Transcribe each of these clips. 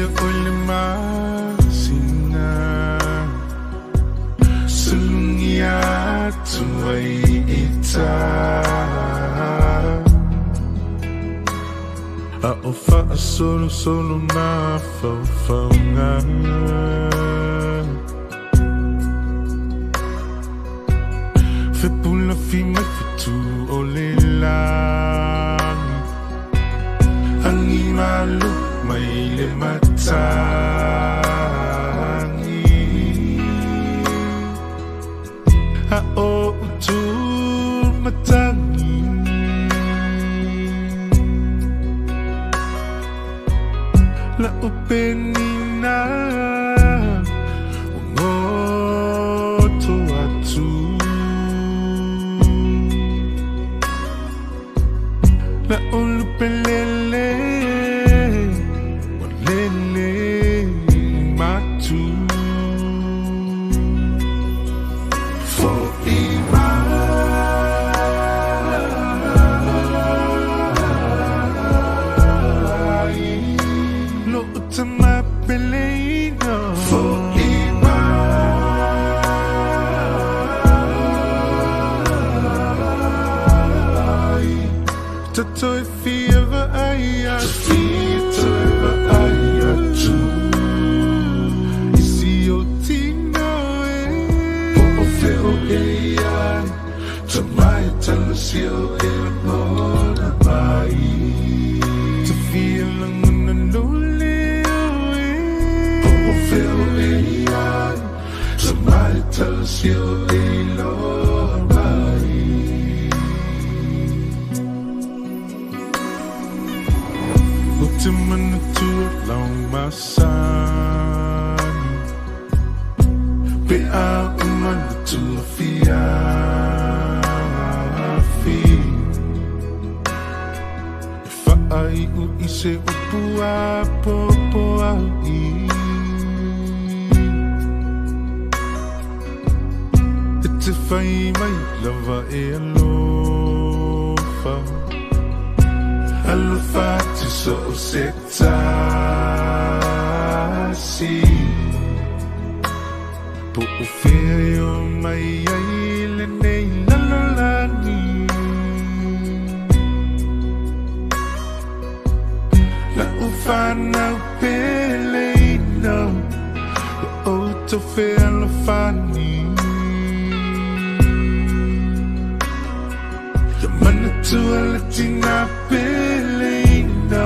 Fia o le masina Sulungi atu ai i tā A o whaasolosolo mafaufauga Fepula fi mai fitu o le lagi Angi malu mai le matangi A o utu matangi La upenina Ngoto atu La ulupelele Walele matu Fo'i mai Lo utama peleina Fo'i mai Tatoi fia vaai atu Tatoi vaai atu Isi o tino e Po o feo e ai Tamai talasio e ngona mai Te fia langona lo leo e Po o feo e ai Tamai talasio e loa mai O te manatua lau masani Pe a o manatua fiafi E whaai u i se upu a popo au i E te whai mai lava e alofa Alofa atu so o se tasi Po o fea e o mai ai le nei lalolagi La u whanau peleina O tau fealofani Ia manatua le tina peleina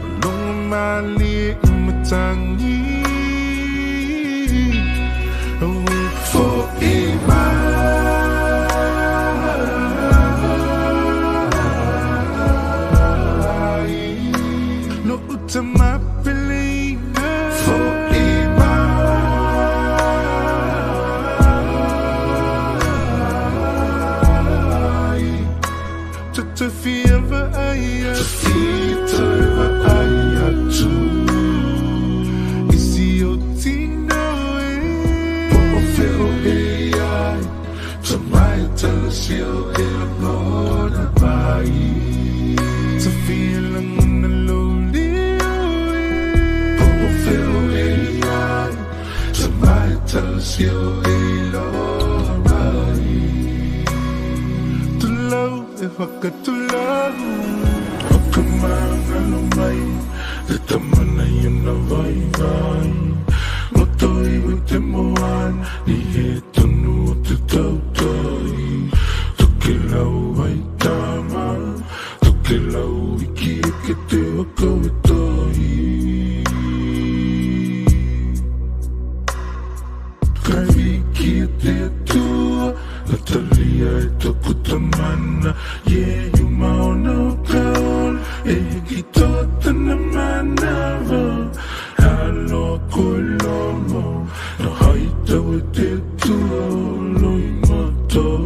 O longo malie i matangi Awe fo'i mai Lo utama peleina Fo'i mai Tata fia vaai atu Tata vaai atu Isi o tino e Po o feo e ai Tamai talasio e ngona mai Te fia langona lo leo e Po o feo e ai Tamai talasio e loa mai Tulau e whakatulau O ka mangalo mai Te tamana i ona vai vai Roto iwi te moana Ni he tonu o te tautai Toke lau ai tama Toke lau iki e ke te waka e tai Kai wiki e te atua Natalia e toku tamana Ye yuma ona o ka ola E hiki toa tana manawa Haloa koe lomo Na haitau e te atua o loi matou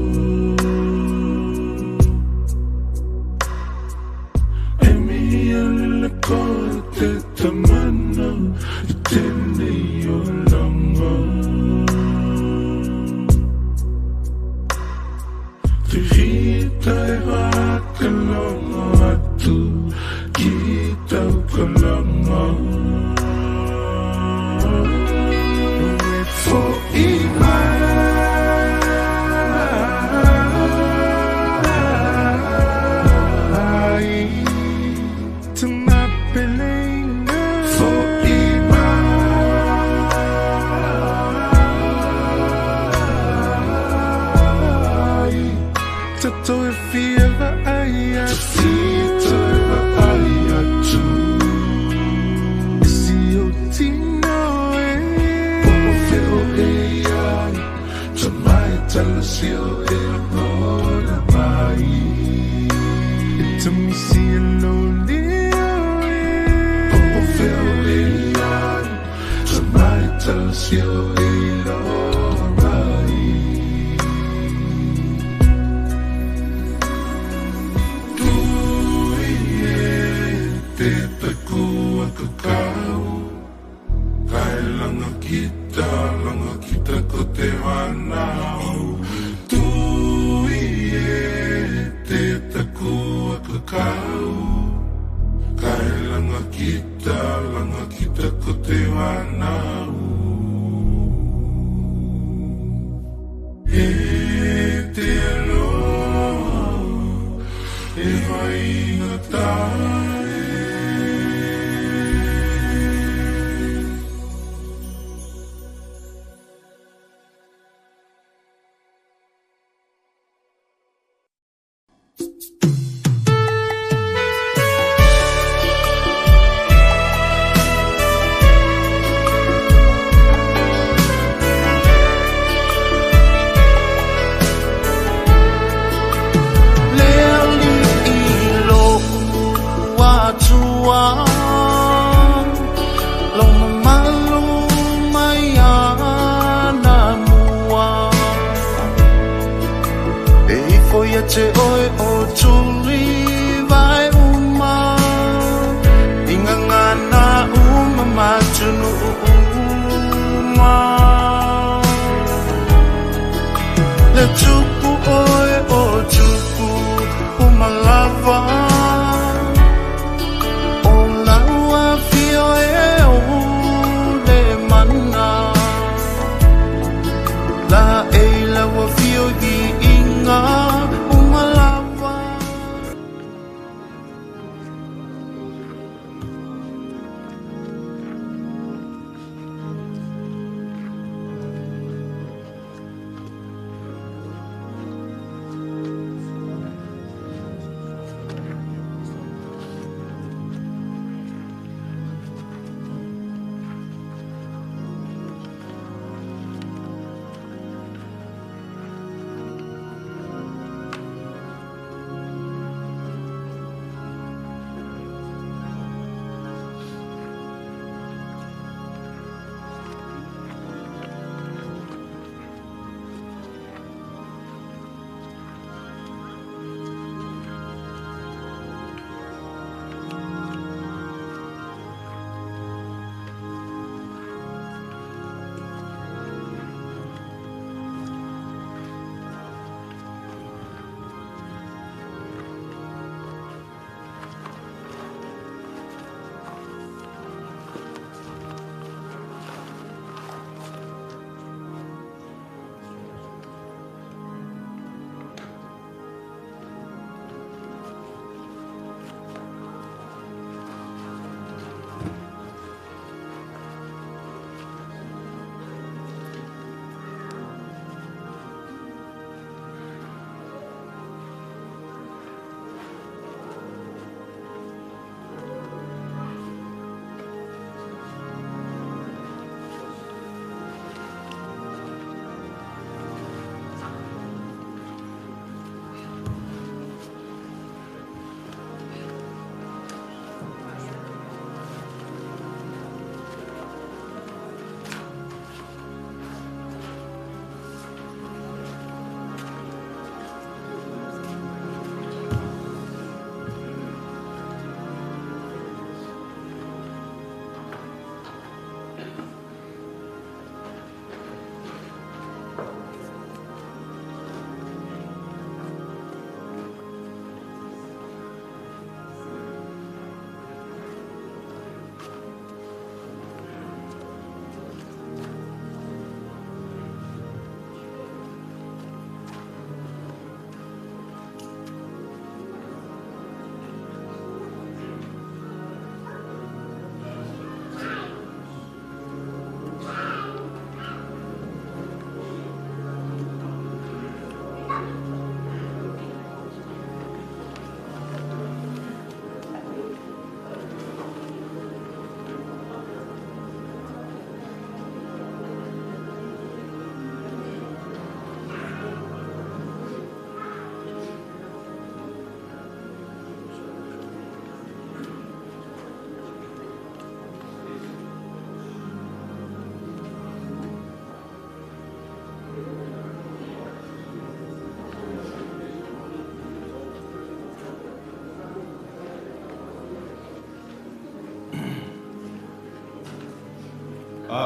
E mihi alele koe te tamana I tēnei oranga Te hita e whakalongo atu Ki tau kalanga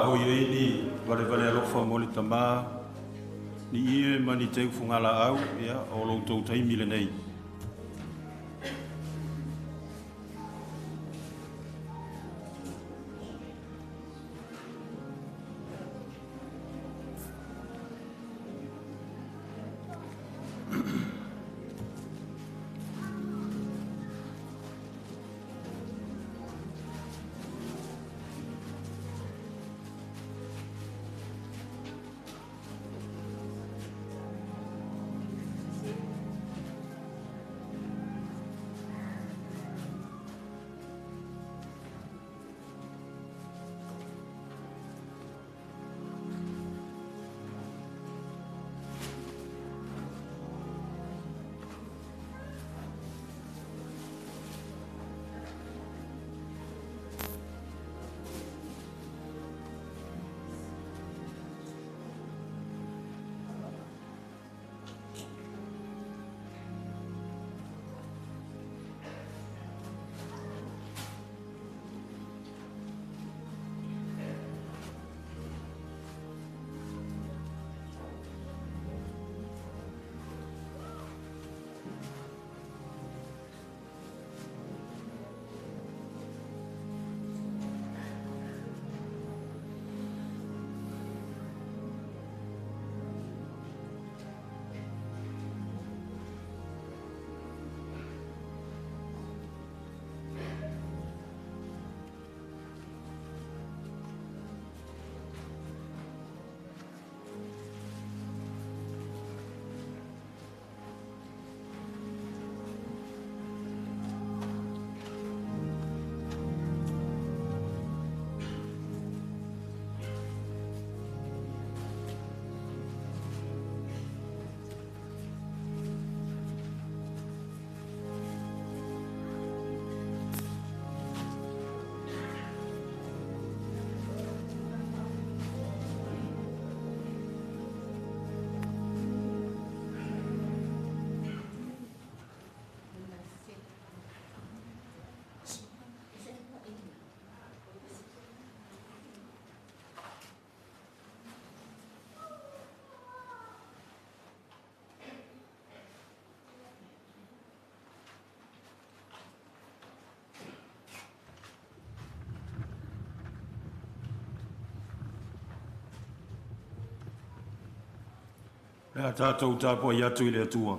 Faahoi ai ni valevale alofa mo le tamā ni ie ma ni teu fugalaau, ia o lo outou taimi lenei. Le a tatou tapuai atu i le Atua.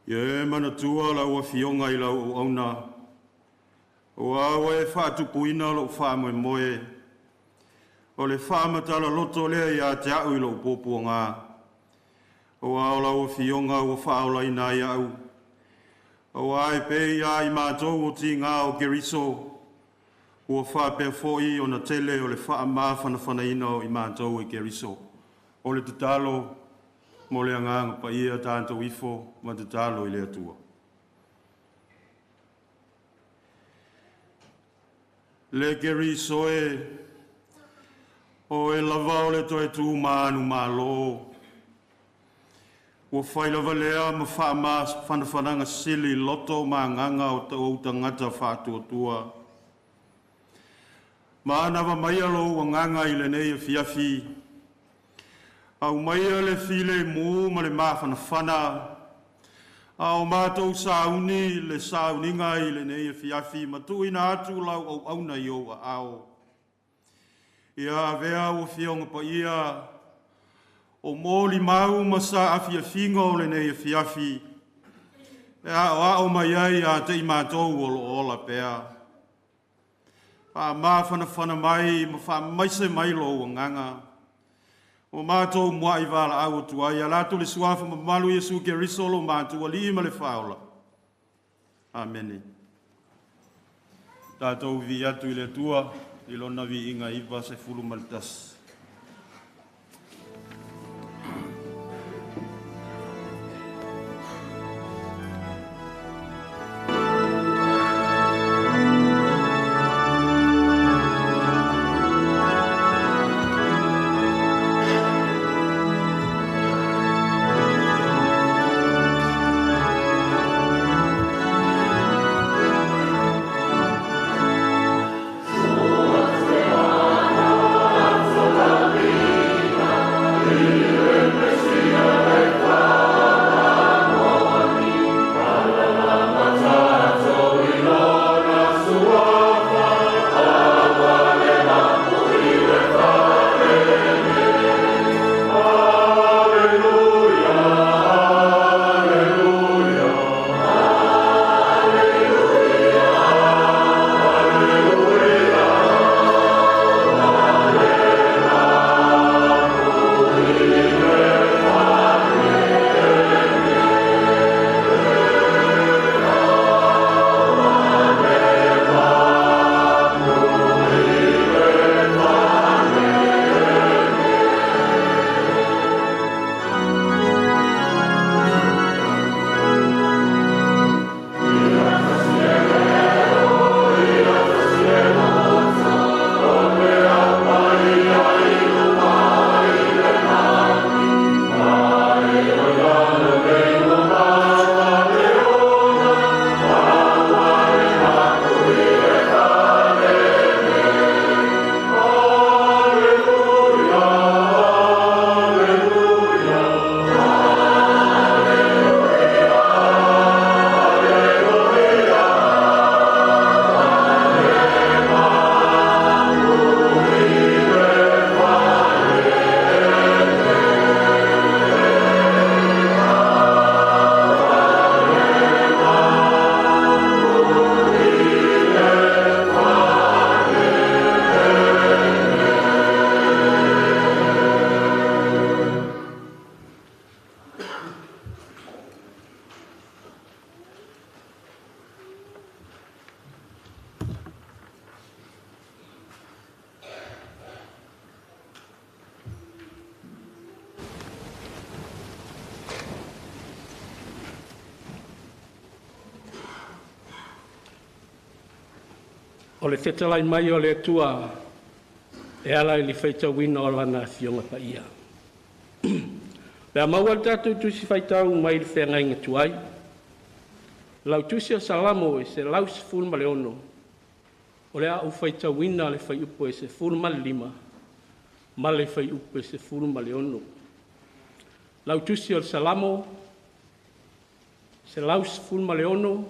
Ia e manatua lau afioga i lau auauna, ua ua e faatupuina lou faamoemoe, o le faamatala loto lea ia te au i lou puapuaga, aua o lau afioga ua faaolaina ai au, aua e pei ia i matou o tiga o Keriso, Ua faapea foi ona tele o le faamafanafanaina o i matou e Keriso. O le tatalo mo le agaga paia tatou ifo ma tatalo i le Atua. Le Keriso e, o oe lava o le toe tu manumalo, ua fai lava lea ma faamafanafanaga sili i loto ma agaga o ou tagata faatuatua. Manava maia lou agaga i lenei afiafi, aumaia le filemu ma le mafanafana, a o matou sauni le sauniga i lenei afiafi ma tuuina atu lau auauna i ou aao. Ia avea au Afioga Paia o molimau ma saafiafiga o lenei afiafi, e aoao mai ai ia te i matou o lo o ola pea. Faamafanafana mai ma faamaise mai lou agaga, ua matou muai valaau atu ai, ala atu le suafa mamalu Iesu Keriso lo matou Alii ma le Faaola. Amene. Tatou viia atu i le Atua i lona viiga 91. O le fetalai mai o le Atua e ala i le faitauina o Lana Afioga Paia. Pe a maua le tatou Tusi Faitau mai le Feagaiga Tuai, lau Tusi o Salamo e 116, o le a ou faitauina le fuaiupu e 15 ma le fuaiupu e 16. Lau Tusi o le Salamo 116,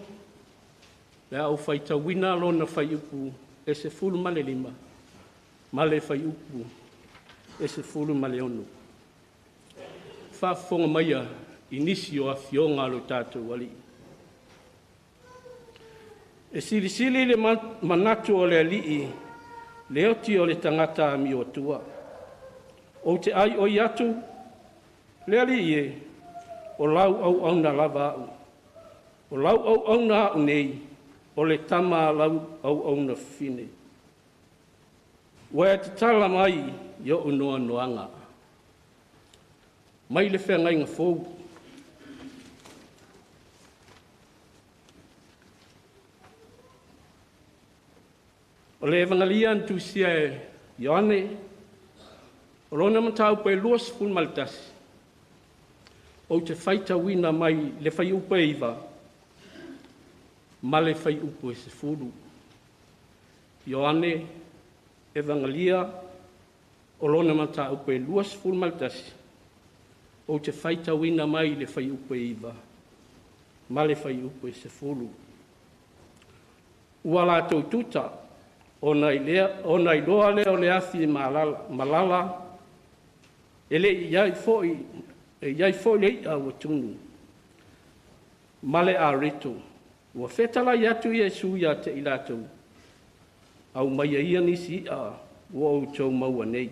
le a ou faitauina lona fuaiupu e 15 ma le fuaiupu e 16. Faafofoga maia i nisi o afioga a lo tatou Alii. E silisili le manatu o le Alii le oti o le tagata amio atua. Ou te ai oi atu, le Alii e, o lau auauna lava au. O lau auauna au nei, o le tama a lau auauna fine. Ua e tatala mai i o'u noanoaga, mai le feagaiga fou. O le Evagalia na tusia e Ioane, o lona mataupu e 21, ou te faitauina mai le fuaiupu e 9 ma le fuaiupu e 10. Ioane Evagalia, o lona mataupu e 21, ou te faitauina mai le fuaiupu e 9 ma le fuaiupu e 10. Ua latou tuta, ona iloa lea o le afi e malala, e le i i foi, e i ai foi le i'a ua tunu, ma le areto. Ua fetalai atu Iesu ia te i latou, aumaia ia nisi i'a ua outou maua nei.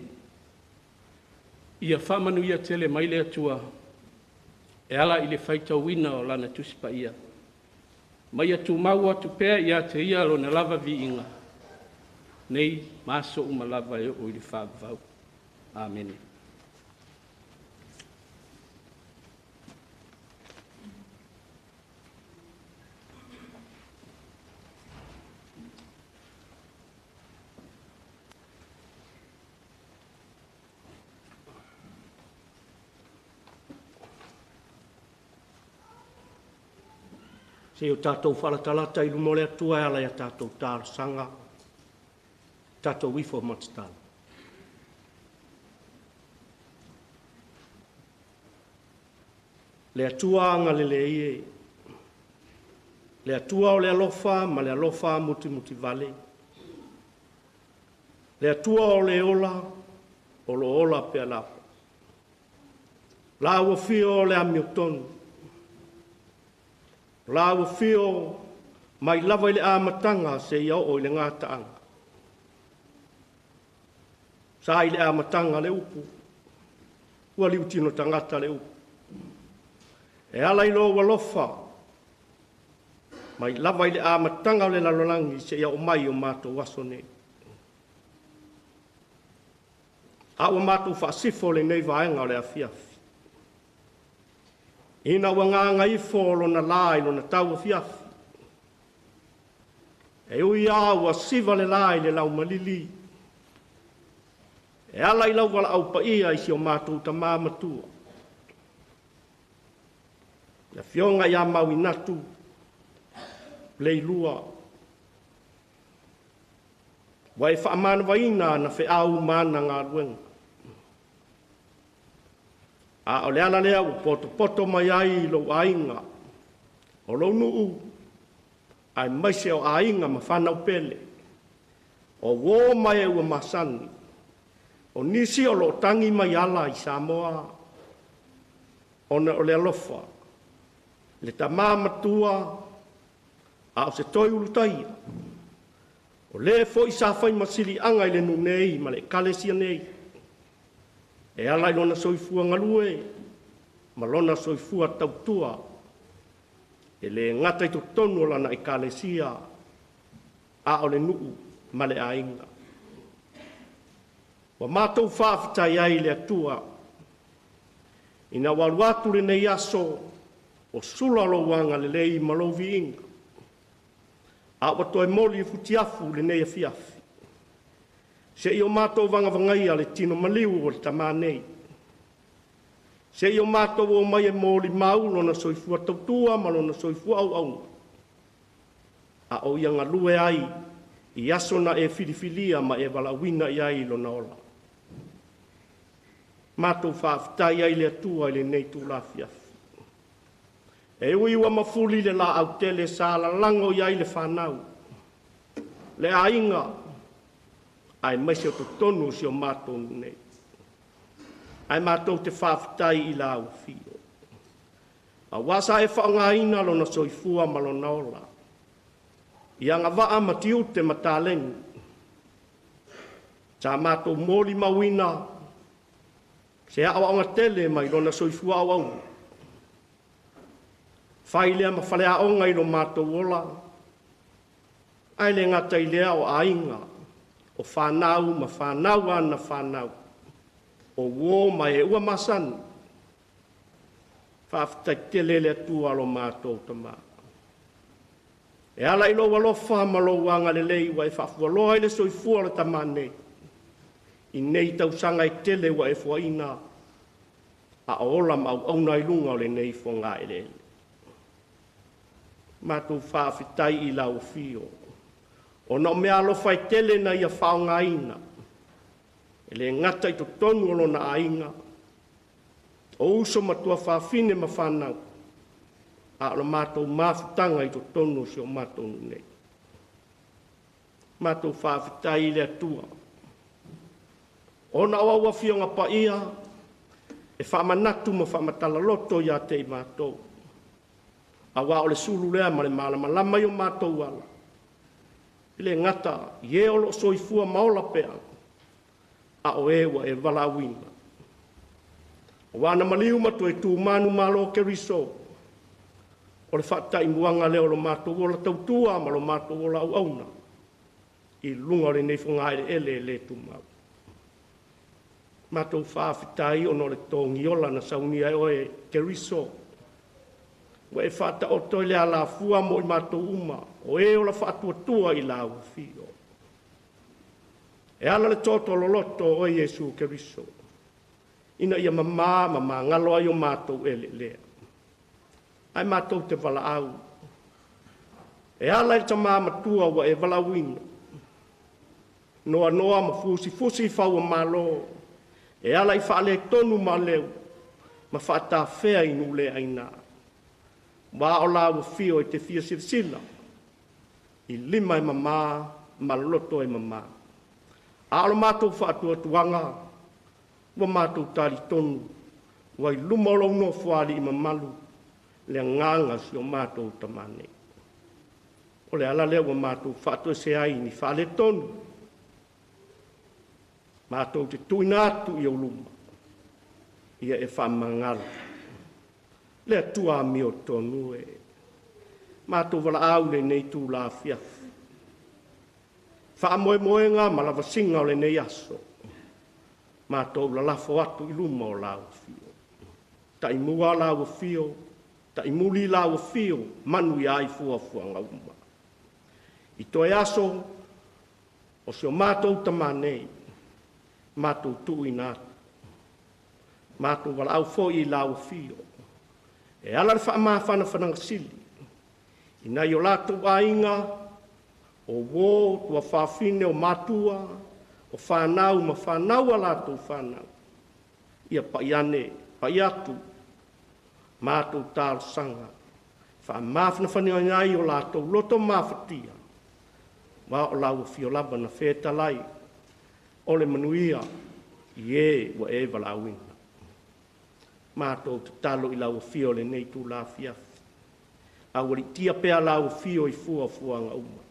Ia faamanuia tele mai le Atua e ala i le faitauina o lana tusi paia. Ma ia tumau atu pea ia te ia lona lava viiga, nei ma aso uma lava e oo i le faavavau. Amene. Se i o tatou faalatalata i luma o le Atua e ala i a tatou talosaga, tatou ifo ma tatalo. Le Atua agalelei e, le Atua o le alofa ma le alofa mutimutivale, le Atua o le ola, o lo ola pea lava. La ua fio o le amiotonu, la ua fio mai lava i le amataga se ia oo i le gataaga. Sa i le amataga le upu, ua liutino tagata le upu. E ala i lou alofa, mai lava i le amataga o le lalolagi se ia o mai o mātou aso nei. A ua mātou faasifo lenei vaega o le afiafi. Ina ua ngānga ifo o lona la i lona tau afiafi. E ui a ua siva le la i le laumalili. E ala i lau valaau paia i si o mātou tamā matua. Le afioga ia Mauinatu, Leilua. Ua e faamanavaina na feau ma ana galuega. A o le ala lea ua potopoto mai ai i lou aiga, o lou nuu, ae maise o aiga ma whanau pele. O uō mai e ua masani, o nisi o lo tangi mai ala i Samoa, ona o le alofa, le tamā matua, a o se toi ulutaia. O le foi sa fai masili anga i le nu nei ma le ekalesia nei. E ala i lona soifua galue, ma lona soifua tautua. E le ngata i totonu o lana ekalesia, a o le nuu ma le aiga. Ua mātou faafetai ai le Atua, ina ua alu atu lenei aso, o sula lou agalelei ma lou viiga. A ua toe moli i futiafu lenei afiafi. Se i o mātou vagavagaia le tino maliu o le tamā nei. Se i o mātou o mai e moli mau lona soifua tautua ma lona soifua auauna. A o ia galue ai i aso na e filifilia ma e valaauina i ai lona ola. Mātou faafetai ai le Atua i lenei tula afiafi. E ui ua mafuli le laau tele sa lalago i ai le whanau. Le aiga, ai mai se o totonu o si o mātou nei. Ai mātou te faafetai i la au fio. A wasa e whaangaina lona soifua ma lona ola. Ia ngā waa ma tiute ma tāleni. Sa mātou moli mauina, se ao aonga tele mai lona soifua au au. Whai lea ma whale aonga i lo mātou ola. Ai le ngata i lea o ainga, O fanau ma fanau ana fanau, o uō ma e ua masani, faafetai tele le Atua lo matou Tamā. E ala i lou alofa ma lou agalelei ua e faafualoa ai le soifua o le tama nei, i nei tausaga e tele ua e fuaina, a o ola ma auauna i luga o lenei fogaeleele. Matou faafetai i lau afio, ona o meaalofa e tele na ia faaaogaina, e le gata i totonu o lona aiga, o uso ma tuafafine ma fanau, a o le matou mafutaga i totonu o si o matou nuu nei. Matou faafetai i le Atua, ona o au afioga paia e faamanatu ma faamatala loto ia te i matou, aua o le sulu lea ma le malamalama i o matou ala, e le gata i e o lo o soifua ma ola pea, a o e ua e valaauina. Ua na maliu ma toe tu manumalo Keriso, o le faataimuaga lea o lo matou ola tautua ma lo matou ola auauna i luga o lenei fogaeleele e le tumau. Matou faafetai ona o le togiola na saunia e oe Keriso, ua e faataoto i le alafua mo i matou uma, o e ola faatuatua i lau afio. E ala le toto loloto o oe Iesu Keriso, ina ia mamā ma magalo ai o matou eleelea. Ae matou te valaau, e ala i le tamā matua ua e valaauina, noanoa ma fusifusi fau o malo, e ala i faaletonu ma aleu, ma faatafea i nuu le aina. Ua o lau afio e te fia silasila, i lima e mamā ma loto e mamā. A o le matou faatuatuaga, ua matou talitonu, ua i luma o lou nofoaali'i mamalu, le agaga o si o matou tamā nei. O le ala lea ua matou faatoese ai ni faaletonu, matou te tuuina atu i ou luma, ia e faamagalo. Le Atua amiotonu e, matou valaau i lenei itula afiafi, faamoemoega ma lavasiga o lenei aso, matou lalafo atu i luma o lau afio. Taimua lau afio, taimuli lau afio, manuia ai fuafuaga uma. I toe aso o si o matou tamā nei, matou tuuina atu, matou valaau foi i lau afio, e ala le faamafanafanaga sili, i nai o latou aiga, o uō, tuafafine, o matua, o fanau ma fanau a latou fanau, ia pai ane, pai atu, matou talosaga, faamafanafanaga ai o latou loto mafatia, ma o lau afio lava na fetalai, o le manuia i e ua e valaauina. Matou tatalo i lau afio i lenei itula afiafi, aualiitia pea lau afio i fuafuaga uma.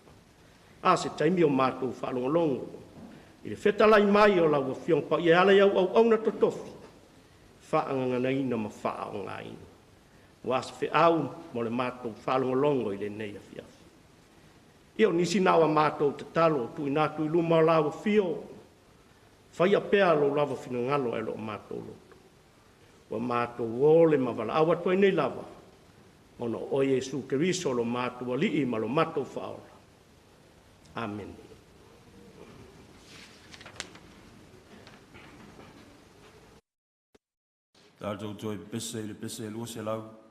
A se taimi o matou faalogologo i le fetalai mai o lau Afioga Paia e ala i au auauna totofi, faagaganaina ma faaaogaina. Ua se feau mo le matou faalogologo i lenei afiafi. Ia o nisi na o a matou tatalo tuuina atu i luma o lau afio, faia pea lou lava finagalo ae o lo o matou loto. Ua matou ole ma valaau atu ai nei lava, ona o oe Iesu Keriso lo matou Alii ma lo matou Faaola. Amene. Tatou toe pepese i le pese 231.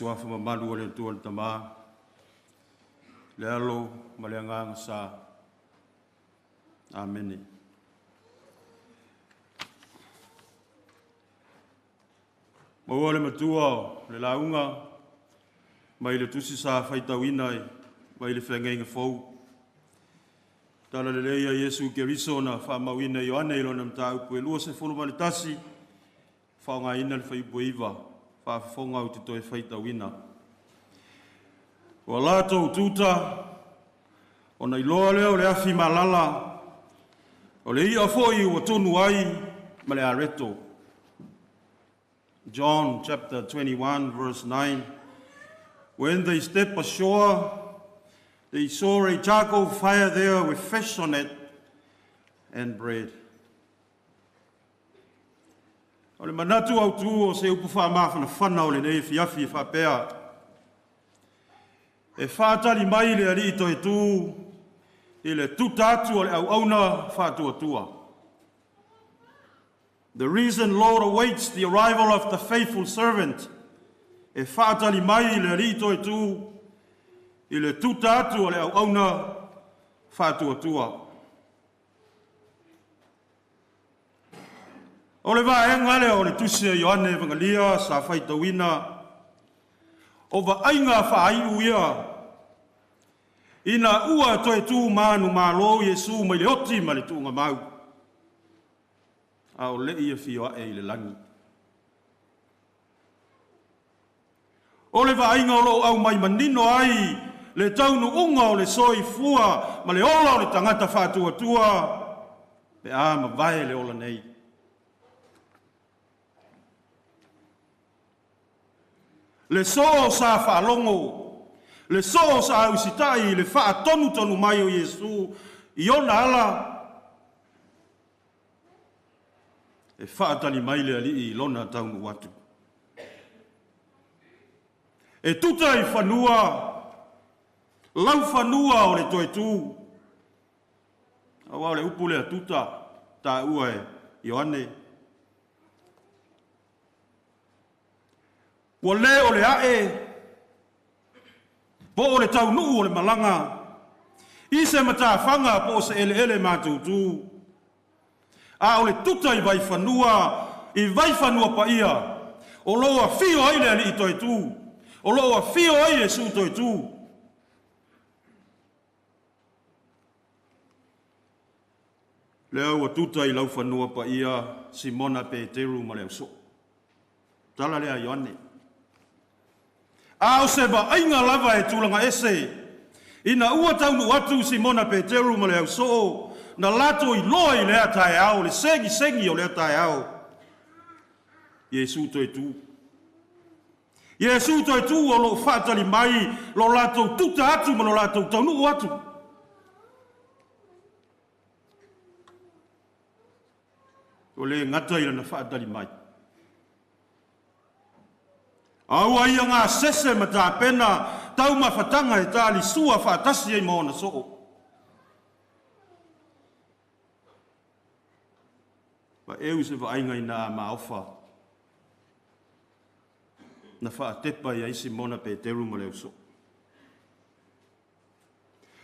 Suafa mamalu o le Atua le Tama, le Alo ma le Agaga Sa. Amene. Maua le matua o le lauga mai le tusi sa faitauina mai le feagaiga fou. Tala lelei a Iesu Keriso na faamauina e Ioane i lona mataupu e 21, faaaogaina le fuaiupu e 9, faafofoga ou te toe faitauina. Ua latou tuta, ona iloa lea o le afi malala, o le i'a foi ua tunu ai ma le areto. John chapter 21, verse 9. When they stepped ashore, they saw a charcoal fire there with fish on it and bread. O le manatu autu o se upu faamafanafana o lenei afiafi e faapea, e faatali mai le alii toetū i le tuta atu o le auauna faatuatua. The risen Lord awaits the arrival of the faithful servant. E faatali mai le alii toetū i le tuta atu o le auauna faatuatua. O le vaega lea o le tusi a Ioane Evagalia sa faitauina, o vaaiga faaiu ia ina ua toe tu manumalo Iesu mai le oti ma le tuugamau, a o le i afio ae i le lagi. O le vaaiga o loo aumai manino ai le taunuuga o le soifua ma le ola o le tagata faatuatua pe a mavae le ola nei. Le soo sa faalogo, le soo sa usitai i le faatonutonu mai o Iesu i ona ala, e faatali mai le alii i lona taunuu atu. E tuta i fanua, laufanua o le toetū. Aua o le upu lea tuta, taua e Ioane. Ua le o le ae, po o le taunuu o le malaga, i se matafaga po o se eleele matutu, a o le tuta i vaifanua, i vaifanua paia, o loo afio ai le alii toetū, o loo afio ai Iesu toetū. Lea ua tuta i laufanua paia Simona Peteru ma le ausoo. Tala lea Ioane. A o se vaaiga lava e tulaga ese, ina ua taunuu atu Simona Peteru ma le ausoo, na latou iloa i lea taeao, le segisegi o lea taeao, Iesu toetū. Iesu toetū o loo faatali mai lo latou tuta atu ma lo latou taunuu atu. O le gata i lana faatali mai. Aua ia ngā sese ma tapena taumafataga e talisua faatasi ai ma ona soo. Paeu se vaaiga ina maofa na faatepa i ai Simona Peteru ma le ausoo.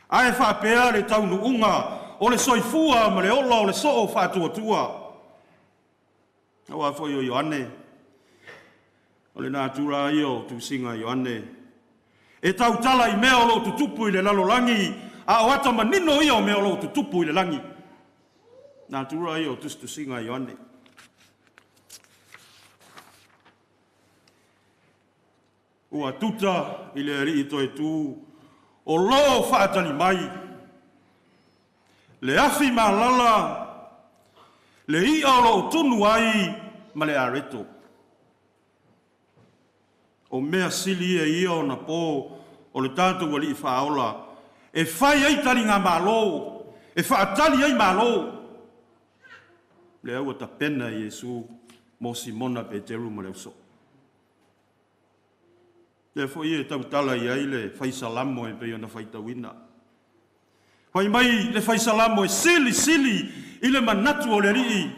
Ae faapea le taunuuga o le soifua ma le ola o le soo faatuatua. Aua foi o Ioane, o le natura ia o tusiga a Ioane, e tautala i mea o loo tutupu i le lalolagi, a o ata manino ia o mea o loo tutupu i le lagi. Natura ia o tusitusiga a Ioane. Ua tuta i le alii toetū o loo faatali mai, le afi malala, le i'a o loo tunu ai ma le areto. O mea sili ia ia ona po o le tatou alii faaola, e fai ai taliga malo, e faatali ai malo. Lea ua tapena Iesu mo Simona Peteru ma le ausoo. Lea foi e tautala i ai le faisalamo e pei ona faitauina. Fai mai le faisalamo e sili sili i le manatu o le alii,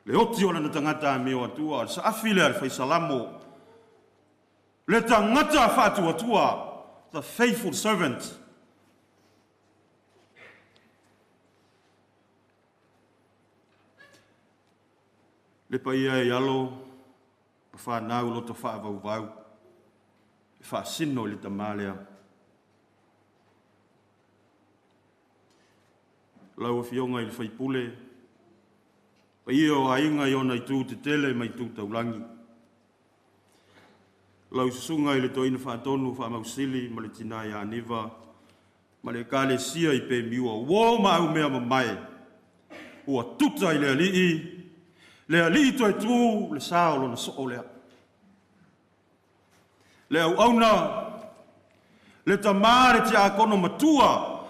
le oti o lana tagata amio atua, o le saafi lea le faisalamo. Le tagata faatuatua, the faithful servant. Le paia e alo, ma whanau loto whaavauvau, e whaasino i le tamalea. Lau afioga i le faipule, paia o aiga i ona itu tetele ma itu taulangi. Lau susuga i le toeaina faatonu faamausili ma le tina ia Aniva, ma le ekalesia i Pemiua, uo ma aumea mamae, ua tuta i le alii toe tu le sa o lona soo lea. Le auauna, le tamā le tiakono matua,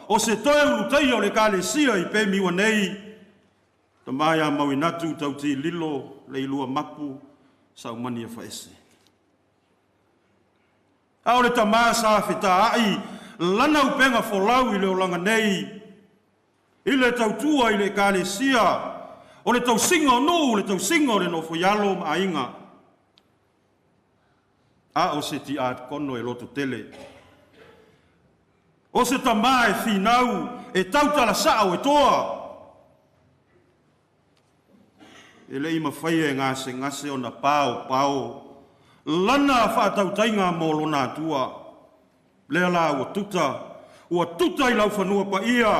o se toe ulutaia o le ekalesia i Pemiua nei, tamā ia Mauinatu tauti lilo le ilua mapu saumani e whaese. A o le tamā sa fetaai, lana upenga folau i le olanga nei, i le tautua i le ekalesia, o le tausinga o nuu, le tausinga o le nofoialo ma aiga. A o se tiakono e loto tele. O se tamā e finau, e tautala sao e toa. E lei mawhaia e ngā se ngase o na pao pao, lana whaatautainga mō lona atua. Lea la ua tuta i lau whanua pa ia.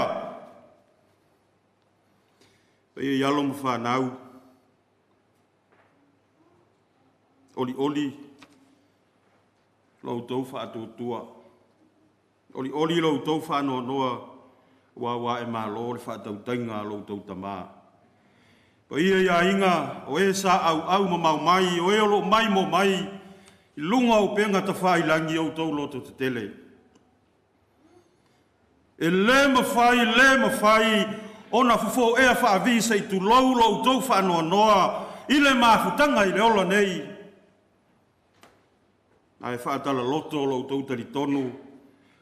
Pa ia i alo ma whanau. Oli oli, lau tau whaatuatua. Oli oli lau tau whaanoanoa, ua wā e malo le whaatautainga lau tau tamā. Pa ia ia inga, o e sa au au ma mau mai, o e olo mai mo mai, i lunga o penga tawhai langi au tau loto te tele. E le mawhai, ona fufo ea whaavisa i tulou lo tau whaanoanoa, i le mafutanga i le ola nei. Nā e whaatala loto lo tau talitonu,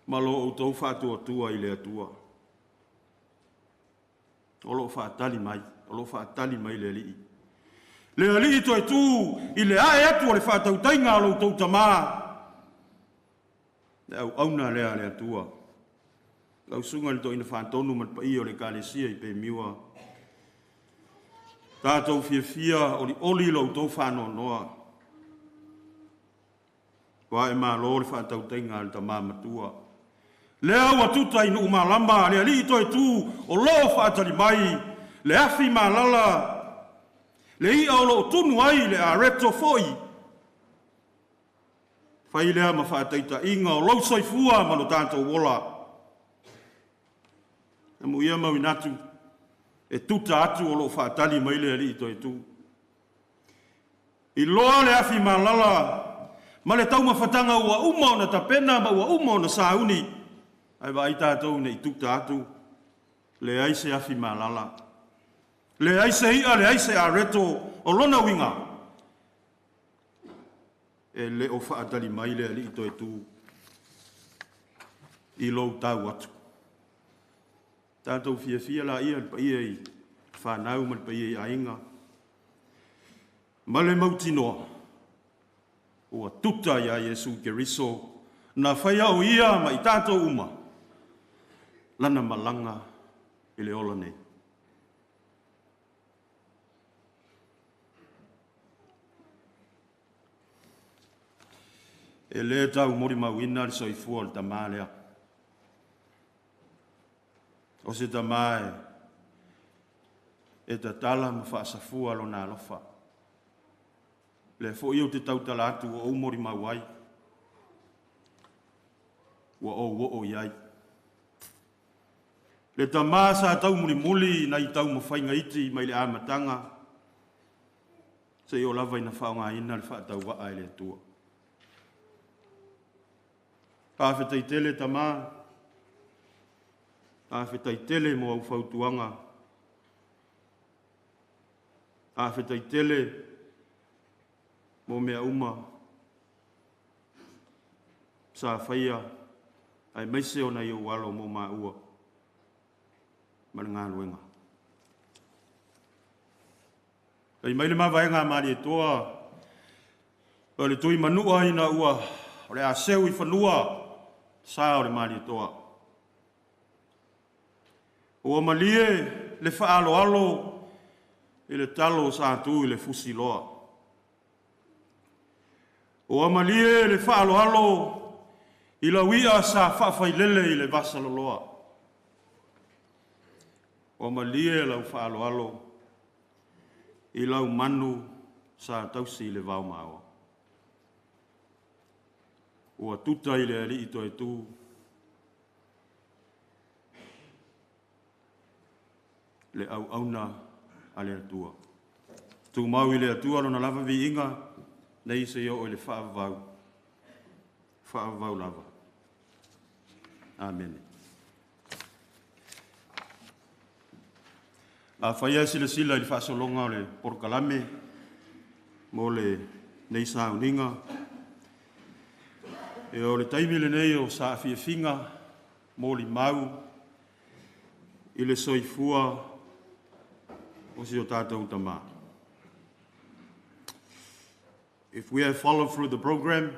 ma lo tau whaatuatua i le atua. O lo whaatali mai. O lo whaatali mai le alii. Le alii toe tū i le ae atu o le whaatautainga o lo tau tamā. Le au auna lea le atua. Lau sunga le toina whaatonu ma le paia o le ekalesia i Pemiua. Tātou fiafia oli oli lo tau whaanoanoa. Wa e malo le whaatautainga le tamā matua. Lea ua tuta i nuu malama, le alii toe tū o lo whaatali mai, le afi malala, le ia o lo tunu ai, le areto foi. Whai lea ma whaataita inga o lau soifua ma lo tātou ola. E mu ia mauinatu, e tuta atu o lo whaatali mai le alii toe tū. I loa le afi malala, ma le taumawhatanga ua uma o na tapena ma ua uma o na sauni. Ai vai tātou nei tuta atu, le ai se afi malala. Le ai se ia, le ai se areto o lona winga. E le o whaatali mai le alii toe tū i lou tau atu. Tātou fiafia la ia le paia i whanau ma le paia i ainga. Ma le mautinoa, ua tuta ia Iesu Keriso, na whaia o ia ma i tātou uma, lana malanga i le ola nei. E le tau mori mauina le soifua o le tamā lea. O se tamā e tatala ma whaasafua lona alofa. Le fo iau te tautala atu o mori mau ai. Ua o o o iai. Le tamā sa tau muli muli na i tau mawhainga iti mai le amatanga. Se i o lava ina whaonga ina le whaatau waa e le atua. Pāwhetai tele tamā, pāwhetai tele mō au fautuanga, pāwhetai tele mō mea uma, sa whaia, ai meise o nei o alo mō maua, ma le ngā luenga. Kai mai le mavaenga maari e toa, o le tui manua ina ua O le a seu i fanua sa o le Malietoa. Ua malie le faaaloalo i le talo sa tu i le fusiloa. Ua malie le faaaloalo i lau ia sa faafailele i le vasaloloa. Ua malie lau faaaloalo i lau manu sa tausi i le vaomaoa. Ua tuta i le alii toe tu, le auauna a le Atua. Tumau i le Atua lona lava viiga, nei seia oo i le faavavau, faavavau lava. Amene. Afai e silasila i le faasologa o le polokalame mo lenei sauniga, e o le taimi lenei o saafiafiga molimau i le soifua o si o tātou tamā. If we have followed through the program,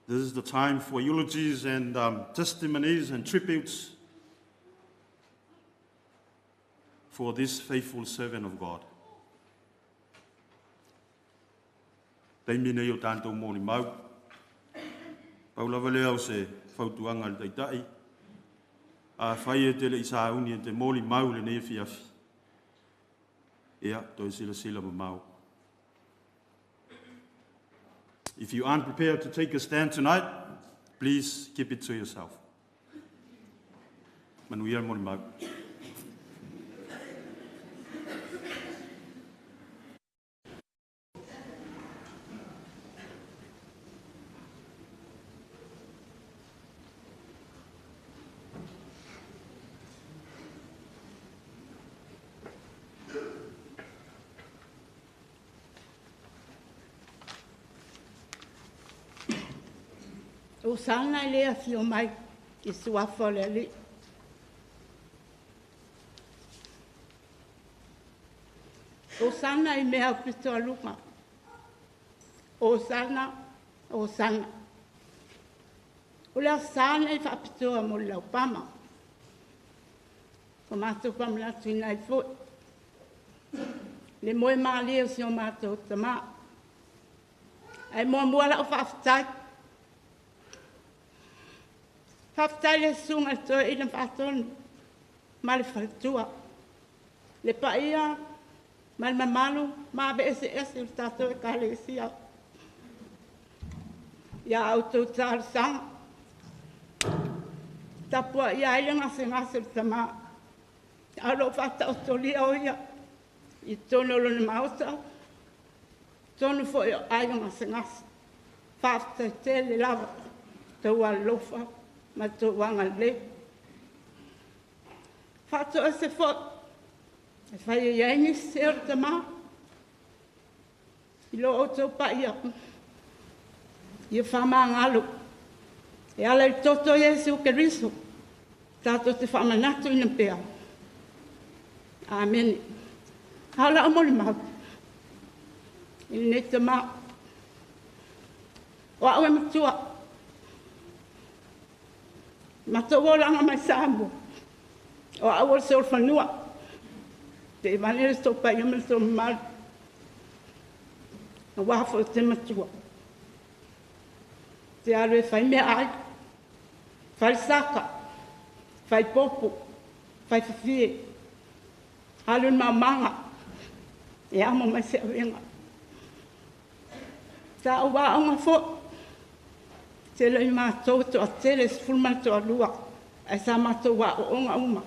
this is the time for eulogies and testimonies and tributes for this faithful servant of God. Taimi nei o tātou molimau. Pau lava lea o se fautuaga i le taitai. Afai e te le i sauni e te molimau i lenei afiafi. Ia, toe silasila mamao. If you aren't prepared to take a stand tonight, please keep it to yourself. Manuia le molimau. O sana i le afio mai i suafa o le Alii. O sana i mea pito aluga. O sana, o sana. O le sana i faapitoa mo le laupama. O mātou pamanatu ina ai foi. Le moe malie o si o mātou tamā. Ai mua mua lau faafetai. Faafetai le susuga i le toeaina faatonu ma le faletua. Le paia ma le mamalu ma ave eseese o le tatou ekalesia. Ia outou talosaga. Tapua ia ai le gasegase o le tamā. A o loo faataotolia o ia i totonu o lona maota, totonu foi o aiga gasegase. Faafetai tele lava tou alolofa ma tou agalelei. Faatoese foi e fai ai ai nisi o le tamā i lo outou paia ia faamagalo e ala i le toto o Iesu Keriso tatou te faamanatu ina pea. Amene. A o lau molimau i lenei tamā. O au e matua. Matou olaga mai Samoa. O au o le solofanua. Te i vane le tou paia ma le tou mamalu. Aua foi te matua. Te alu e fai mea ai. Fai saka. Fai popo. Fai fafie. Alu i maumaga. E amo mai se avega. Sa au aoga foi. Tele i mātou toa tele 12 ma le toalua. Ai sa mātou aoaoga uma.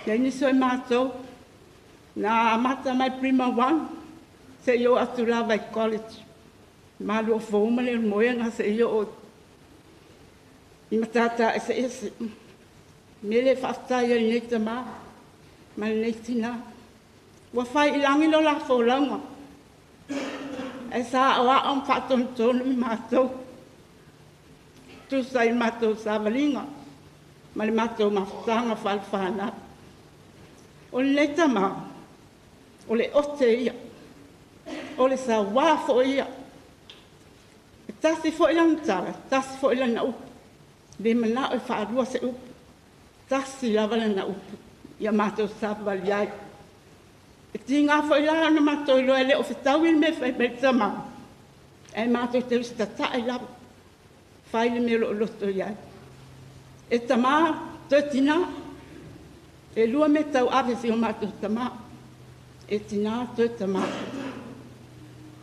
Ia nisi o i mātou. Na amata mai prima 1. Se i o atu lava i college. Malu o fōuma le moenga se i o i matata ese ese. Mele faafetai ai nei tamā ma lenei tinā. Ua fai i lagi lo la folauga. Ai sa o ao ma faatonutonu i mātou. Tusa i mātou savaliga ma le mātou mafutaga faalefanau. O lenei tamā, o le ote ia, o le sauā foi ia. Tasi fo'i lana tala, tasi fo'i lana upu. Le mana'o e fa'alua se upu. Tasi lava lana upu. Ia matou savavali ai. E tigā fo'i la ona matou iloa e le o fetaui le mea e fai mai le tamā, ae matou te usitata'i lava, fai le mea o lo o loto i ai. E tamā, toe tinā, e lua mea tauave si o matou tamā, e tinā toe tamā.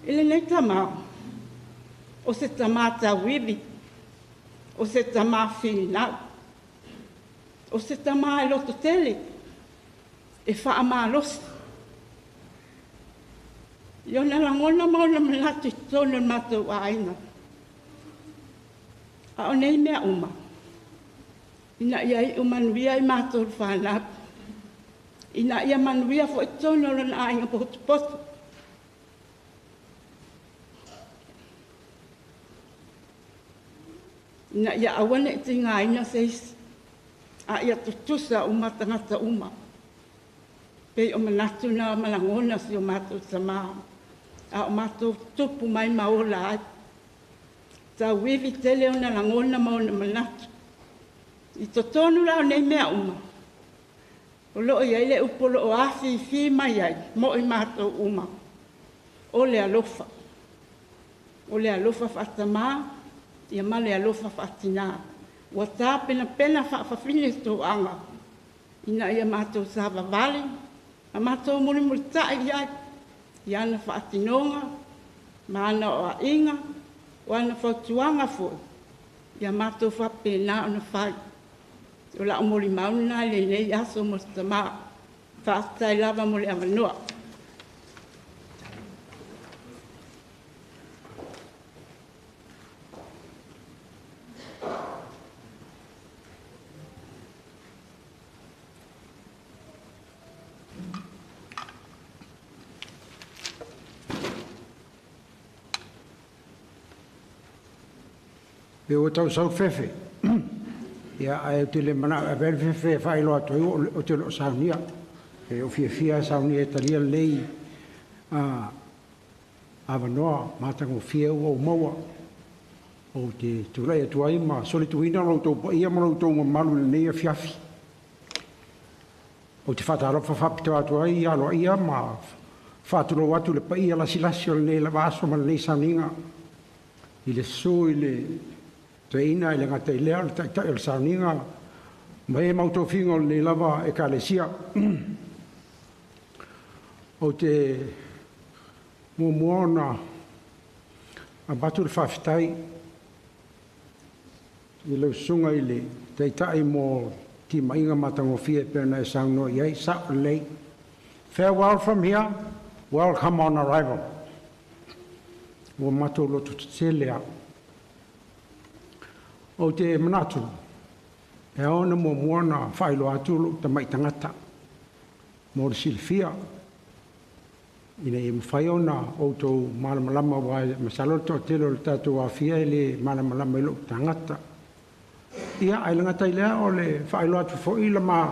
I lenei tamā, o se tamā tauivi, o se tamā finau, o se tamā e loto tele, e fa'amalosi. I ona lagona ma ona manatu i totonu o le matou aiga. A o nei mea uma, ina ia i'u manuia ai matou le fanau, ina ia manuia fo'i totonu o lona aiga potopoto. Ina ia aua ne'i tigaina se isi, a ia tutusa uma tagata uma. Pei o manatu na ma lagona si o matou tamā, a o matou tupu mai ma ola ai. Tauivi tele ona lagona ma ona manatu. I totonu la o nei mea uma, o lo'o i ai le upu o lo'o afifi mai ai mo i matou uma, o le alofa. O le alofa fa'atamā, ia ma le alofa fa'atinā. Ua tapenapena fa'afafine toaga, ina ia matou savavali, ma matou mulimulita'i i ai, i ana fa'atinoga, ma ana oa'iga, o ana fautuaga fo'i, ia matou fa'apena ona fai. O la'u molimau lena i lenei aso mo le tamā. Fa'afetai lava mo le avanoa. E ua tausau fefe. Ia ae ou te le manao e avea le fefe e faailoa atu ai ou te le o saunia. E o fiafia saunia e talia lenei avanoa matagofie ua ou maua. Ou te tulai atu ai ma solituina lo outou paia ma lo outou mamalu i lenei afiafi. Ou te faatalofa faapitoa atu ai ia aloaia ma faatulou atu le paia lasilasi o lenei lava aso ma lenei sauniga i le susu i le toeaina i le gata i lea o le taitai o le sauniga ma e mautofiga o lenei lava Ekalesia. Ou te muamua ona avatu le faafetai i lau susuga i le taitai mo timaiga matagofie e pei ona e saunoa i ai, sa'o lelei. Farewell from here, welcome on arrival. Ua matou loto tetele a. Ou te manatu, e ao ona muamua ona faailoa atu lou tama'i tagata mo le silafia, ina ia mafai ona outou malamalama aua e masalo le toatele o le tatou aofia e le malamalama i lou tagata. Ia, ae le gata i lea o le faailoa atu foi la ma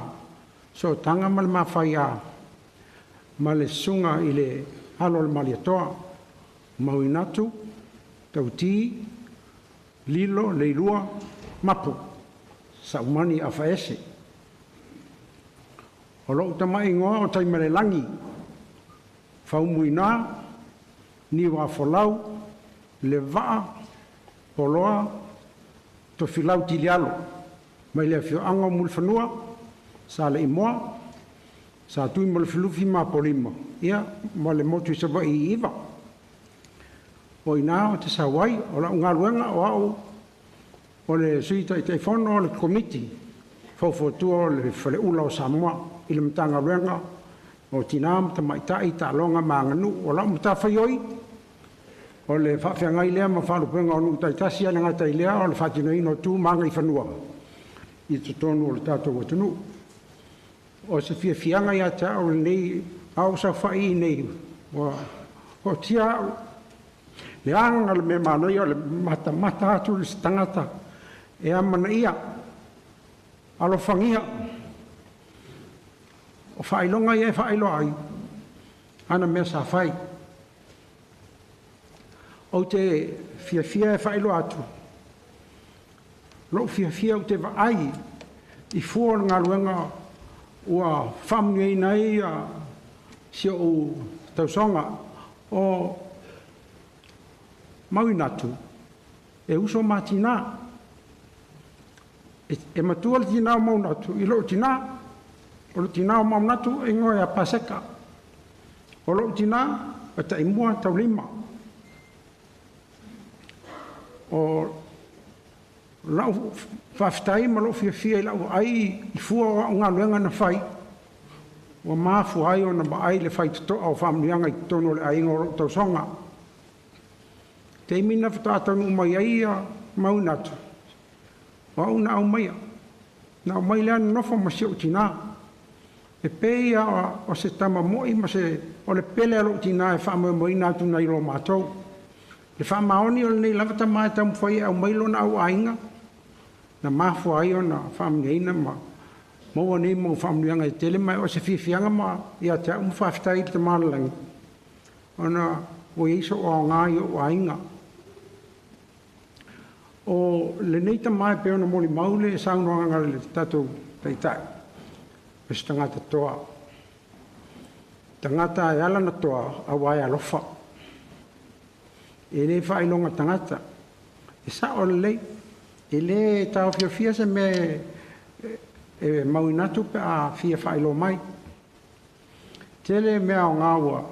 sootaga ma le mafaiā ma le susuga i le alo o le Malietoa, Mauinatu, Tauti, Lilo, Leilua, Mapu, Saumani Afaese. O lou tama'i igoa o Taimalelagi, Faumuina, Niuafolau, Leva'a, Poloa, Tofilau Tilialo, mai le afioaga o Mulifanua, Saleimoa, Satuimalufilufi ma Apolima, ia, ma le motu i Savaii i Iva. O i ina ou te sau ai, o lau galuega o au o le Sui Taitaifono o le Komiti Faufautua o le Faleula o Samoa i le Matagaluega o Tinā ma Tamaitai, Taaloga ma Aganuu. O lau matafaioi, o le faafeagai lea ma faalupega o nuu taitasi, ae le gata i lea o le faatinoina o tu ma agaifanua i totonu o le tatou atunuu. O se fiafiaga ia te au lenei a ou saofai i inei, ua ootia au. Leaga le mea manaia o le matamata atu i se tagata e amanaia, alofagia, o faailoga ia e faailoa ai ana mea sa fai. Ou te fiafia e faailoa atu, lou fiafia ou te vaai i fua o le galuega ua faamanuiaina ai si ou tausoga o Mauinatu e uso ma tinā. E matua le tinā o Maunatu i lou tinā. O le tinā o Maunatu e igoa ia Paseka. O lou tinā e taimua taulima. O lau faafetai ma lou fiafia i lau vaai i fua o au galuega na fai, ua mafua ai ona vaai le faitotoa o faamanuiaga i totonu o le aiga o lou tausoga. Taimi na faatoa taunuu mai ai ia Maunatu, o au na aumaia. Na aumai lea nonofo ma si ou tinā. E pei ia o se tama mo'i ma se o le pele a lou tinā e faamoemoeina atu nai lo matou. Le faamaoni o lenei lava tama e taumafai e aumai lona auaiga, na mafua ai ona faamanuiaina ma maua nei mau faamanuiaga e tele mai o se fiafiaga ma ia te au ma faafetai i le Tama o le Lagi, ona ua i ai sou aoga i ou aiga. O lenei tama e pei ona molimau le saunoaga a le tatou taitai, o se tagata toa. Tagata e ala na toa, aua e alofa. E le faailoga tagata. E sao lelei. E le taofiofia se mea e mauina atu pe a fia faailoa mai. Tele mea aoga ua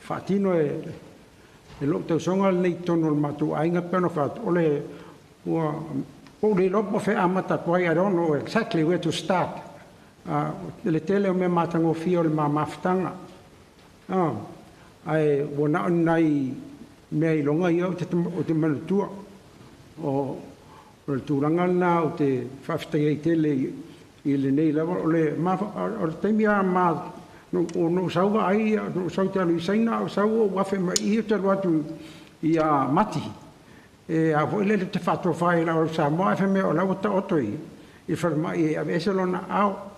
faatino e lou tausoga lenei i totonu o le matou aiga pe ona fai atu, o le ua ou le iloa po o fea e amata atu ai. I don't know exactly where to start. Le tele o mea matagofie o le mamafutaga. Ae ua na o ni nai mea iloga ia o te manatua. O le tulaga lena ou te faafetai ai tele i lenei lava. O le taimi lava ma no sau vaai, no sau te alu i Saina, o sau ou afe mai i o te alu atu i a Mati. E a foi le te faatofa i lau Samoa, e fai mai o la ua taoto i falemai e aveese lona ao.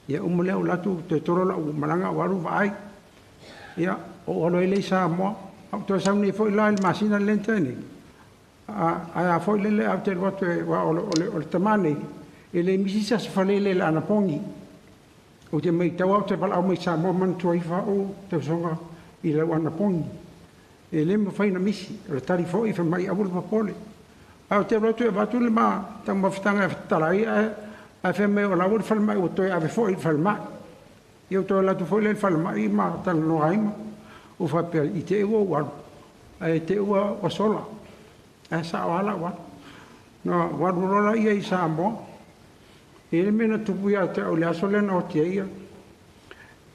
Ia uma lea o latu toe tolo lau malaga o alu vaai. Ia, o alu ai le i Samoa. Au toe sau nei foi la i le masina le tea nei. Ae a foi lele au te alu atu e wa o le tama nei, e le misi se aso falele le anapogi. Ou te matau au te valaau mai Samoa manatua ifo au tausoga i lau anapogi. E le mafai na misi, o le tali foi fai mai aua le popole. Ae ou te alu atu e avatu le ma taumafataga e tatala ai, ae fai mai o la ua le falemai ua toe ave foi i le falemai. Ia ou toe alu atu foi lea i le falemai ma talanoa ai ma ou faapea i te i ua ou alu, ae te i ua sola. Ae sao lava lau alu. Na ou alu loa laia i Samoa. E le mea na tupu ia te au i le aso lea na oti ai ia.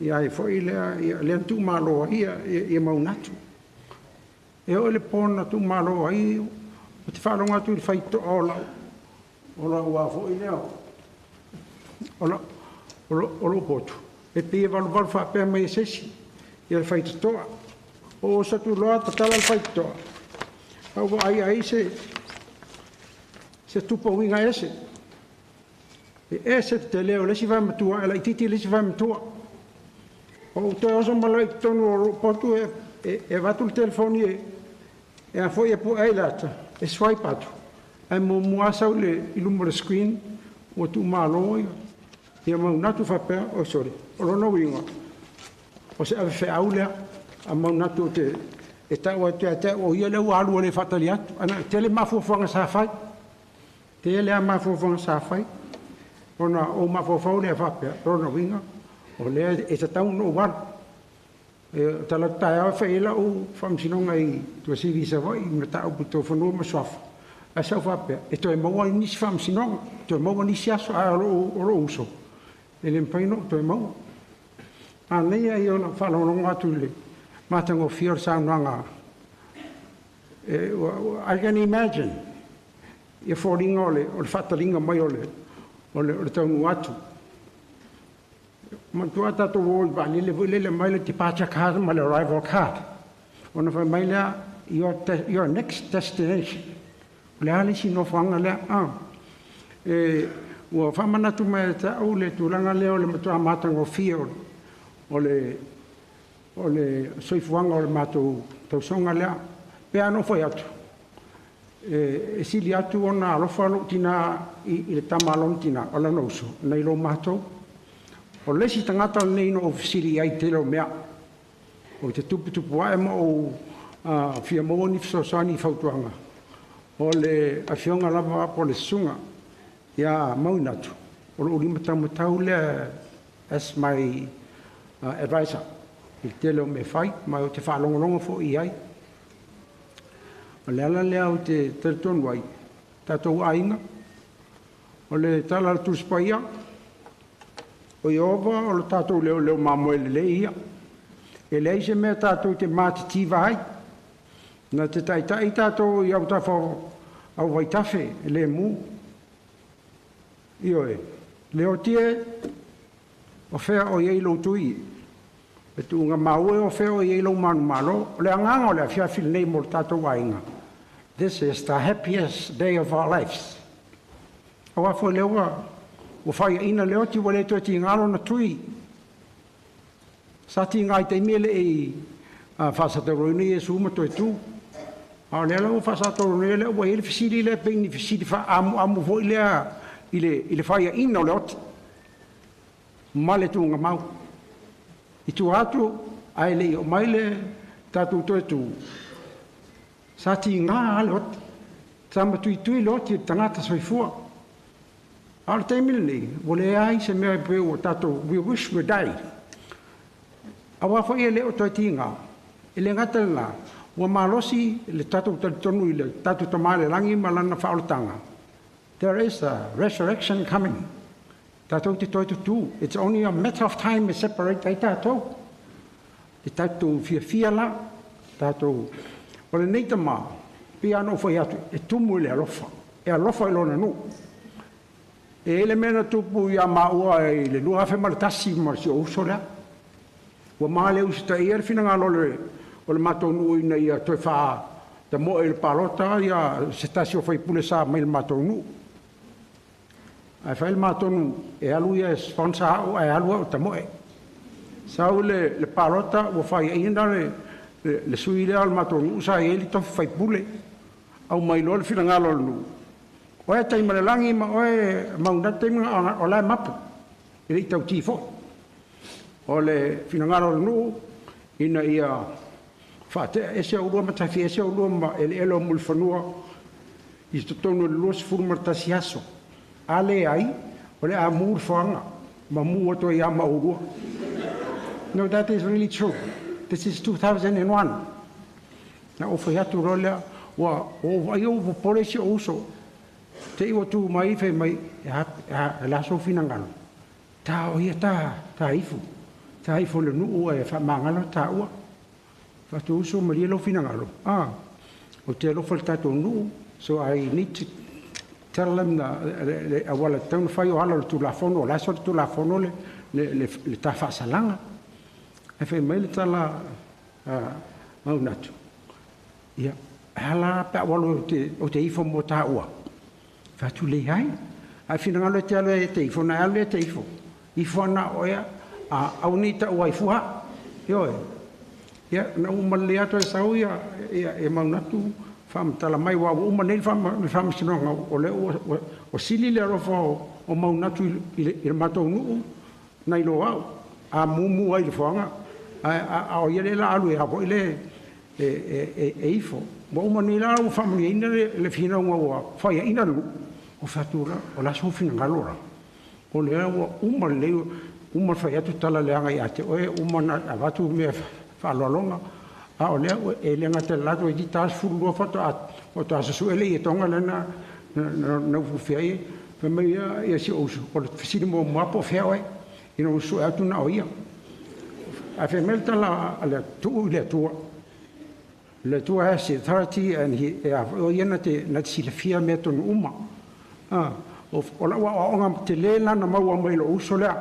Ia ai foi lea, ia, lea na tuumalo ai ia Maunatu. E oo i le po na tuumalo ai, o te faalogo atu i le faitotoa o lau, o lau a foi lea, o lou potu. E pei e valuvalu faapea mai e se isi, ia le faitotoa. O oso atu loa tatala le faitotoa. Au vaai ai se tupa uiga ese. E ese te tele o le isi vaematua, e laitiiti le isi vaematua. O ou toe oso ma loa i totonu o lou potu e avatu le telefoni e a foi e pue ai le ata, e swipe atu. Ae muamua sau i luma o le screen, ua tuumalo ia Maunatu faapea, oi sorry, o lona uiga, o se avefeau lea, a Maunatu o te e tau atu ia te au, o ia lea ua alu ua le faatali atu. Ana tele mafuafuaga sa fai. Tele a mafuafuaga sa fai. Ona o mafaufau lea faapea, lona uiga, o lea e tatau ona ou alu. E tala taeao e fai ai lau faamasinoga i Tuasivi i Savaii, mataupu tau fanua ma suafa. Ae sa ou faapea, e toe maua nisi faamasinoga, toe maua nisi aso, ae o lou uso, e le mafai ona ou toe maua. Manaia ia o lau faalogologo atu i le matagofie o le saunoaga. I can imagine ia foliga o le faataliga mai o le taunuu atu. Manatua tatou o i vaalele foi lele mai le departure card ma le arrival card. Ona fai mai lea, your next destination. O le a le isi nofoaga lea. E, ua faamanatu mai ia te au le tulaga lea o le matua matagofie o le soifuaga o le matou tausoga lea. Pe a na ou fai atu, e sili atu ona alofa lou tinā i le tama a lona tinā, o lona uso, nai lo matou. O le isi tagata lenei na ou fesili i ai i le tele o mea. Ou te tuputupu ae ma ou fia maua ni fesoasoani i fautuaga. O le afioga lava po o le susuga ia Mauinatu, o lou limataumatau lea as my advisor i le tele o mea fai, ma ou te faalogologo foi i ai. O le ala lea ou te talitonu ai, tatou aiga, o le tala a le Tusi Paia, o Ieova o le tatou leoleo mamoe lelei ia. E leai se mea tatou te matitiva ai, na te taitai tatou i autafa o vaitafe e le mu. Ioe, Leoti e, o fea o i ai lou tui, e tuuga maua o fea o i ai lou manumalo. O le agaga o le afiafi lenei mo le tatou aiga. This is the happiest day of our lives. Aua foi lea ua faiaina Leoti ua le toe tigalo na tui. Sa tiga i taimi e le i faasatauroina Iesu ma toe tu. A o lea la ua faasatauroina lea ua i ai le fesili lea pei ni fesili faaamuamu foi lea i le faiaina o Leoti ma le tuugamau. I tua atu ae le i o mai le tatou toe tu, sa tiga Leoti. Sa matuitui Leoti i le tagata soifua. A o le taimi lenei, ua leai se mea pe ua tatou, we wish we died. Aua foi e le o toe tiga, e le gata lena, ua malosi le tatou talitonu i le tatou Tama i le lagi ma lana faaolataga. There is a resurrection coming. Tatou te toe tutū. It's only a matter of time e separate ai tatou. E tatou fiafia la, tatou. O lenei tama, pei lava ona ou fai atu, e tumu i le alofa. E alofa i lona nuu. E le mea na tupu ia maua i le 2001 ma si ou uso lea. Ua ma le usitaia le finagalo o le matou nuu ina ia toe faatamoe i le palota ia se tasi o faipule sa mai le matou nuu. Ae fai le matou nuu, e alu ia e sponsor au ae alu au tamoe. Sau le palota ua faiaina le sui lea o le matou nuu sa i ai le tofi faipule. Au mai loa le finagalo o le nuu. Oe Taimalelagi ma oe Maunatu taimi o la e mapu. E le i tauti foi. O le finagalo o le nuu ina ia faatea ese aulua ma tafi ese aulua ma eleele o Mulifanua i totonu o le 21 aso. A le ai, o le a mu le foaga, ma mu atu ai ama aulua. No, that is really true. This is 2001. Na ou fai atu loa lea, ua ou ai ou popole si ou uso. Te i ua tu mai fai mai, e la sou finagalo. Ta o ia ta ifu. Ta ifo le nuu e faamagalo taua. Faatu uso malie lou finagalo. Ah, o te alofa le tatou nuu, so I need to tell them le auala tatau na fai o ala o le Tulafono, o le aso o le Tulafono le ta faasalaga. Ae fai mai le tala Maunatu. Ia, ala pe alu o te ifo mo taua. Faatu le ai. Ae finagalo e te alu e te ifo, na alu e te ifo. Ifo ana oea, a au ni ta ua ifua. Ioe. Ia, na uma le atu e sau ia, e Maunatu, whaamatala mai wa uma nei le whaamasinoga o le o sili le alofa o Maunatu i le matou nuu nai lo au. A mumu ai le foaga. A o ia le la alu e hapo i le e ifo. Ua uma nei la ua faamanuiaina le finauga ua faiaina le nuu. O whatu la, o la so finagalo la. O lea ua uma lelei, uma le fai atu tala leaga ia te oe, uma na avatu mea faaloaloga. A o lea e le gata le latou e ti 42 faatoa susue le ietoga lea na ufufia ai. Fai mai ia si ou uso, o le fesili muamua po o fea oe, ina ua susue atu na o ia. Ae fai mai le tala a le tuu i le Atua. Le Atua has the authority and he, e a o ia na te silafia mea tonu uma. O lau aoaoga te le lana maua mai lo uso lea.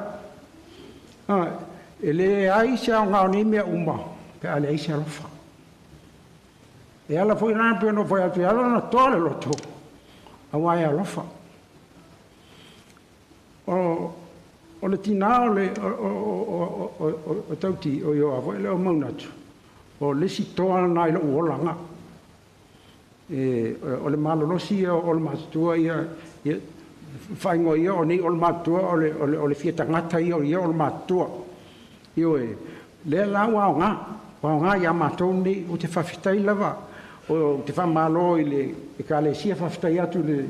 E le ai se aoga o nei mea uma, pe a leai se alofa. E ala foi rana pe ono fai atu, e ala na toa le loto, aua e alofa. O le tinā o le o tauti o Ioa foi le o Maunatu. O le isi toa lena i lou olaga. E, o le malolosi ia o le matutua ia, ia faaigoa ia o nei o le matutua o le fia tagata ia o ia o le matutua. Ioe, lea la ua aoga, ua aoga ia matou nei, ou te faafetai lava, ou te faamalo i le ekalesia, faafetai atu i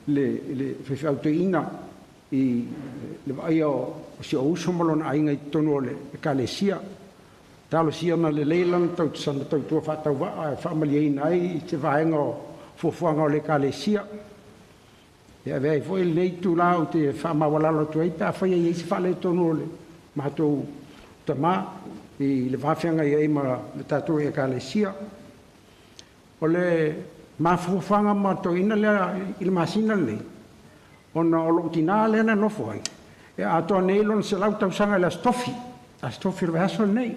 le faifeau toeaina i le vaaia o si ou uso ma lona aiga i totonu o le ekalesia. Talosia na lelei lana sana tautua faatauvaa e faamalieina ai se vaega o fuafuaga o le ekalesia. E avea ai foi lenei itulā ou te faamaualalo atu ai pe afai e i ai se faaletonu o le matou tamā i le va feagai ai ma le tatou ekalesia. O le mafaufauga ma toeaina lea i le masina lenei, ona o lou tinā lea na nofo ai, e atoa nei lona 100 tausaga i le Aso Tofi, Aso Tofi o le vaiaso lenei.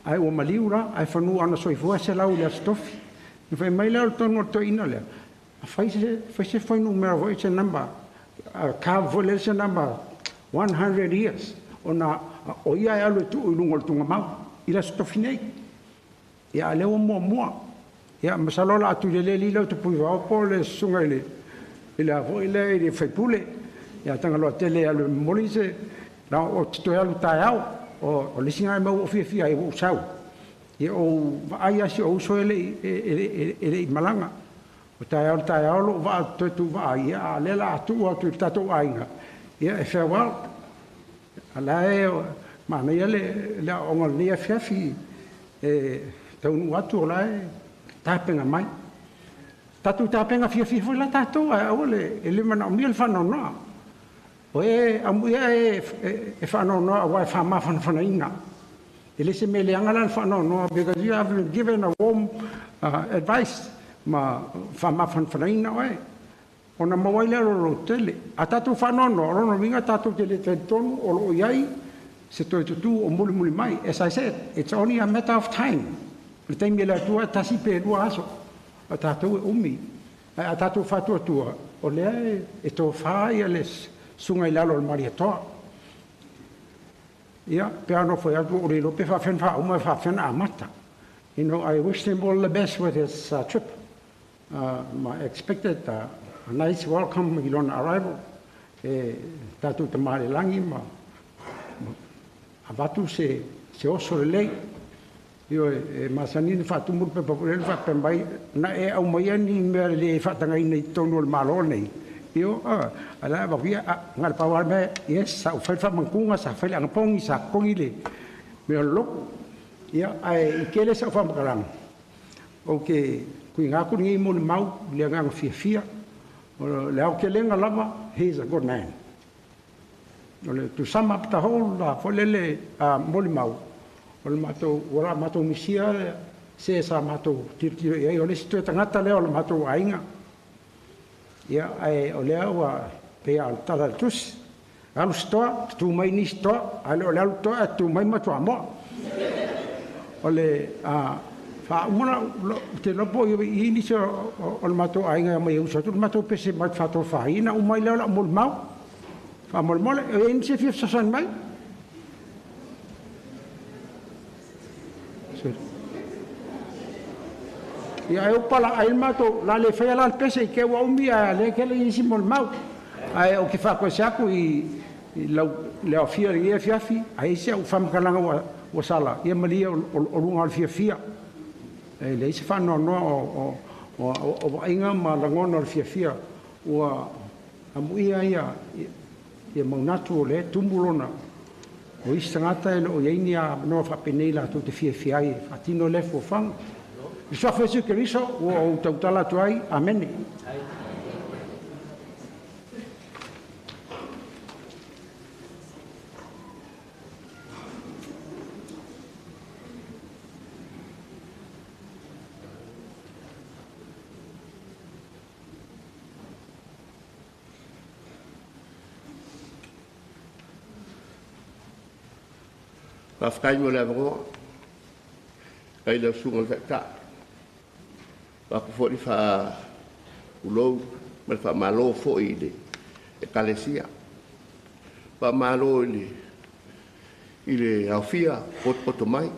Ae ua maliu la, ae fanu ana soifua e 100 i le Aso Tofi. Na fai mai lea o le tonu o le toeaina lea, fai se fuainumera foi se number, carve foi lea se number 100 years, ona o ia e alu e tuu i luga o le tugamau i le Aso Tofi nei. Ia, a lea ua muamua. Ia, masalo o le a tulele lila o Tupuivao po o le susuga i le a foi lea i le faipule. Ia Tagaloa tele e alu e momoli se la o te toe alu taeao. O le isi lena mea ua ou fiafia ai ua ou sau. Ia ou vaai lava si ou uso e le i malaga. O taeao le taeao lou vaa toe tuuvaa ai, ia a o lea o le a tuu atu i le tatou aiga, ia e farewell. A la e manaia le aoaoga o lenei afiafi e taunuu atu o la e tapena mai. Tatou tapena fiafia foi la tatou ae aua le e le manaomia le faanoanoa. O e amuia e faanoanoa aua e faamafanafanaina. E le se mea leaga la le faanoanoa because you have been given a warm advice ma faamafanafanaina oe. Ona maua ai lea o le lototele. A tatou faanoanoa, o lona uiga tatou te le talitonu o lo o i ai se toe tutū o mulimuli mai. As I said, it's only a matter of time. Le taimi e le Atua e tasi pe lua aso. A tatou e umi. Ae a tatou faatuatua, o lea e tofā ia le susuga i lalo o le Malietoa. Ia, pe a nofo atu o le iloa pe faafefea ona faauma e faafefea ona amata. I wish them all the best with his trip. I expected a nice welcome i lona arrival. E tatou tamalelagi ma avatu se oso lelei. Io e masani na faatumu le pepa foi lele faapea mai na e aumaia ni mea le faatagaina i totonu o le Malo nei. Io a ala vakuia a ngale pau a mea yes sa ou fai le faamantuga sa fai le agapogi sa totogi le mea o le lotu. Ia ae i tele sau faamatalaga ou te tuuina atu lenei molimau i le agaga fiafia. O le aotelega lava, he is a good man. O le to sum up the whole foi lele molimau o le matou ua la matou misia se sa matou tilotilo i ai o le isi toe tagata lea o le matou aiga. Ia ae o lea ua pei lava o le tala a le tusi, alu se toa, tutu mai nisi toa, ae le o le alu toa ae tutu mai ma Toamoa. O le faauma lau te iloa po o i nisi o le matou aiga e omai e usu atu le matou pese mai faatofaina uma ai lea o lau molimau. Faamolemole, e i ai nisi e fia fesoasoani mai? Ia e upa ai le matou la le faia la le pese i ke ua umi ae lea tele isi molimau. Ae ou te faatoese atu i lau le aofia i lenei afiafi, ai se au faamatalaga ua sala, ia malie o luga o le fiafia. E leai se faanoanoa o vaaiga ma lagona o le fiafia ua amuia ia manatu o lea e tumu lona o isi tagata e le o i ai ni avanoa faapenei latou te fiafia ai e faatino lea fuafuaga. I le suafa o Iesu Keriso ua ou tautala atu ai, amene. Faafetai mo le avanoa i lau susuga i le Taitai. Avatu foi le faatulou ma le faamalo foi i le ekalesia. Faamalo i le aofia potopoto mai.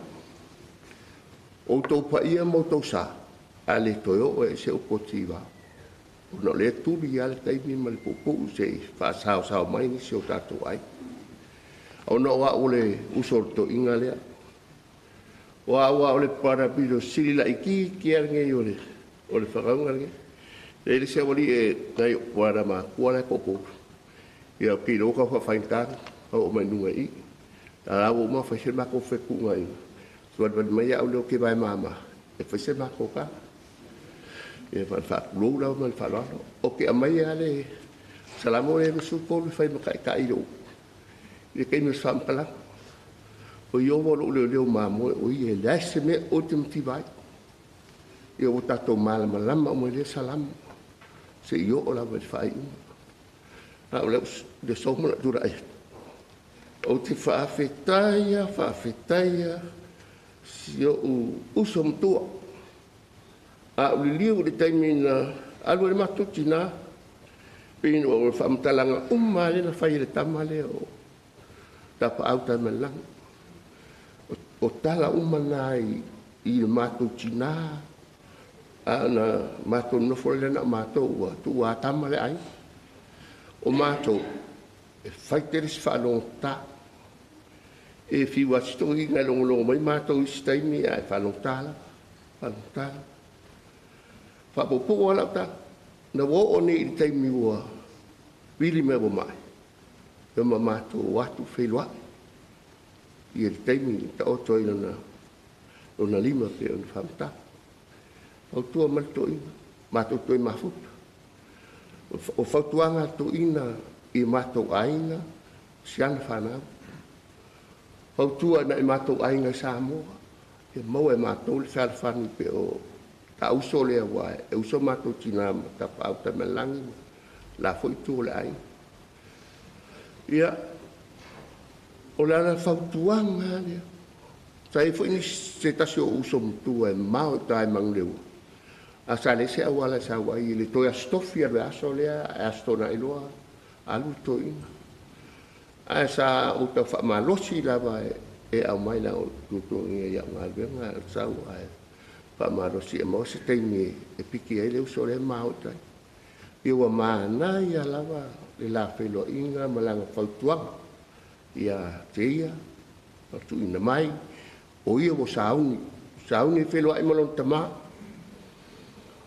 O outou paia ma outou sa, a le toe oo e se upu o Tivao. Ona o lea tuli lava le taimi ma le puupuu se'i faasaosao mai nisi o tatou aiga. Ona o a'u o le uso o le toeaina lea. O a'u a o le brother pito sili laitiiti lava lenei o le o le faagauga lenei. E le se aualii e nai o'u brother makua la e toatolu. Ia ou te iloa ua tau faafaigata ona oo mai i luga i i. A la ua uma ona fai se matou fetuunaiga, savalivali mai a'u lea ou te vae mama e fai se matou tala. Ia ma le faatulou lava ma le faaaloalo. Ou te aumaia lava le Salamo lea 23 e fai ma taitai i lou i le taimi o se faamatalaga. O Ieova o lou leoleo mamoe, o ia e leai se mea ou te mativa ai. Ia ua tatou malamalama uma i lea Salamo seia oo lava i le faaiuga. A o le aso ma lou tulai atu, ou te faafetaia, faafetaia si o'u uso matua. A ou liliu i le taimi na alu ai le matou tinā, pei o le faamatalaga uma lava lea na fai e le tama lea o Tapaau Taimalelagi. O tala uma na i le matou tinā, a na matou nonofo lea na o matou ua tuua tama le aiga. O matou, e fai tele se faalogotata. E fiu lava si toeaina e logologo mai matou i isi taimi ae faalogotata lava, faalogotata lava. Faapuupuu lava lau tala. Na ua oo nei i le taimi ua vili mai ua ma'i, ia ma matou o atu feiloai i le taimi na taoto ai lona lona lima pei ona faamatala. Fautua mai le toeaina, matou toe mafuta. O fautuaga a le toeaina i matou aiga, si ana fanau. Fautua i nai matou aiga i Samoa, ia maua e matou le fealofani pei o ta uso lea aua e uso matou tina ma Tapaau Taimalelagi ma la foi itu o le aiga. Ia, o le ala fautuaga lava lea. Sa i ai foi nisi, se tasi o uso matua e mamao i uta i Manuleleua, ae sa leai se auala e sau ai i le toe Aso Tofi alu e aso lea, ae Aso Toonai loa alu le toeaina. Ae sa ou tau faamalosi lava e aumai leaga o le tuatuagia i au galuega a o le sau ae faamalosi e maua se taimi e piki ai le uso lea ma o i tai. Ia ua manaia lava le la feiloaiga ma lana fautuaga ia te ia ma tuuina mai o ia ua sauni, sauni e feiloai ma lona tama.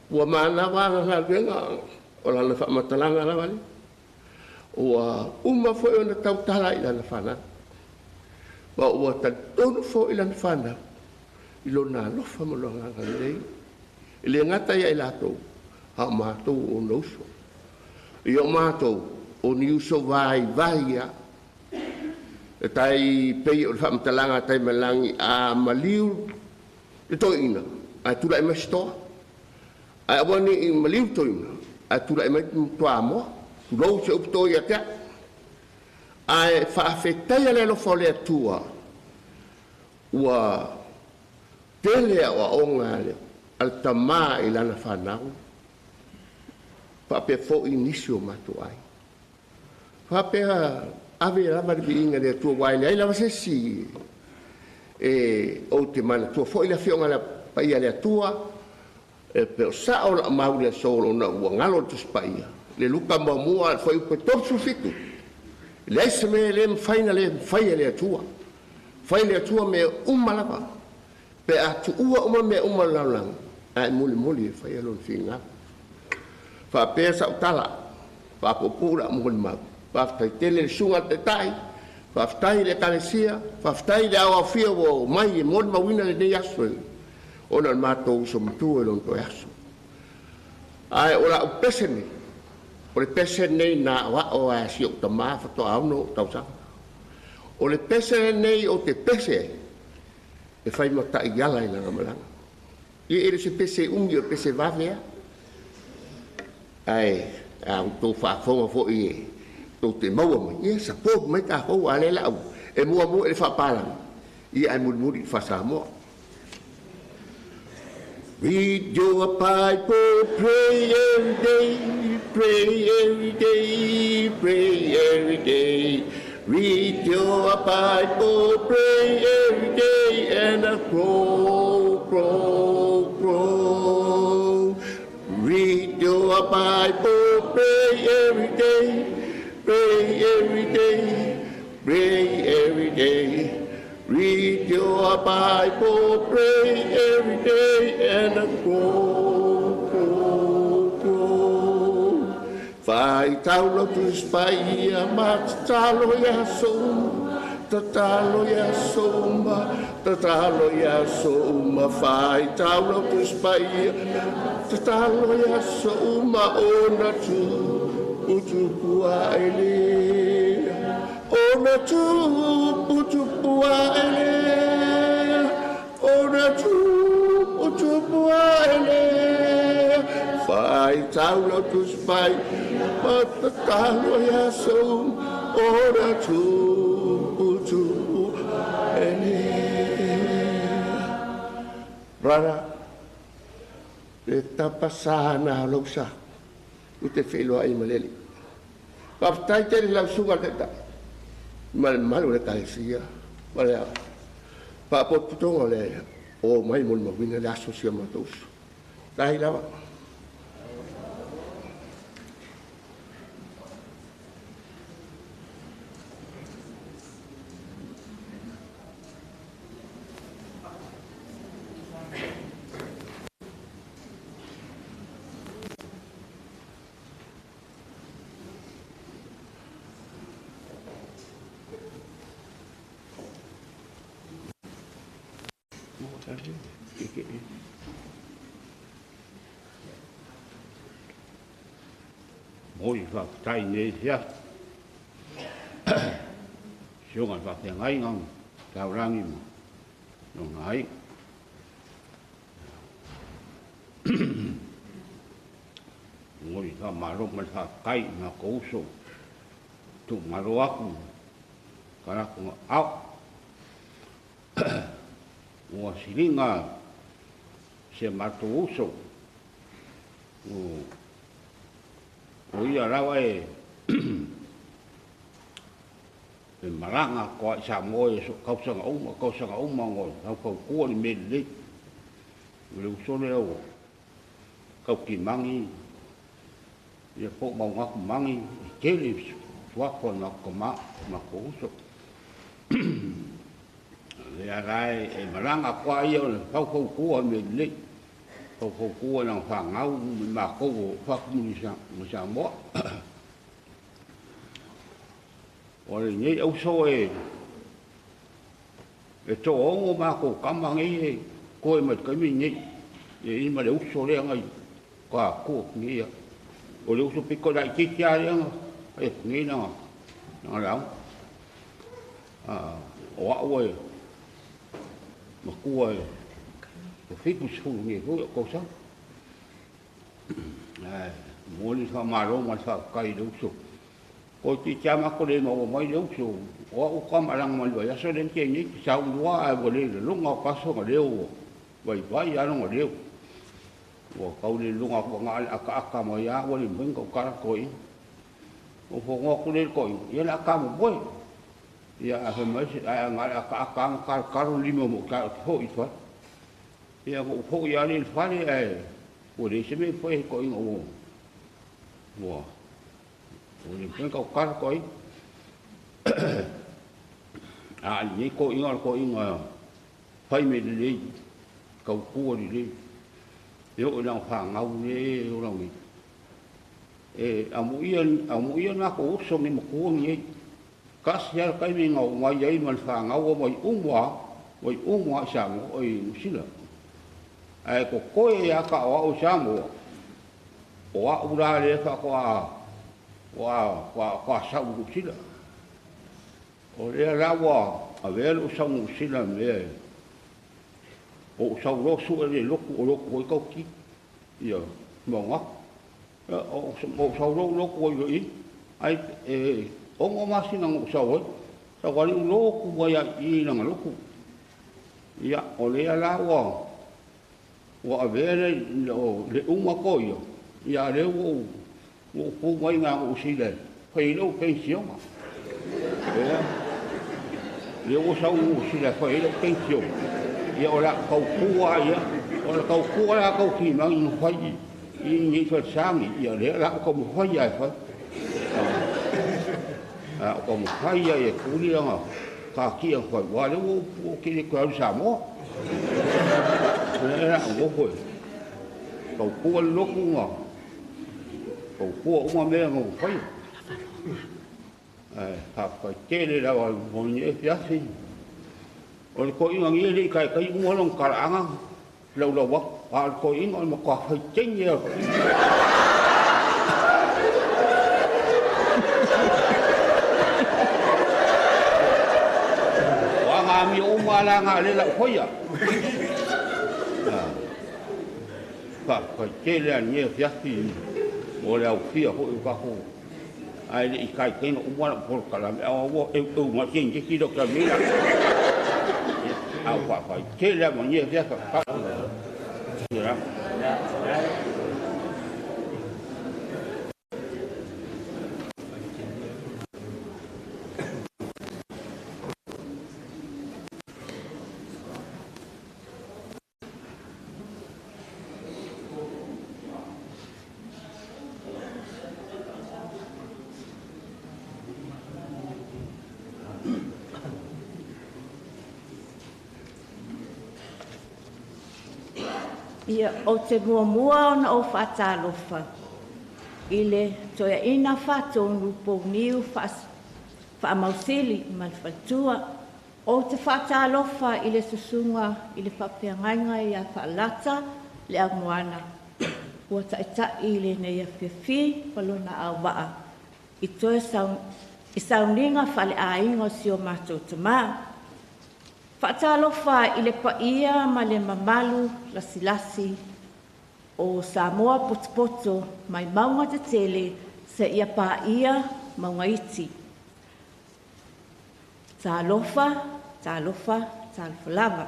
Ua manava ana galuega o lana faamatalaga lava lea. Ua uma foi ona tautala i lana fanau, ma ua talitonu foi lana fanau i lona alofa ma lona agalelei. E le gata ia i latou, a o matou o ona uso. Ia o matou, o ni uso vaivai ia. E tai pei o le faamatalaga a Taimalagi, a maliu le toeaina, ae tulai mai se toa. Ae aua ne i maliu le toeaina, ae tulai mai Toamoa, tulou se upu to ia te au. Ae faafetaia le alofa o le Atua, ua tele aoaoga a le tama i lana fanau, faapea foi nisi o matou aiga. Faapea ave lava le viiga i le Atua, aua e leai lava se isi e ou te manatua foi le Afioga Paia a le Atua, e pei o sao lau mau i le aso ona ua galo le Tusi Paia, le Luka muamua le fuaiupu e 37, e leai se mea e le mafai na le mafai e le Atua. Fai le Atua mea uma lava, pe a tuua uma mea uma o le lalolagi, ae mulimuli e faia lona finagalo. Faapea sau tala, faapuupuu lau molimau. Faafetai tele i le susuga i le Taitai, faafetai i le Ekalesia, faafetai i le aoaofia ua omai e molimauina lenei aso ona o le matou uso matua i lona toe aso. Ae o lau pese nei, o le pese lenei na aoao ai si ou tama faatoa 6 ou tausaga. O le pese lenei ou te pese ai, e fai ma taiala i lana malaga. Ia e le o se pese umi o le pese vave lava. Ae a outou faafofoga foi e tou te maua mai, ia support mai tatou, a o lea la e muamua i le faapalagi, ia ae mulimuli i le faa-Samoa. Read your Bible, pray every day, pray every day, pray every day. Read your Bible, pray every day, and grow, grow. your Bible, pray every day, pray every day, pray every day. Read your Bible, pray every day, and grow, grow, grow. Whai tau lau tuspaia ma tatalo ia soma, tatalo ia soma, tatalo ia soma. Whai tau lau tuspaia, tatalo ia soma, ona tu, utupua elea. Ona tu, utupua elea. Ona tu, utupua elea. Whai tau lau tuspaia, ma tatalo ia soma, ona tu, utupua elea. Brother, le tapasana lau sa, u te wheloa i malele. Whaftai te lau sunga te ta. Ma le malu le kalesia. Ma le whaapotutonga le o mai mo le mawina le aso sia matausu. Tahi lava. Moi whakatai nei hea. Sionga whawhengai ngā taurangi mo. No ngai. Moi wha maro ma whakatai ngā kouso. Tu maro aku. Karako ngā au. Ua siringa se mato uso. O ia rawa e e maranga koa i sa moe so kausanga uma ngoi au kau kua ni mele lei. O le uso le au kau ki mangi ia po mau ngaku mangi e tele suako na ko ma ko uso. Le arai e maranga koa ia o le kau kau kua mele lei. Kau kau kua na whangau me mākou o whakumuni sa moa. O le nei au so e tō ongo mākou kama ngei e koe mai kaimi nei. E ima le uso lea ngai ka kua ngi ia. O le uso piko lai titi a lea nga e ngi nanga lau. O au e makua e o fiku sulu ngi hui o kousa. Moli wha maro ma wha kai le uso. Ko ti tia mako le maua mai le uso. O au ka maranga mai vai aso le ke nei ki sau lua ai wa le lunga o kaso nga leo. Vai vai ano nga leo. Ua kau le lunga ko nga ale aka aka mai a wa le mwenga o kara koi. O whongoa ku le koi. Ia le aka mo boe. Ia a mai se ai nga ale aka aka nga karo karo lima mo ka ho i whai. Ia mo ho i ale whare e. O le se me poe koi nga o. Ua. O le mwenga o kara koi. A ni ko inga ko inga whai me le lei. Kau kua le lei. E o nang whangau le o rangi. E amu ia nā ko uso ngi makua ngi ei. Kasi ala kai me ngau mai ai ma le whangau o mai umua i Samoa i Nusila. Ae ko koe ia ka o au Samoa. O au rā le wha koa sau Nusila. O lea rawa a vea le usau Nusila mea. O usau rosu e le loku o loku hoi kau ki. Ia, maunga. O usau loku hoi loi. Ai, e, ongo masina ngo usau hoi. Sa wali u loku wai a i nanga loku. Ia, o lea lawa. Ua a vea le, le uma ko ia. Ia, le ua u pū mai ngā usile. Whai leo pensioma. Ia, le ua sau usile whai leo pensioma. Ia o la kau kua ia, o la kau kua la kau ki mangi no whai I nei falesagi, ia lea la o taumafai lava e fai. A o taumafai lava e tuli lana kakia na fai, aua o lea ua ou te le toe alu i Samoa. O lea la a ou nofo e tautua le lotu ma tautua uma mea na ou faia. Ae faafetai tele lava mo lenei afiafi. O le toeaina nei e le i taitai uma lona talaaga laulau atu, a o le toeaina o le matua fai teine lava o le toeaina. O ana amio uma lava la na o lea o le a ou faia. Faafetai tele lava i lenei afiafi mo le aofia foi o tatou ae le i taitai ona uma lau polokalame, a ua eueu mai le keneketi lea ou te alu nei la. Ae ua faafetai tele lava mo lenei afiafi. Faafetai. Ia, ou te muamua ona ou faatalofa i le toeaina faatonu pouniu faamausili ma le faletua. Ou te faatalofa i le susuga i le faafeagaiga ia Faalata le Aumoana ua taitai i lenei afiafi ma lona auvaa i toe i sauniga faaleaiga o si o matou tamā. Faatalofa i le paia ma le mamalu lasilasi o Samoa potopoto mai mauga tetele seia paia mauga iti. Talofa, talofa, talofa lava.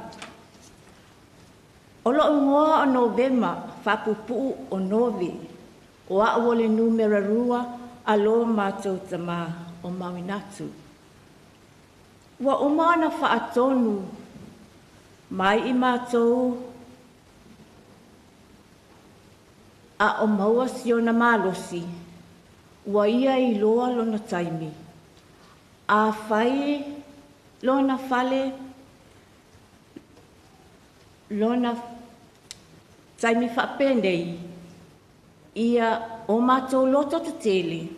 O lou igoa o Novema, faapuupuu o Novi, o au o le numera 2 a lo matou tamā o Mauinatu. Ua uma ona faatonu mai i matou a o maua siona malosi, ua ia iloa lona taimi. A fai lona fale, lona taimi faapenei, ia o matou loto tetele,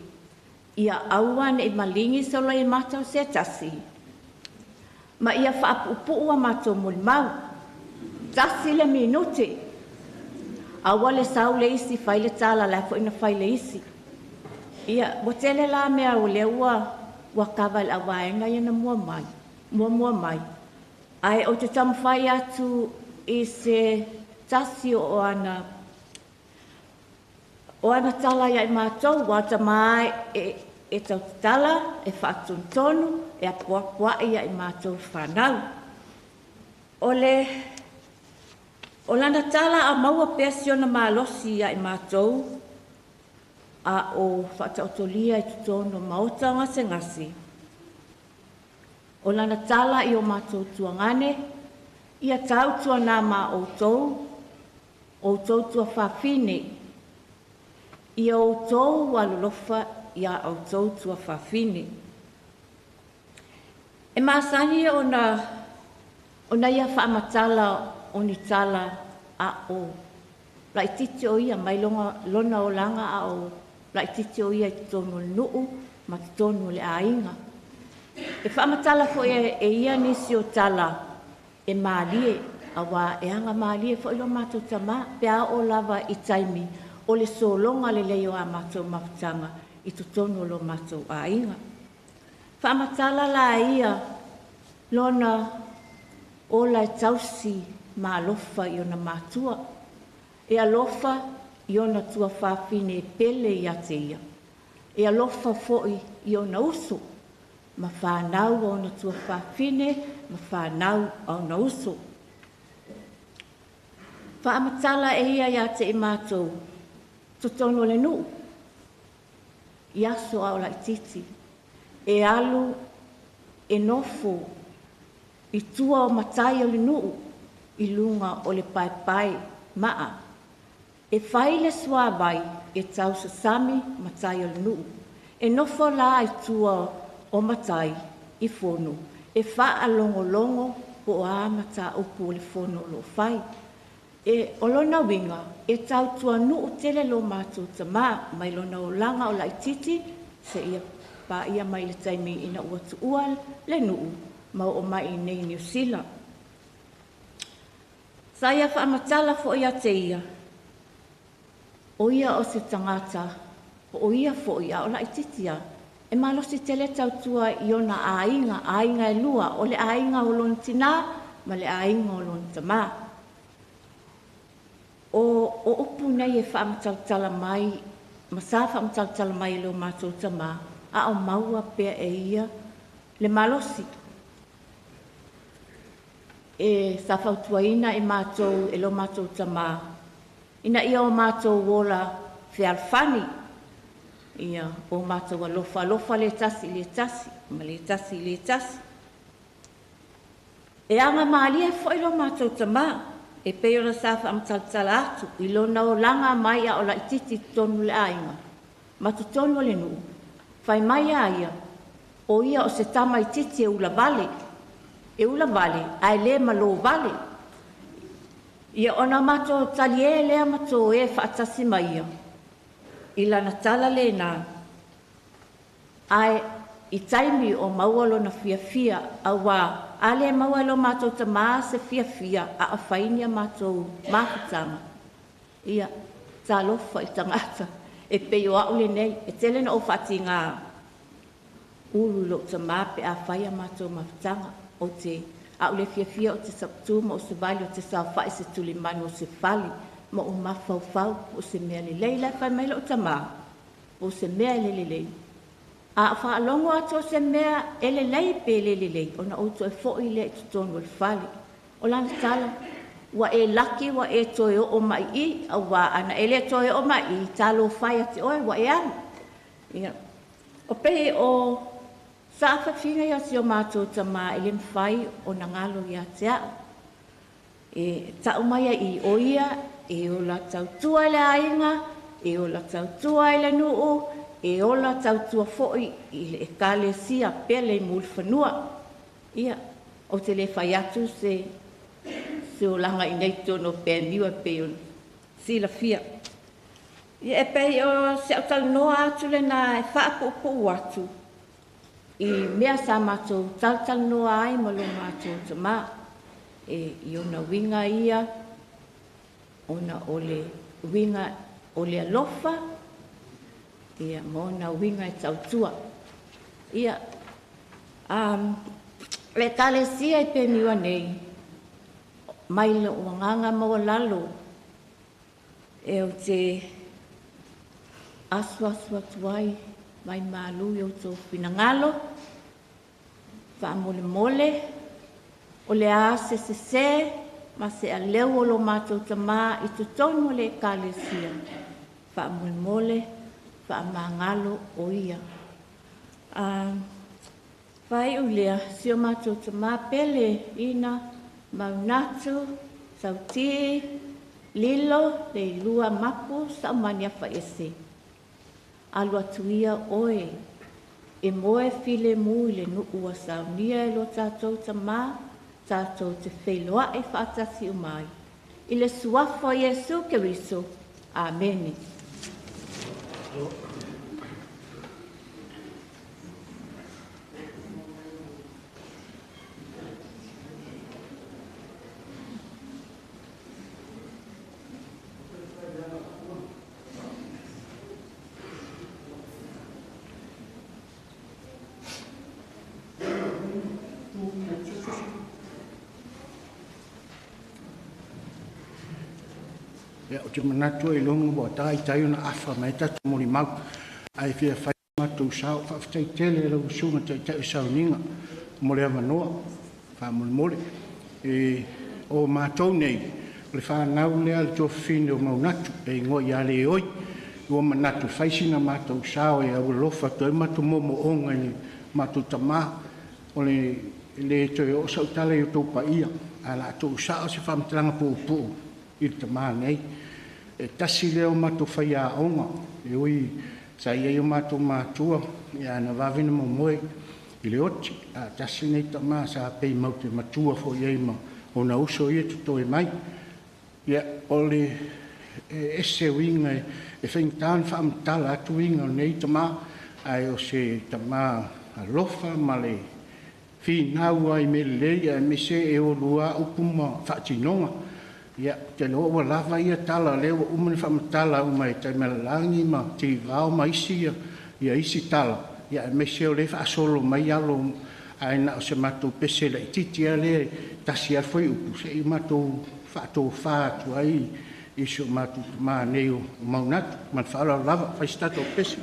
ia aua ne i maligi solo i mata o se tasi, ma ia faapuupuu a matou molimau. 1 le minute. Aua le sau le isi fai le tala, la foi na fai le isi. Ia, ua tele la mea o lea ua kava i le auvaega ia na mua mai. Ae o te taumafai atu i se tasi o ana tala ia i matou, ua tama e tautatala, e faatonutonu, e apoapoai ia i matou whanau. O lana tala a maua pea si ona malosi ia i matou, a o whaataotolia i totonu maota o gasegase. O lana tala i o matou tuagane, ia tautua nā ma outou, outou tuafafine, ia outou alolofa ia outou tuafafine. E masani ona ia whaamatala o ni tala a o laititi o ia mai lona olanga a o laititi o ia i totonu o le nuu ma totonu o le aiga. E whaamatala foi e ia nisi o tala e mālie, awa e anga mālie foi lo mātou tama, pe a o lava i taimi o le solonga le lei o a mātou mafutanga i totonu o lo mātou aiga. Whaamatala la ia lona ola e tausi ma alofa i ona mātua, e alofa i ona tuafafine e pele ia te ia, e alofa foi i ona uso, ma whanau a ona tuafafine, ma whanau a ona uso. Whaamatala e ia ia te i mātou, totonu o le nuu, i aso a o laititi, e alu e nofo i tua o matai o le nuu, i lunga o le paepae maa. E fai le suāvai e tausasami matai o le nuu. E nofo la i tua o matai i fono, e faalogologo po o a mataupu o le fono o lo o fai. E o lona uiga, e tautuanuu tele lo matou tamā mai lona olaga o laititi seia paia mai le taimi ina ua tuua le nuu ma oo mai i nei Niu Sila. Sa ia faamatala foi ia te ia, o ia o se tagata, po o ia foi a o laititi lava, e malosi tele tautua i ona aiga, aiga e lua, o le aiga o lona tinā ma le aiga o lona tamā. O upu nei e faamatalatala mai, ma sa faamatalatala mai e lo matou tamā, a o maua pea e ia le malosi. E sa fautuaina e matou e lo matou tamā, ina ia o matou ola fealofani, ia o matou alofa, alofa le tasi i le tasi, ma le tasi i le tasi. E agamalie foi lo matou tamā, e pei ona sa faamatalatala atu i lona olaga mai a o laititi i totonu o le aiga, ma totonu o le nuu, fai mai a ia, o ia o se tamaititi e ulavale, ae le malo vale. Ia ona matou talie lea ma toe faatasi mai ia, i lana tala lena, ae i taimi o maua lona fiafia, auā a le maua e lo matou tamā se fiafia a o fai ni a matou mafutaga, ia talofa i tagata e pei o au lenei, e tele na ou faatigā ulu i lou tamā pe a fai a matou mafutaga. Ou te au le fiafia o te saputu ma o se vali o te saofai se tulimanu o se fale ma o mafaufau o se mea lelei la e fai mai lou tamā, o se mea e le lelei. A o faalogo atu o se mea e lelei pe le lelei, ona ou toe foi lea i totonu o le fale. O lana tala, ua e laki ua e toe oo mai i, auā ana e le toe oo mai i, talofa e ia te oe ua e alu. Ia, o pei o saafafiga ia si o matou tamā e le mafai ona galo ia te au. E tau mai ai o ia e ola tautua i le aiga, e ola tautua i le nuu, e ola tautua foi i le ekalesia pele i Mulifanua. Ia, o te le fai atu se olaga i nei totonu o Pemiu e pei ona silafia. Ia e pei o se au talanoa atu lena e faapuupuu atu i mea sa matou talatalanoa ai ma lo matou tamā. E i ona uiga ia, ona o le uiga o le alofa, ia ma ona uiga e tautua. Ia, le ekalesia i Pemiua nei, mai lou agaga maualalo, e ou te asuasu atu ai mai malu i outou finagalo, faamolemole, o le a se sesē ma se aleu o lo matou tamā i totonu o le ekalesia, faamolemole, faamagalo o ia. Faiu lea, si o matou tamā pele, ina, maunatu, sauti, lilo, leilua, mapu, saumani a whaese. Alu atu ia oe, e moe file mu i le nuu a saunia e lo tātou tamā, tātou te wheiloa e whaatasi o mai. I le suafa o Iesu Keriso. Amene. Ia, o te manatu e longa ua tai tai ona afa mai tatu moli mau. Ai fia whai mātou sao, whaafetai tele lau usunga taitai o sauninga mo le avanoa, whaamolemole. E, o mātou nei, o le whanau lea le tuafafine o Maunatu, e ingoa ia le oi, ua manatu whaisina mātou sao e au alofa toe mātou momo onga i mātou tamā, o le le toe o sautala i o tau paia, a la tō sao se whaamatalanga pō pō i le tamā nei. E tasi lea o matou faiaoga, e ui sa i ai o matou matua, ia na vave na momoe i le oti, a tasi nei tamā sa pei mau te matua foi ai ma ona uso ia totoe mai. Ia, o le e ese uiga e faigata ona faamatala atu uiga o lenei tamā, ae o se tamā alofa ma le finau ai i mea lelei, aemaise e olua upu ma faatinoga. Ia, ou te iloa ua lava ia tala o lea ua uma ona faamatala uma e Taimalelagi ma Tivao ma isi ia isi tala, ia aemaise o lea e faasolo mai alo, ae na o se matou pese laitiiti lava lea e tasi lava le fuaiupu se i matou faatofa atu ai i si o matou tamā nei o Maunatu. Ma le faaaloalo lava. Fai se tatou pese.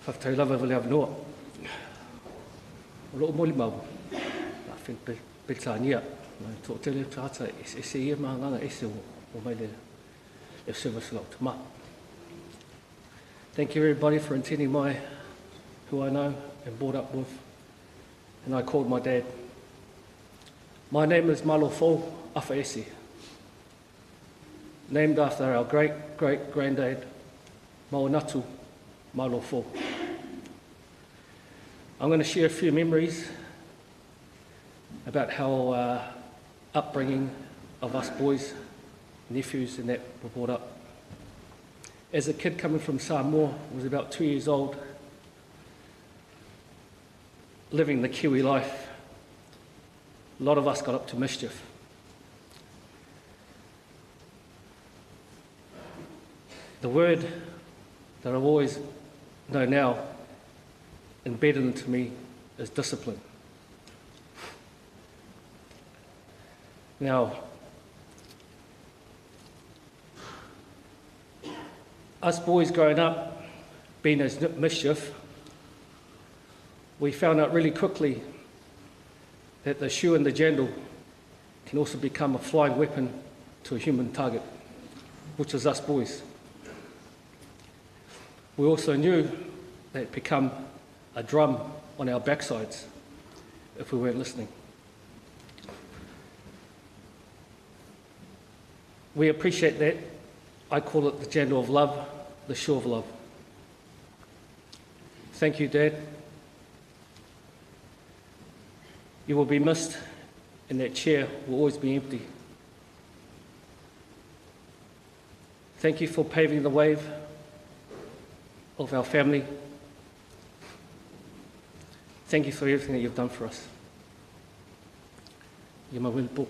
Faafetai lava i le avanoa. O loo molimau, a Peretania, ma e toatele tagata eseese ia ma agaga ese ua omai i le service o lau tamā. Thank you everybody for attending my, who I know and brought up with, and I called my dad. My name is Malofo Afaese, named after our great-great-granddad, Maonatu Malofo. I'm going to share a few memories about how upbringing of us boys, nephews and that were brought up. As a kid coming from Samoa, I was about 2 years old, living the Kiwi life. A lot of us got up to mischief. The word that I've always known now, embedded into me, is discipline. Now, us boys growing up, being as mischief, we found out really quickly that the shoe and the jandal can also become a flying weapon to a human target, which is us boys. We also knew that it become a drum on our backsides if we weren't listening. We appreciate that. I call it the jandal of love, the shoe of love. Thank you, Dad. You will be missed, and that chair will always be empty. Thank you for paving the way of our family. Thank you for everything that you've done for us. You're my will.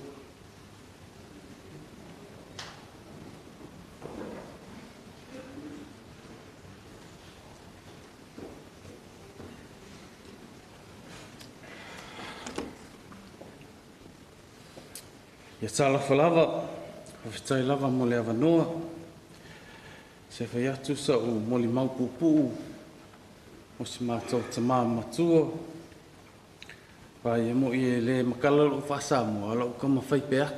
Ia talofa lava, faafetai lava mo le avanoa. Se fai atu sa'u molimau puupuu o si matou tamā matua. Pa ia mo'i e lē makala lo'u faasamoa a la'u taumafai pea.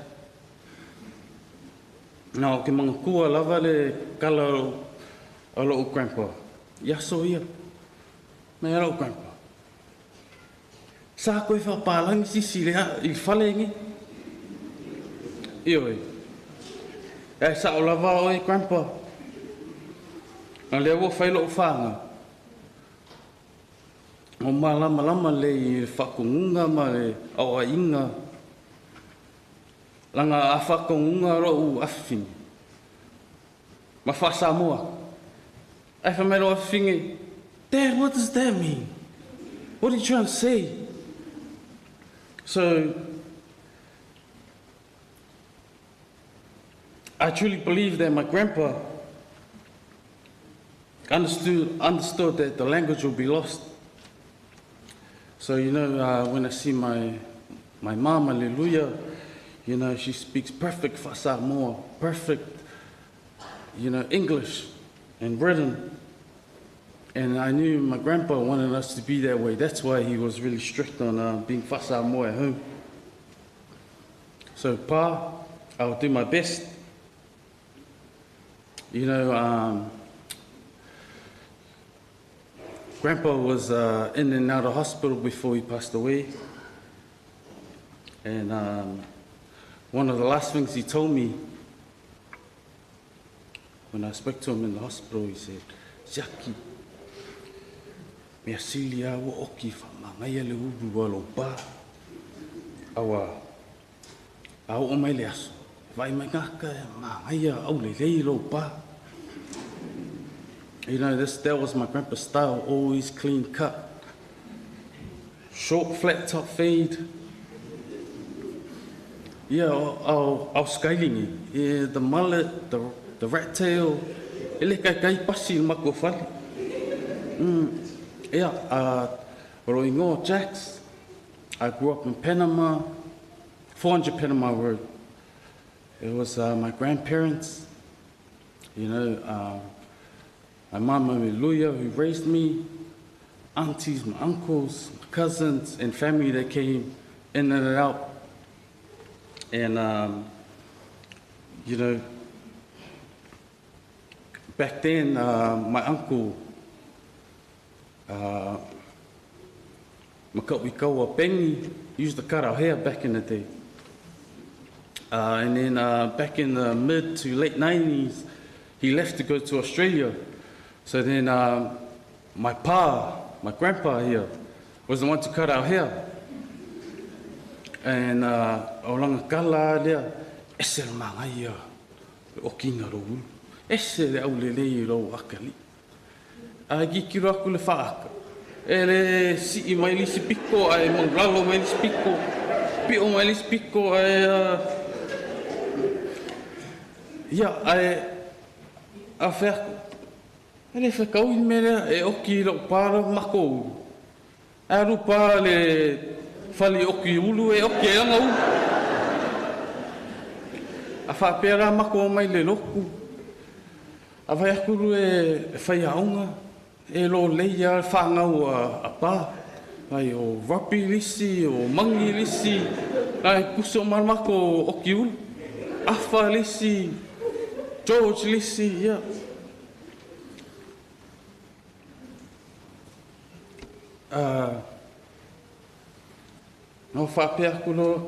Na o ke manatua lava le kala o lo'u grandpa i aso ia. Mai a lo'u grandpa. Sa koe faapalagi sisi le i fale nei. Ioe. Ae sa'o lava oe grandpa. A lea ua fai lo'u faga. O malamalama lelei i le faatonuga ma le aoaiga. Laga a faatonuga lo'u afafine. Ma faasamoa. Ae fai mai lou afafine, "Dad, what does that mean? What are you trying to say?" So, I truly believe that my grandpa understood that the language will be lost. So, when I see my mom, hallelujah, she speaks perfect Samoa, perfect English and written. And I knew my grandpa wanted us to be that way. That's why he was really strict on being Samoa at home. So, Pa, I'll do my best. Grandpa was in and out of hospital before he passed away. And one of the last things he told me when I spoke to him in the hospital, he said, "Siaki, mea sili a ua oki faamagaia le ulu a lou pa. Aua, a oo mai le aso, vaai mai gaka e magaia aulelei lou pa." That was my grandpa's style, always clean cut. Short, flat top fade. Yeah, ao skylingi. Yeah, the mullet, the rat tail. E le kai kai pasi i mako fale. Yeah, o lo ingoa Jacks. I grew up in Panama, 400 Panama Road. It was my grandparents, my mama Luya who raised me, aunties, my uncles, my cousins, and family that came in and out. And, back then, my uncle, Makawikawa Bengi, used to cut our hair back in the day. And then back in the mid to late 90s, he left to go to Australia. So then my pa, my grandpa here, was the one to cut our hair. And o langa kala lea, ese le magaia, le okinga lo ulu. Ese le aulelei lo akali. A kikiro aku le whaaka. E le sii mai lisi piko, ai manglalo mai lisi piko, pio mai lisi piko, ai... Ia, ai... A wheako. E le whakau i mea lea, e oki lau pāra mako ulu. A aru pā le fali oki ulu, e oki e anga ulu. A whaapea rā mako mai le loku. A vai akuru e whai aonga, e lo leia whangau a pā. Ai o rapi lisi, o mangi lisi, ai puso marmako oki ulu. Afa lisi, George lisi, ia. No whaapea aku loa.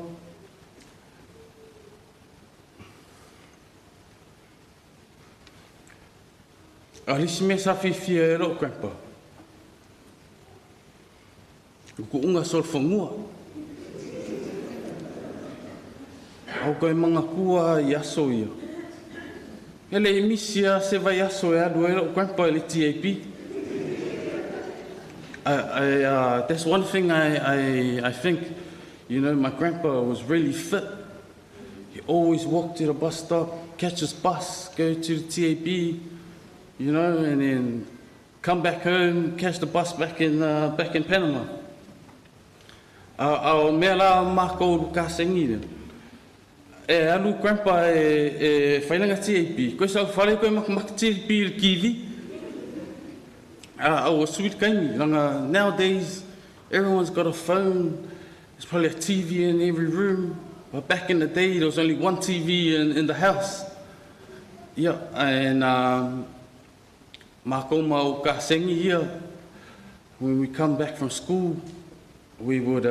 A lisi mea sa fiafia e lou grandpa. O ku'uga solofanua. Au koe manatua i aso ia. E le i misi a se vaiaso e alu ai lou grandpa i le TAB. That's one thing I think, my grandpa was really fit. He always walked to the bus stop, catch his bus, go to the TAB, and then come back home, catch the bus back in Panama. A o mea la mākou lu ka sengi. E alu grandpa e whailanga TAP. Koe sau whare koe makamaka TAP le kiwi. O sweet kaimi. Langa nowadays, everyone's got a phone. There's probably a TV in every room. But back in the day, there was only one TV in the house. Yeah, and mākou ma o ka sengi ia, when we come back from school, we would,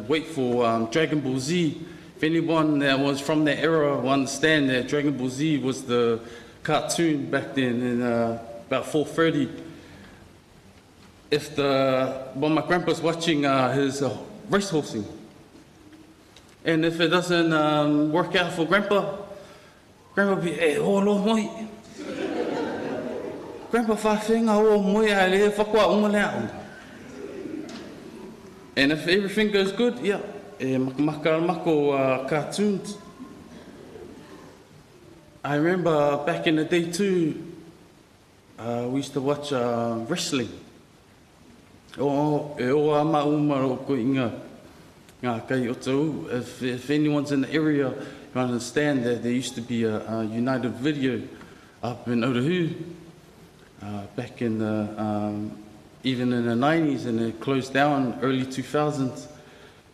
wait for Dragon Ball Z. If anyone that was from that era will understand that Dragon Ball Z was the cartoon back then in about 4:30. Well, my grandpa's watching his racehorsing. And if it doesn't work out for grandpa, grandpa will be, hey, oh, lo moi. Grandpa whawhenga o moi a le whakwa unga le aunga. And if everything goes good, yeah, e makamaka mako cartoons. I remember back in the day too, we used to watch wrestling. O e o ama uma o ko inga ngā kai o tau. If anyone's in the area, you understand that there used to be a United Video up in Otahu. Back in the, even in the 90s, and it closed down early 2000s.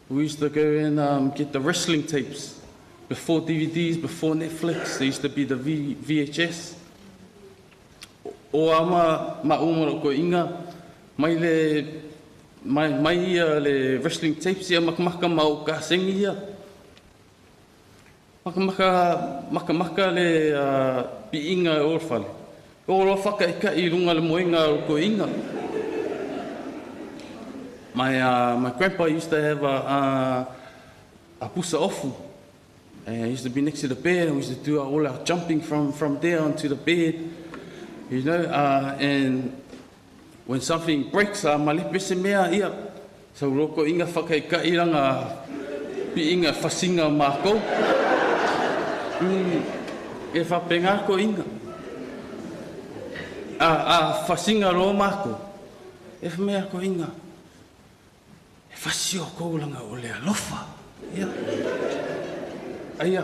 We used to go and get the wrestling tapes. Before DVDs, before Netflix, there used to be the VHS. O ama ma umaro ko inga, mai le, mai ia le wrestling tapes ia makamaka ma o ka sengi ia. Makamaka le piinga e orfale. O lo whaka i ka i runga le moenga o ko inga. My grandpa used to have a pusa ofu. And he used to be next to the bed, and we used to do all our jumping from there onto the bed. You know, and when something breaks, malepe se mea ia. So roko inga whaka i ka i ranga pi inga whasinga mākou. E whapenga ko inga. A whasinga ro mākou. E whamea ko inga. E whasio koulanga o le alofa. Ia. Aia,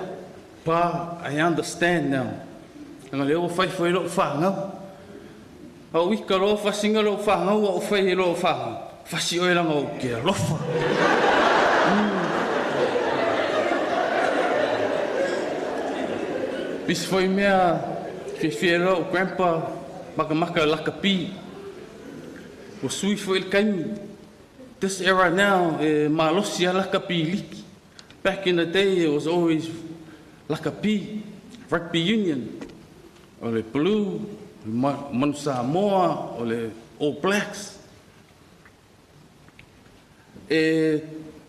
pa, I understand now. Nga leo whai whai lo whangau. A wika lo whasinga lo whangau, a whai lo whangau. Whasi oe langa o ke alofa. Pisi whai mea, whiwhia lo grandpa, makamaka lakapi. O sui fo il kaimi. This era now, malosi a lakapi liki. Back in the day, it was always lakapi, rugby union. O le blue, Manu Samoa, o le All Blacks. And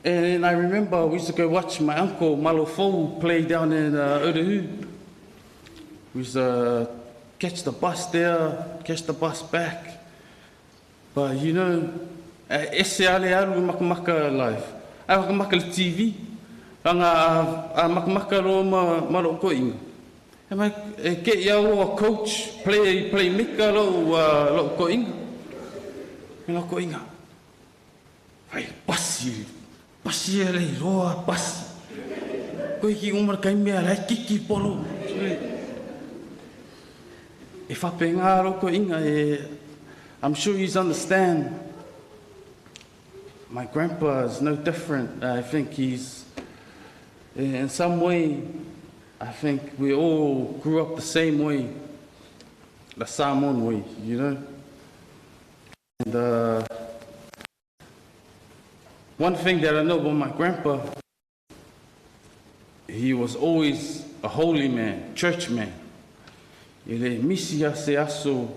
then I remember we used to go watch my uncle Malofou play down in Otahu. We used to catch the bus there, catch the bus back. But you know, ese ale alu makamaka life. A makamaka le TV. Ranga a makamaka ro ma ro ko inga. E mai e ke ia o coach play mika lo ko inga. Me lo ko inga. Vai pasi. Pasi e le roa pasi. Koe ki umar kai mea lai kiki polo. E whapenga ro ko inga e I'm sure you understand. My grandpa is no different. I think he's, in some way, I think we all grew up the same way, the Samoan way, you know. And one thing that I know about my grandpa, he was always a holy man, church man. Ele misi a se aso,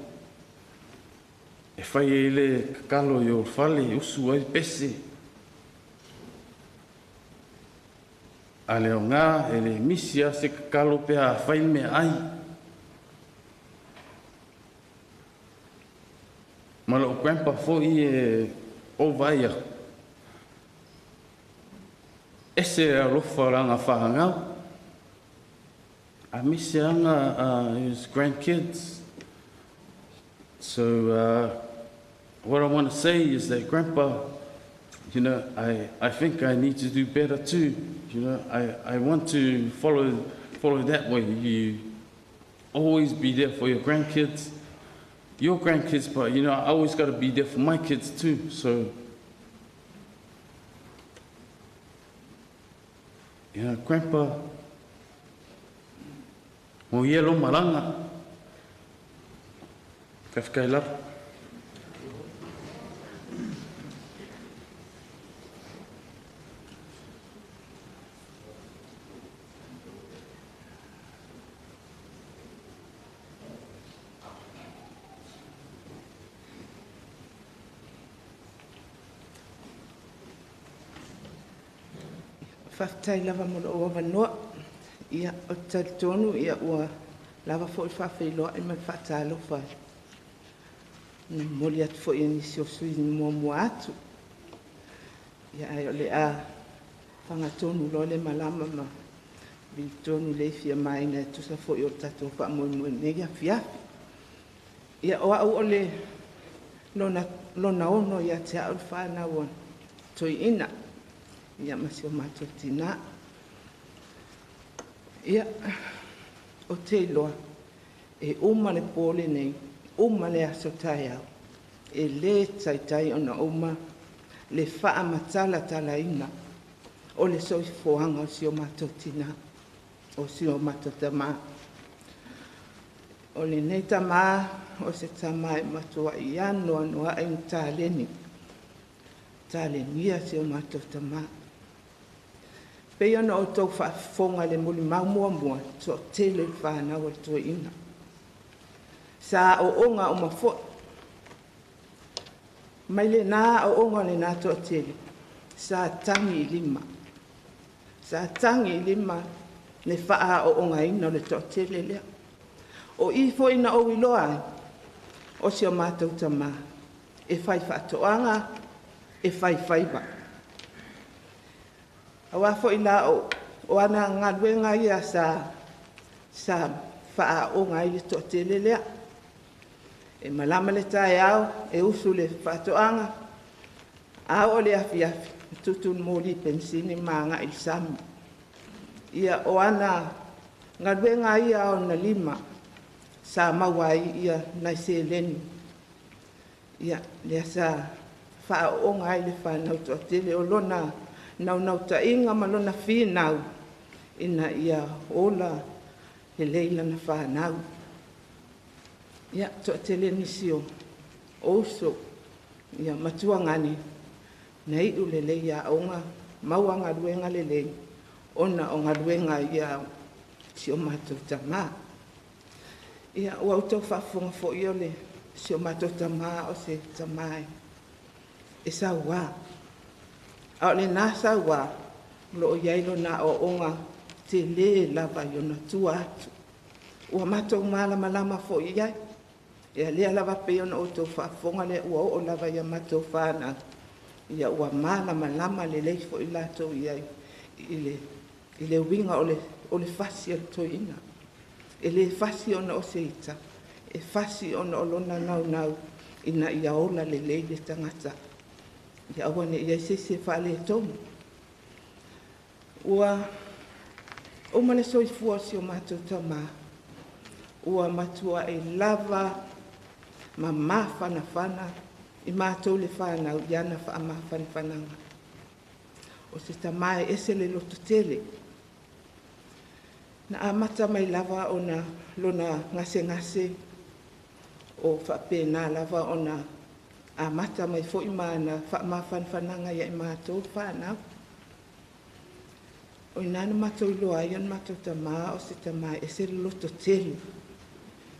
e whai e le kakalo i o whale, usu ai pese. A leo ngā, e le misi a se kakalo pea a whai mea ai. Ma loo grandpa fo i e o vai aku. Ese alofa ranga whahangau. A misi anga his grandkids. So what I want to say is that grandpa, you know, I think I need to do better too. You know, I want to follow that way. You always be there for your grandkids, but, you know, I always got to be there for my kids too. So, you know, Grandpa, mo ia lo maranga. Ka whikai lava. Whaftai lava mo loo wanoa. Ia o talitonu ia ua lava fo'i faafeiloai ma le faatalofa na momoli atu fo'i e nisi o sui muamua atu. Ia ae o le a fagatonu loa le malama ma vilitonu le ifia maina e tusa fo'i o le tatou faamoemoe nei afiafi. Ia o a'u o le lona ono ia te a'u le fanau o toe'ina ia ma si o matou tinā. Ia o te iloa e uma le pō lenei, uma le aso taeao, e lē taitai ona uma le faamatalatalaina o le soifuaga o si o matou tinā, o si o matou tamā. O lenei tamā, o se tamā e matua'i anoanoa'i ni taleni, talenia si o matou tamā. Pei ona outou faafofoga le molimau muamua, toatele le fanau o le toeaina. Sa aooga uma fo'i. Mai lenā aooga o lenā toatele, sa tagi i lima. Sa tagi i lima le faaaoogaina o le toatele lea. O i fo'i na ou iloa ai, o si o matou tamā, e fai faatoaga, e fai faiva. Auā fo'i la o ana galuega ia sa faaaoga ai le toatele lea. E malama le taeao, e usu le faatoaga, a oo le afiafi, e tutu le moli pensini ma aga'i le sami. Ia o ana galuega ia ona lima, sa maua ai ia nai seleni. Ia lea sa faaooga ai le fanau toatele o lona naunautaiga ma lona finau ina ia ola lelei lana fanau. Ia toatele nisi o uso ia matuagani na iu lelei aoga maua galuega lelei ona o galuega ia si o matou tamā. Ia ua outou faafofoga fo'i o le si o matou tamā o se tamā e sauā. A o lenā sauā o loo iai lona aoaoga telē lava i ona tua atu. Ua matou malamalama fo'i ai. Ia lea lava pei ona outou faafofoga lea ua oo lava ia matou fanau. Ia ua malamalama lelei fo'i latou iai i le uiga o le fasi a le toeaina. E lē fasi ona o se ita, e fasi ona o lona naunau ina ia ola lelei le tagata. Ia aua ne i ai se isi e faaletonu. Ua uma le soifua o si o matou tamā, ua matua'i lava ma mafanafana i matou le fanau i ana faamafanafanaga. O se tamā e ese le loto tele. Na amata mai lava ona lona gasegase o faapena lava ona amata mai fo'i ma ana faamafanafanaga ia i matou fanau. O ina na matou iloa ai ona matou tamā o se tamā e ese le loto tele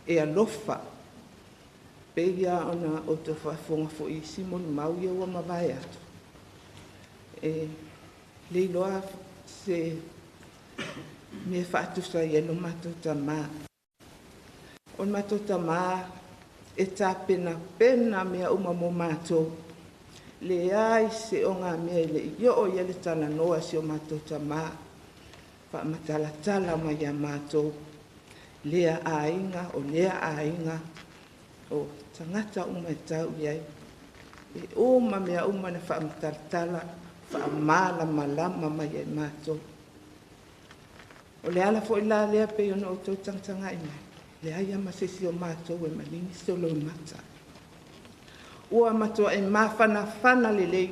e alofa. Pei ia ona outou faafofoga fo'i i isi molimau ia ua mavae atu. E le iloa se mea faatusa ai lo matou tamā. O le matou tamā e tapenapena mea uma mo matou. Leai se o ngā mea i le i oo ia le talanoa si o matou tamā. Faamatalatala mai ia matou. Lea aiga, o lea aiga, o tagata uma e tau iai. E uma mea uma na faamatalatala, faamalamalama mai ai matou. O le ala fo'i la lea pei ona outou tagatagai mai, leai a ma se isi o matou e maligi se loimata. Ua matuai mafanafana lelei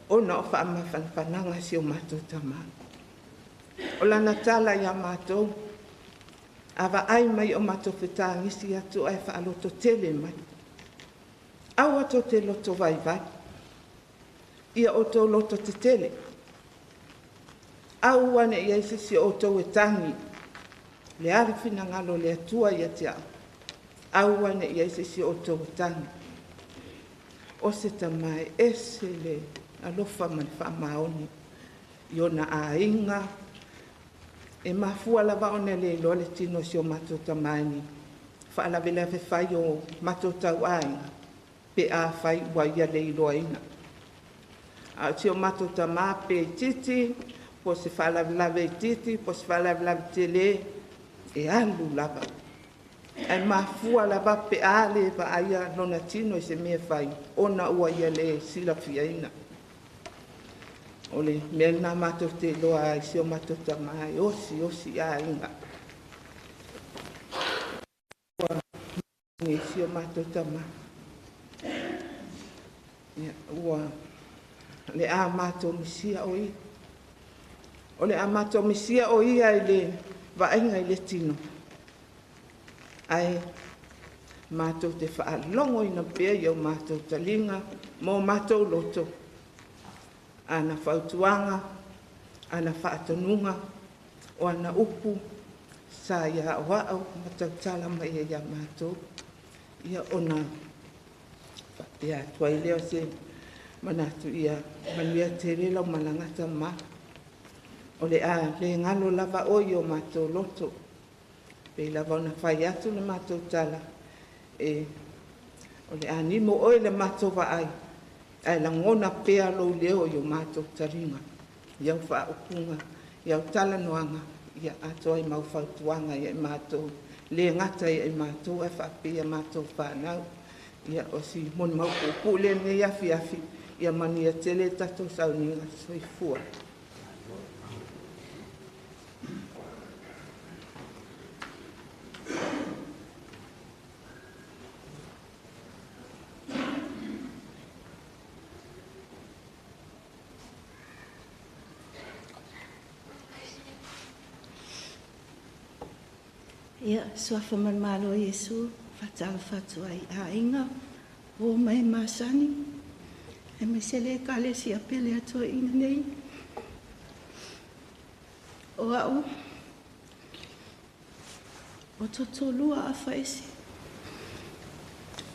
ona o faamafanafanaga a si o matou tamā. O lana tala iā matou, a vaai mai o matou fetagisi atu ae faalototele mai. Aua tou te loto vaivai, ia outou loto tetele. Aua ne i ai se isi o outou e tagi, le a le finagalo o le Atua ia te au. Aua ne i ai se isi o outou e tagi. O se tamā e ese le alofa ma le faamaoni i ona aiga. E mafua lava ona le iloa le tino o si o matou tamā i ni faalavelave fai o matou tauaiga pe afai ua ia le iloaina. A o si o matou tamā pe itiiti, po o se faalavelave itiiti, po o se faalavelave tele, e alu lava. Ae mafua lava pe a le vaaia lona tino i se mea e fai, ona ua ia le silafiaina. O le mea lena matou te iloa ai si o matou tamā e osi aiga. Ua i si o matou tamā. Ia, ua le a matou misia o ia. O le a matou misia o ia i le vaaiga i le tino. Ae matou te faalogoina pea i o matou taliga ma o matou loto, ana fautuaga, ana faatonuga, o ana upu, sa ia aoao ma tautala mai ai ia matou. Ia ona faapea atu ai lea o se manatu ia manuia tele lau malaga tamā. O le a le galo lava oe i o matou loto. Pei lava ona fai atu le matou tala, e o le a nimo oe le matou vaai, ae lagona pea lou leo i o matou taliga, i au faaupuga, i au talanoaga, ia atoa ai mau fautuaga ia i matou, le gata ia i matou ae faapea ia matou whanau. Ia o si molimau puupuu lenei afiafi, ia manuia tele tatou sauniga soifua. Ia, suafa ma le Malo o Iesu, faatalofa atu ai i aiga, o mai masani, aemaise le Ekalesia pele a toeaina nei. O au, o totolua afa ese.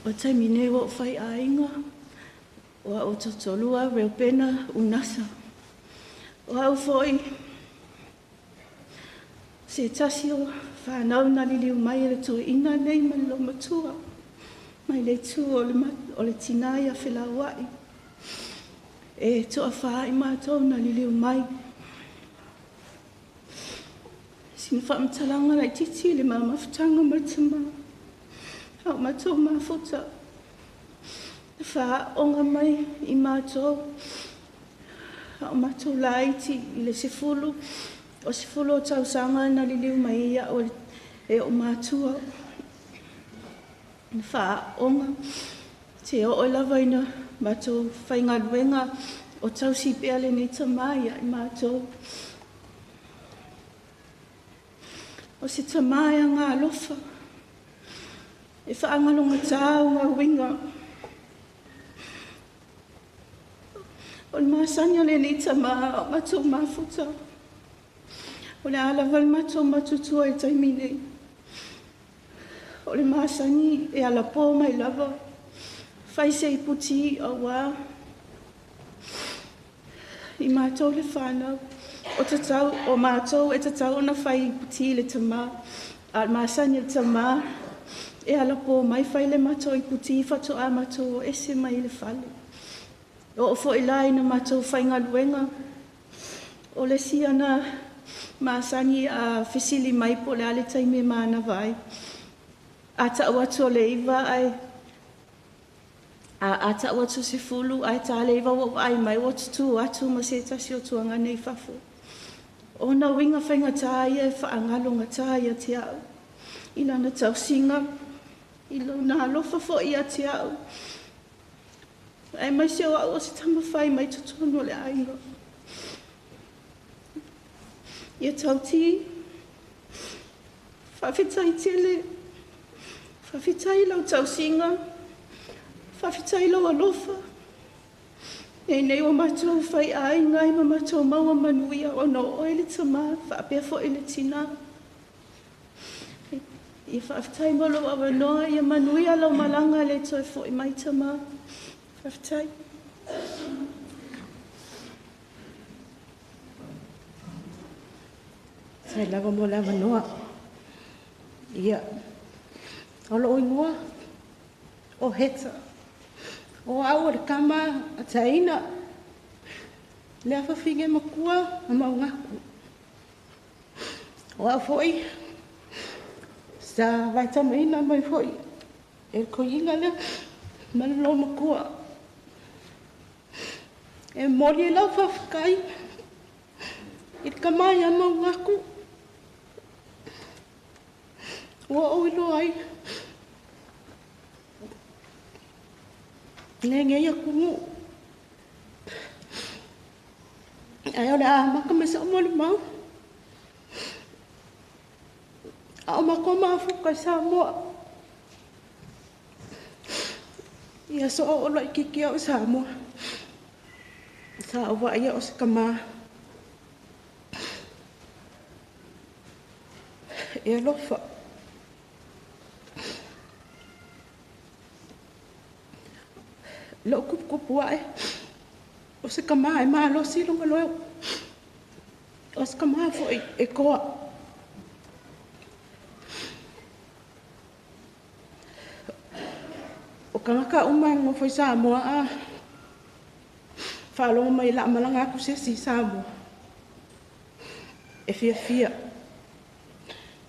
O taimi nei ua ou fai aiga, o au totolua Reupena Unasa. O au foi, se tasi o whanau na liliu mai e le toeaina nei ma le lomatua, mai le itu o le tina ia felauai. E toa wha i mātou na liliu mai. Sina whaamatalanga lai titi le mamafutanga ma le tama. Au mātou mafuta. Wha onga mai i mātou. Au mātou laiti i le sefulu. O sefulu o tausanga na liliu mai ia o e o mātua. Wha onga. Te o o lava ina mātou whaingaluenga o tausi pea le nei tama ia i mātou. O se tama e ngā alofa. E whaangalonga tāu ngā winga. O le masani o le nei tama o mātou mafuta. O le alawa le mātou matutua e taimi nei. O le masani e ala pō mai lava. Whai se i puti o wā. I mātou le whānau. O tatau, o mātou e tatau ona whai i puti le tama. A le masani le tama. E ala pō mai whai le mātou i puti whato a mātou o ese mai le whale. O o fo i lai na mātou whai ngaluenga. O le si ana masani a fisili mai po le ale taime mana vai. A ta'u atu o le iwa ai. A ta'u atu se fulu ai tā le iwa wa ai mai o tutu atu ma se tasi o tuanga nei fafo. Ona uiga faigata ia e faagalogatā ia te a'u i lana tausiga i lona alofa fo'i ia te a'u aemaise o a'u o se tamafai mai totonu o le aiga. Ia tautī, faafetai tele, faafetai lau tausiga, faafetai lou alofa. Nei nei ua matou faiaiga ai ma matou maua manuia ona o oe le tamā faapea fo'i le tinā. Ia faafetai mo lou avanoa, ia manuia lau malaga le toe fo'i mai tamā. Faafetai. Sai lava mo le avanoa. Ia, o lou igoa o Heta. O au o le kama a taina. Le afafine makua a maugaku. O au foi, sa vaitamaina mai foi e le koiga lea ma le loo makua. E moli e lau faafetai i le kama ia maugaku. Ua ou iloa ai le ngei atunuu. Ae o le a maka mai sa'u molimau. A o matou mafuta i Samoa. Ia so o laitiiti au i Samoa. Sa ou vaaia o se tamā. E alofa. Lo'u kupukupu a'e o se tamā e malosi lona loeo. O se tamā fo'i e toa. O tagata uma e nonofo i Samoa a faalogo mai la malaga atu se isi i Samoa. E fiafia.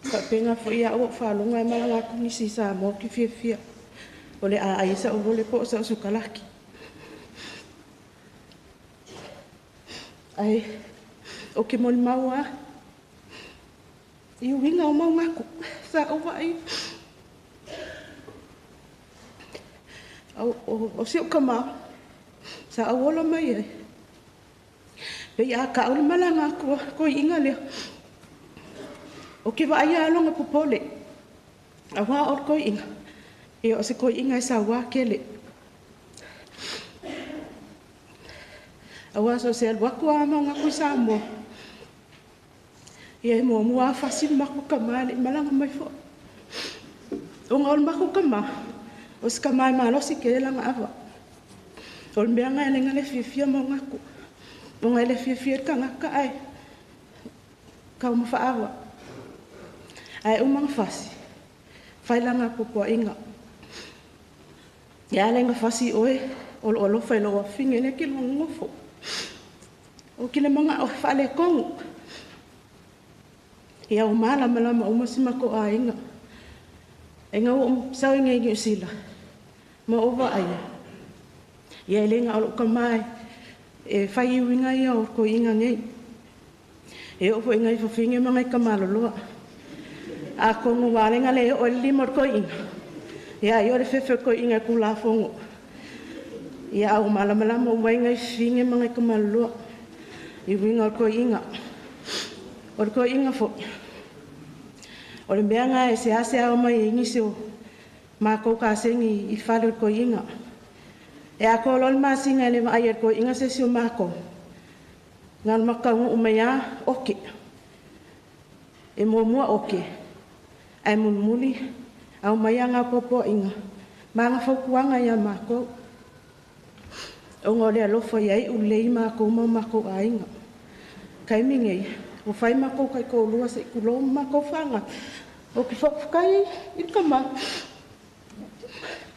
Faapena foi a'u a'u faalogo e malaga atu nisi i Samoa ou te fiafia. O le a ai sa'u lole po o sa'u sukalaki. Ae o ke molimau a i uiga o maugaku sa ou vaai. O si ou kamā sa ou ola mai ai. Pei a ka'u le malaga atu a koi'iga lea. O ke vaaia aloga popole. Auā o le koi'iga. Ia o se koi'iga e sauā kele. Auā so se alu atu a maugaku i Samoa. Ia e muamua fasi le matou kamā e le'i malaga mai fo'i. Ona o le matou kamā, o se kamā e malosi tele lana ava. O le mea ga e lega le fiafia maugaku. Ona e le fiafia le tagata ae taumafa ava. Ae uma na fasi, fai lana puapua'iga. Ia ala ina fasi oe o lo'o alofa i lou afafine lea e te lua nonofo. O ke le maga'o e faaletonu. Ia ua malamalama uma si matou aiga. E ina ua ou sau i nei Niu Sila, ma ou vaaia, ia e le na o lo'u kamā e fai iuiga ia o koi'iga nei. E oo fo'i nai fafine ma nai kamaloloa. Atonu ua ala le oo i le lima o le koi'iga, ia ai o le fefe o le koi'iga e kulafono. Ia a ua malamalama uma ai nai fafine ma nai kamaloloa i uiga o le koi'iga. O le koi'iga fo'i, o le mea ga e seasea o mai ai nisi o makou kasegi i fale o le koi'iga. E atoa loa le masina e le vaai ai le koi'iga se isi o makou. Na ona matou taunu'u mai a oke. E muamua oke, ae mulimuli aumai aga apoapoa'iga ma aga fautuaga iā makou. Ona o le alofa ia i'u lelei makou ma o makou aiga. Taimi nei, ua fai makou taitoalua se'i tulou ma makou faga. Ou te faafetai i le tamā.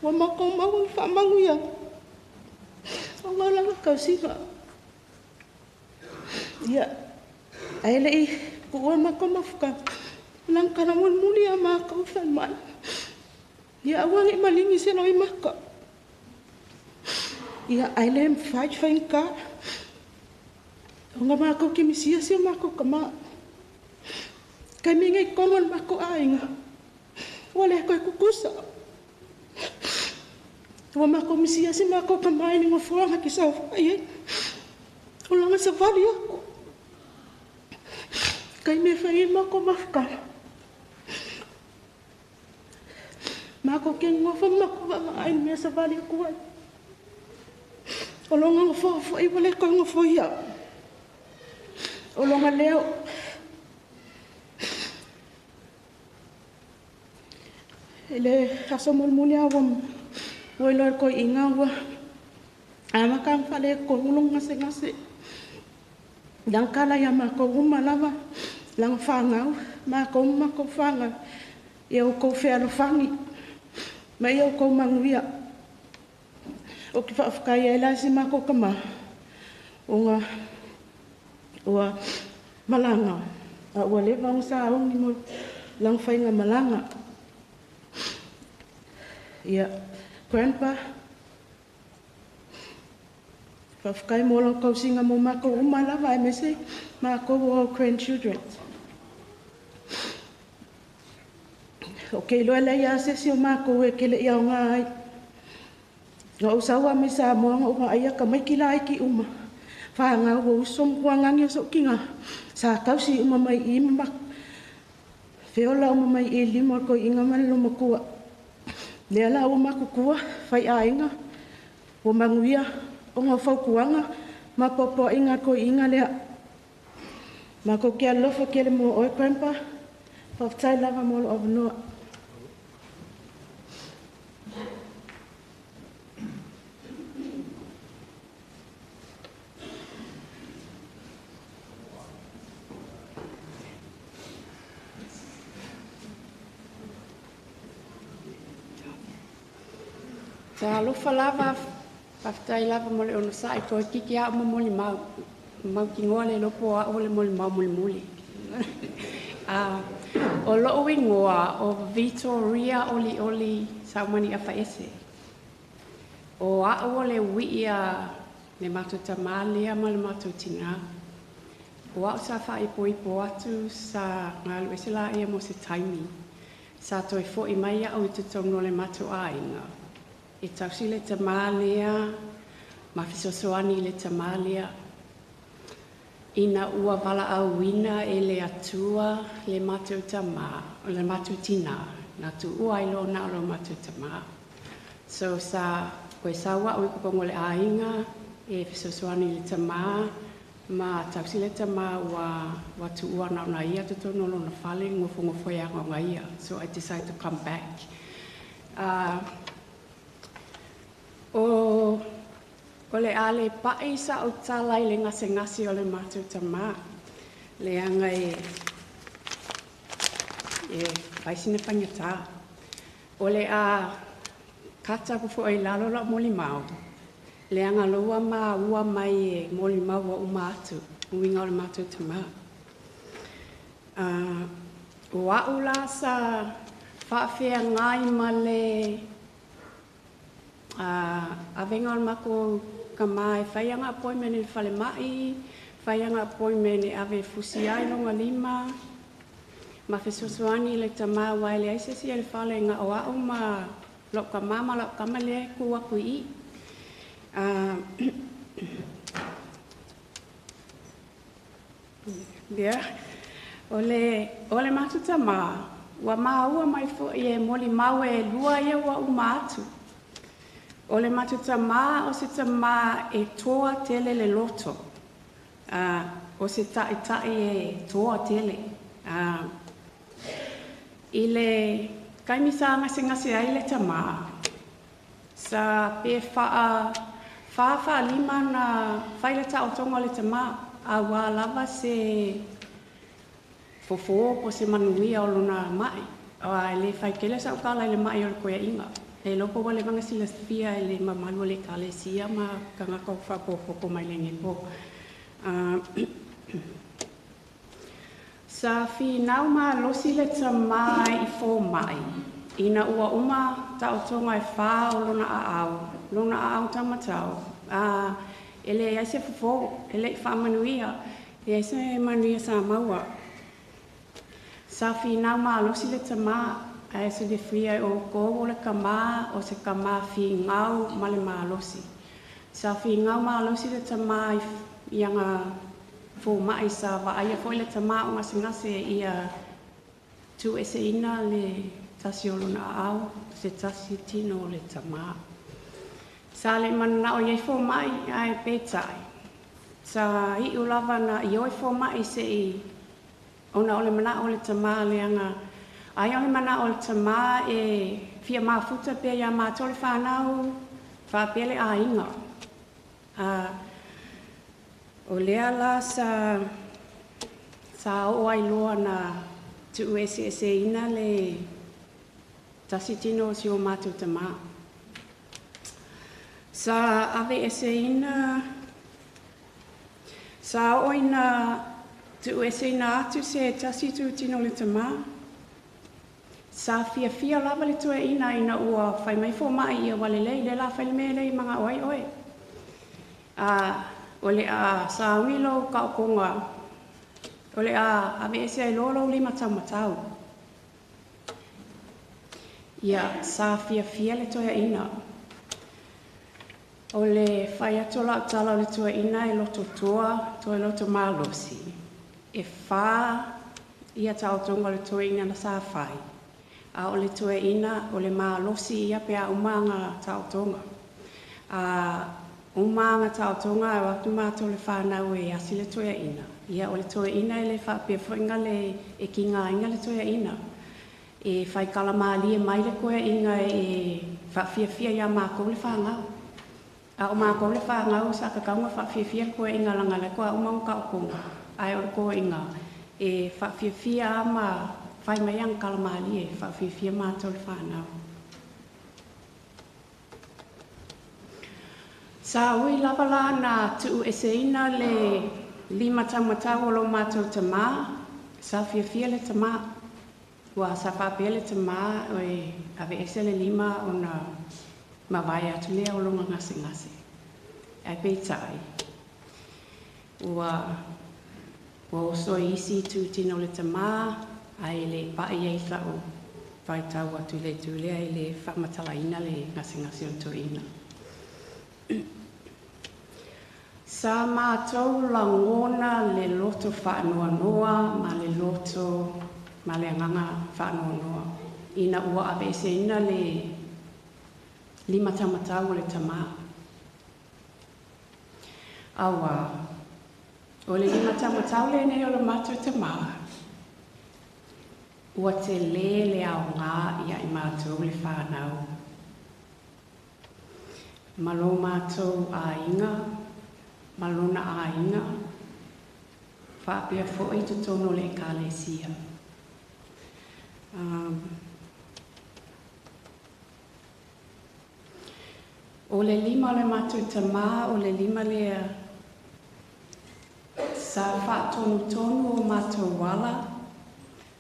Ua matou maua le faamanuiaga. Ona o lana tausiga. Ia, ae le'i tu'ua matou mafutaga. O lana tala mulimuli ia matou fai mai. Ia aua ne'i maligi se loimata. Ia, ae le mafai faigata. O ngā mākou ki misia si o mākou ka mā. Kai me ngai kongo le mākou āinga. Ua le koe kukusa. Ua mākou misia si mākou ka mai ni ngofuanga ki sa ai ai. O langa sa vali ako. Kai me whai mākou mafukana. Mākou ke ngofa mākou wa ai mea sa vali aku ai. O longa ngofo fo i wale koe ngofo ia. O longa leo. Ele aso mulimuli a ua ua iloa i le koi'iga ua amaka aga fa'aletonu loga gasegase laga kala iā makou uma lava laga fagau makou ma makou fagau ia oukou fealofagi ma ia oukou manuia. O ke fa'afetai ai la se makou kamā oga ua malaga a ua leva ona sauni mo laga faiga malaga. Ia, Grandpa, faafetai mo lau tausiga mo makou uma lava aemaise makou o au grandchildren. O ke iloa lea ia se isi o makou e kele ia o ngā ai. Na o saua mai sa moa o vaai ka mai ki lai ki uma. Wha ngā ua uso mkua ngangi o so kinga. Sa tausi uma mai i ma feola uma mai i lima ko inga man lo makua. Lea la ua makukua, whai ainga, ua manguia, o ngā whaukuanga, ma popo inga ko inga lea. Ma ko kia alofa ke le mo oe, Grandpa, whaftai lava mo lo awanoa. Sa alofa lava, faafetai lava mo le ono sa'i toe kiki a'u ma moli mau mau kigoa le lopo a'u o le moli mau mulimuli. A o lo'u igoa o Vitoria Olioli Saumani Afaese. O a'u o le ui'i a le matou tamā lea ma le matou tinā. O a'u sa fa'aipoipo atu sa galu ese la'ia mo se taimi. Sa toe fo'i mai a'u i totonu o le matou āiga. E tausi le tamā lea, ma fesoasoani i le tamā lea. Ina ua valaauina e le Atua le matou tamā, o le matou tinā, na tuua ai loa na o lo matou tamā. So sa koe sau a'u i kopoga o le āiga e fesoasoani i le tamā, ma tausi le tamā ua tuua na ona ia totonu o lona fale gofogofo e agaoga ia. So I decided to come back. O le a le pa'i sa'u tala i le gasegase o le matou tamā. Leaga e fai sina fagatā. O le a kata aku fo'i i lalo la'u molimau. Leaga lou maua mai e molimau ua uma atu, uiga o le matou tamā. O a'u la sa fa'afeagai ma le avega o le makou kamā e fai aga appointment i le falema'i, fai aga appointment e ave e fusi ai loga lima, ma fesoasoani i le tamā uae leai se isi e le fale ga'o a'u ma lo'u kamā ma la'u kama lea e kū aku i i. Lea, o le matou tamā, ua maua mai fo'i e molimau e lua ia ua uma atu. O le matou tamā o se tamā e toa tele le loto. O se ta'ita'i e toa tele. I le kaimi sa gasegase ai le tamā, sa pe fa'a fa fa'alima na fai le ta'otoga o le tamā, a ua lava se fofō po se manuia o lona ma'i. A e lē faitele sa'u tala i le ma'i o le koea'iga. E lopo ua leva silafia e le mamalu o le ekalesia ma tagata o fa'apopopo mai legi po. Sa finau malosi le tamā i foma'i, ina ua uma ta'otoga e fā o lona a'ao, lona a'ao tamatao. A E leai se fofo, e le'i faamanuia, e leai se manuia sa maua. Sa finau malosi le tamā, ae silafia e outou o le kamā o se kamā figau ma le malosi. Sa figau malosi le tamā i aga foma'i sa vaaia fo'i le tamā o gasegase ia tu'ueseina le tasi o lona aao se tasi tino o le tamā. Sa le manana'o iai foma'i ae peitai. Sa i'u lava na ioe foma'i se'i ona o le mana'o o le tamā leaga ai o le mana'o o le tamā e fia mafuta pea iā matou le fanau faapea le aiga. A o lea la sa sa oo ai loa na tu'ueseeseina le tasi tino o si o matou tamā. Sa aveeseina sa oo ina tu'ueseina atu se tasi tutino o le tamā. Sa fiafia lava le toeaina ina ua fai mai foma'i ia ua lelei lea la fai le mea lea i maga'o ai oe. A o le a saugi lou taotoga o le a aveese ai loa lou lima taumatau. Ia sa fiafia le toeaina. O le fai atu o la'u tala o le toeaina e loto toa, toe loto malosi. E fā ia taotoga o le toeaina na sa fai. A o le toeaina o le malosi ia pe a uma aga taotoga. A uma aga taotoga ae o atu matou le fanau e asi le toeaina. Ia o le toeaina e le faapea fo'iga le e kigāiga le toeaina. E fai kalamalie mai le koea'iga e faafiafia iā makou le fagau. A o makou le fagau sa tatau ona faafiafia le koea'iga laga le toa uma ona taotoga. Ae o le koea'iga e faafiafia a ma fai mai aga kalamalie e faafiafia matou le fanau. Sa ui lava la na tu'ueseina le lima taumatau o lo matou tamā, sa fiafia le tamā. Ua sa faapea le tamā e aveese le lima ona mavae atu lea o lona gasegase. Ae peitai, ua ua oso i isi itutino o le tamā, ae le pa'i ai sa'u faitau atu i le itu lea e le faamatalaina le gasegase o le toeaina. Sa matou lagona le loto faanoanoa ma le loto ma le agaga faanoanoa ina ua aveeseina le lima taumatau o le tamā. Auā, o le lima taumatau lenei o le matou tamā, ua telē le aogā iā i matou le fanau. Ma lo matou aiga, ma lona aiga, faapea fo'i totonu o le Ekalesia. Um, o le lima o le matou tamā, o le lima lea sa faatonutonu o matou ala,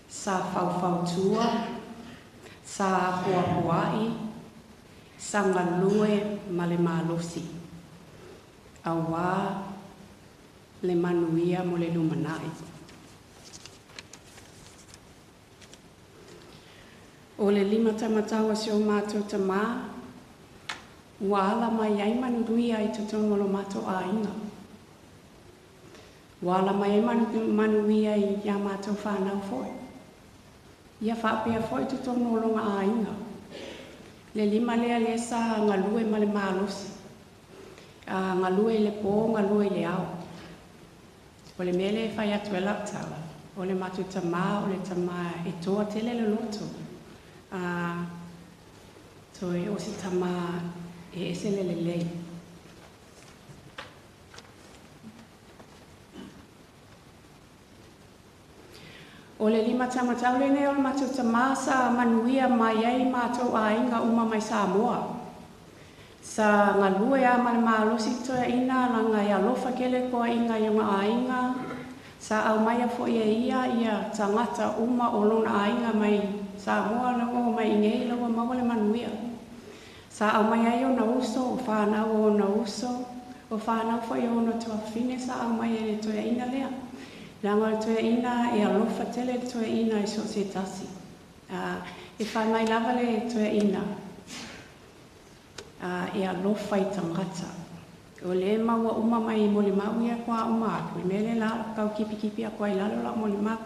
sa faufautua, sa apoapoa'i, sa galue ma le malosi, auā le manuia mo le lumana'i. O le lima taumatau a si o matou tamā, ua ala mai ai manuia i totonu o lo matou aiga. Ua ala mai ai manuia iā matou fanau fo'i. Ia faapea fo'i totonu o lona aiga. Le lima lea lea sa galue ma le malosi. A galue i le pō, galue i le ao. O le mea lea e fai atu ai la'u tala, o le matou tamā, o le tamā e toa tele le loto. A toe o se tamā e ese le lelei. O le lima taumatau lenei o le matou tamā sa manuia mai ai matou aiga uma mai Samoa. Sa galue a ma le malosi toeaina laga e alofa tele koa'iga i ona aiga. Sa aumaia fo'i e ia ia tagata uma o lona aiga mai Samoa na ua omai iinei ina ua maua le manuia. Sa aumaia ai ona uso, o fanau o ona uso, O whanau fo i ono tuafine sa au mai e le toeaina lea. Leaga o le toeaina e alofa tele le toeaina i so o se tasi. E fai mai lava le toeaina e alofa i tagata. O lea e maua uma mai i molimau ia kua uma atu. I mea lea la kau kipikipi aku ai lalo lau molimau.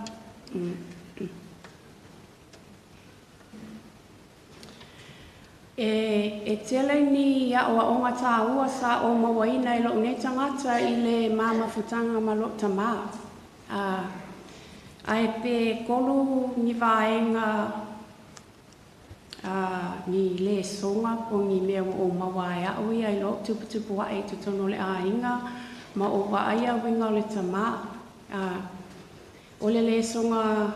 E tele ni aoaoga tāua sa o mauaina e lou nei tagata i le mamafutaga ma lou tamā. Ae pe 3 ni vaega ni lesoga po o ni mea ua ou maua ai a'u ia i lou tuputupu aʻe i totonu o le aiga ma ou vaaia uiga o le tamā. O le lesoga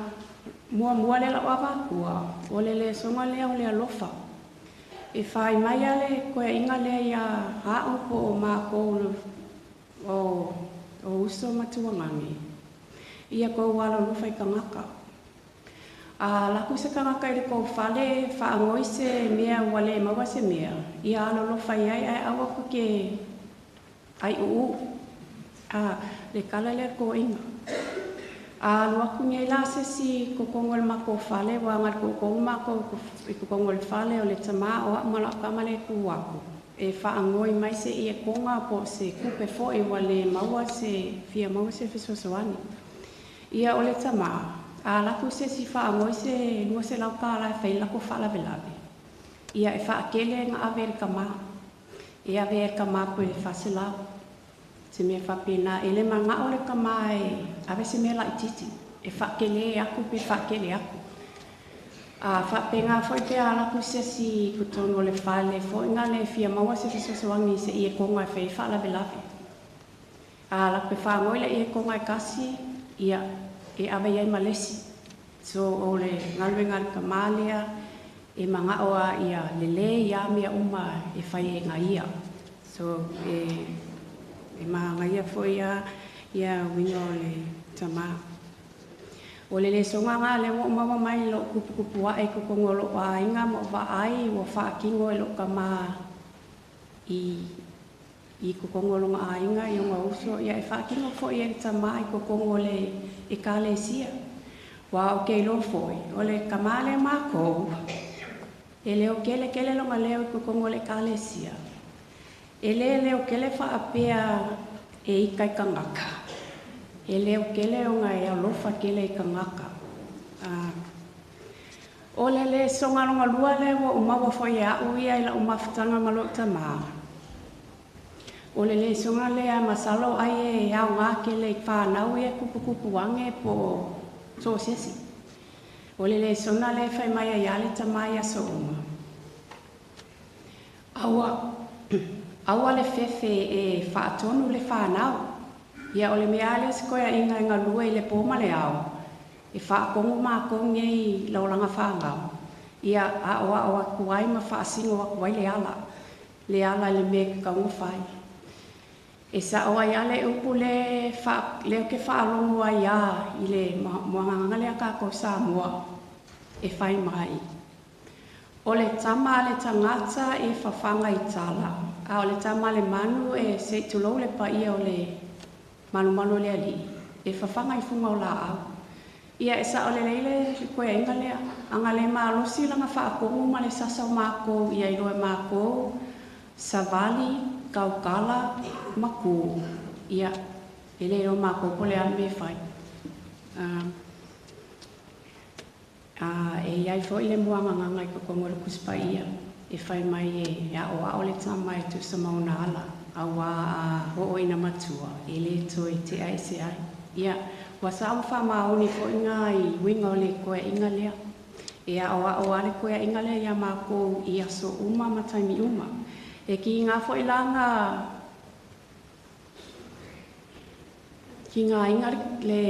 muamua lea la'u avakua, o le lesoga lea o le alofa. E fai mai a le koeaʻiga lea iā a'u po o makou o uso ma tuagage, ia kou alolofa i tagaka. A laku se tagaka i le kou fale, faagoi se mea ua lē maua se mea, ia alolofa i ai ae aua ku ke aiʻuʻū. Le kala lea le koiga. A alu aku nei la se si kokogo o le makou fale, ua aga i le koʻokoʻu makou i kokogo o le fale o le tamā o aʻu ma laʻu kama le kū aku. E faagoi mai se iekoga po o se kupe foʻi ua lē maua se fia maua se fesoasoani. Ia o le tamā, a laku se si faagoi se 200 tālā e fai lako faalavelave. Ia e faakele ga ave e le kamā. E ave e le kamā po i le 400. Se mea faapena, e le magao le kamā e ave se mea laitiiti, e faakele aku pe faakele aku. A faapega foʻi pe a laku se si totonu o le fale foʻiga le fia maua se fesoasoani i se iekoga e fai faalavelave. A laku pe faagoi le iekoga e kasi, ia e ave ai ma lesi. So o le galuega le kamā lea e magao a ia lelei ia mea uma e fai e gaia. So e magaia foʻi a ia uiga o le tamā. O le lesoga ga le ua ou maua mai loʻu kupukupu aʻe i kokogo o loʻu aiga ma o vaai ua faakino e loʻu kamā i kokogo o lona aiga i ona uso, ia e faakino foʻi e le tamā i kokogo o le ekalesia. Ua ou ke iloa foʻi, o le kamā lea makou, e leo kelekele lona leo i kokogo o le ekalesia. E lē leo kele faapea e ika i tagaka. E leo kele ona e alofa kele i tagaka. O le lesoga loga lua lea ua ou maua foʻi e aʻu ia i laʻu mafutaga ma loʻu tamā. O le lesoga lea masalo ai e aogā kele i whanau ia kupukupu age po o so o sesi. O le lesona lea e fai mai ai a le tamā ia soʻuga. Aua le fefe e faatonu le whanau. Ia o le mea a lea se koeaʻiga e galue i le pō ma le ao. E faakogo makou nei laulaga fagau. Ia aʻoaʻo aku ai ma faasino aku ai le ala. Le ala i le mea e kakauga fai. E saʻo ai a le upu le fa, leo ke faalogo ai a i le muagagaga lea kākou Samoa e fai mai. O le tama a le tagata e fafaga i tala, a o le tama a le manu e se i tulou le paia o le malumalu o le alii, e fafaga i fuga o laau. Ia e saʻo lelei le koeaʻiga lea, aga le malosi laga faakogu ma le sasa o makou ia iloa e makou, savali, kaukala, ma kū. Ia, e le iloa makou po o le a le mea e fai. E iai foʻi le muagagaga i kokogo o le Tusi Paia e fai mai e aʻoaʻo le tama e tusa ma ona ala, auā a oo ina matua, e lē toe teʻa ese ai. Ia, ua sa ua faamaoni foʻi gā i uiga o le koeaʻiga lea. E aʻoaʻo a le koeaʻiga lea iā makou i aso uma ma taimi uma. E kīgā foʻi la gā kīgāiga le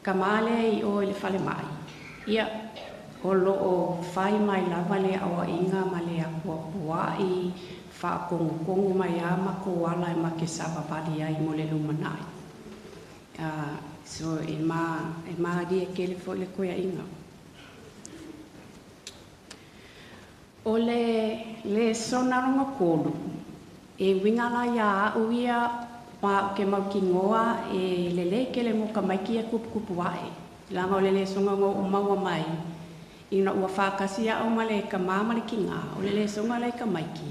kamā lea i o i le falemaʻi. Ia, o loo fai mai lava le aʻoaʻiga ma le apuapuaʻi faakogokogo mai a makou ala e make savavali ai mo le lumanaʻi. So e ma e malie kele foʻi le koeaʻiga. O le lesona loga kolu, E uiga la iā a'u ia ma o ke mautinoa e lelei tele mo tamaiti e kupukupu a'e laga o le lesoga na o'u maua mai ina ua fa'atasi a'u ma le tamā ma le tinā o le lesoga lai tamaiti.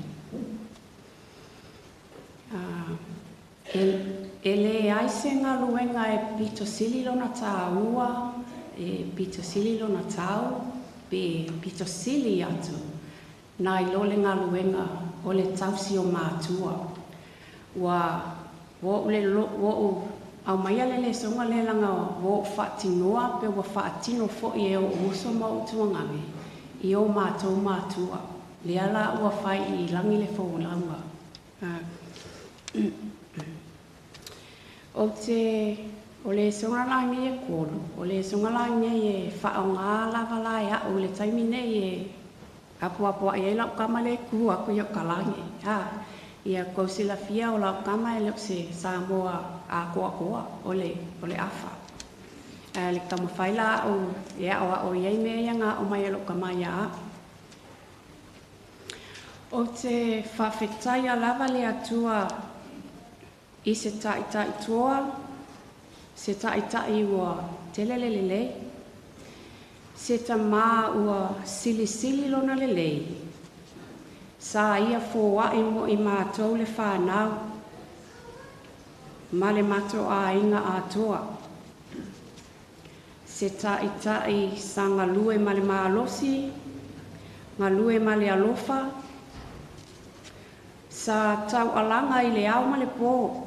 E lē ai se galuega e pitosili lona tāua, e pitosili lona tau, pe pitosili atu nai lo le galuega o le tausi o matua. Ua ua le ua ou aumaia le lesoga lea laga ua ou faatinoa pe ua faatino fo'i e o'u uso ma o'u tuagage i o matou matua lea la ua fai i lagi le folauga. Ou te o le soga lagia e kolu, o le soga lagia e whaonga lava la e au le taimi nei e apo apo ai lau kama le ku aku ia kalangi. Ha, ia kou silafia o lau kama e leo se Samoa a koa koa o le afa. Le taumafai la au e ao ao iai mea ia ngā o mai e lau kama ia au. O te whawhetaia lava le atua i se ta'itai toa, se ta'itai ua tele le lelei, se tamā ua silisili lona lelei, sa ia foa'i mo i mātou le whānau, ma le mato āinga atoa. Se ta'itai sa ngalue ma le malosi, ngalue ma le alofa, sa tau alanga i le au ma le pō,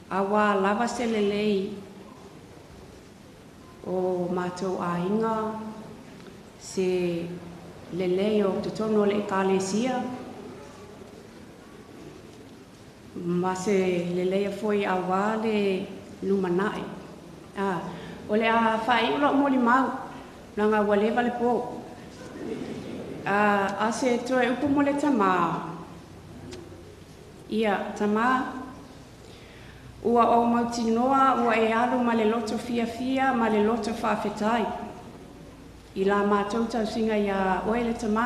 a wā lava se lelei o mātou āinga, se lelei o totonu o le ekalesia, ma se lelei foi a wā le lumanae. O le a whai ulo moli mau, langa ua leva le pō. A se toe upu mo le tamā. Ia, tamā, ua o mautinoa ua e alu ma le loto fiafia ma le loto whaafetai. I la mātou tausinga ia oe le tamā,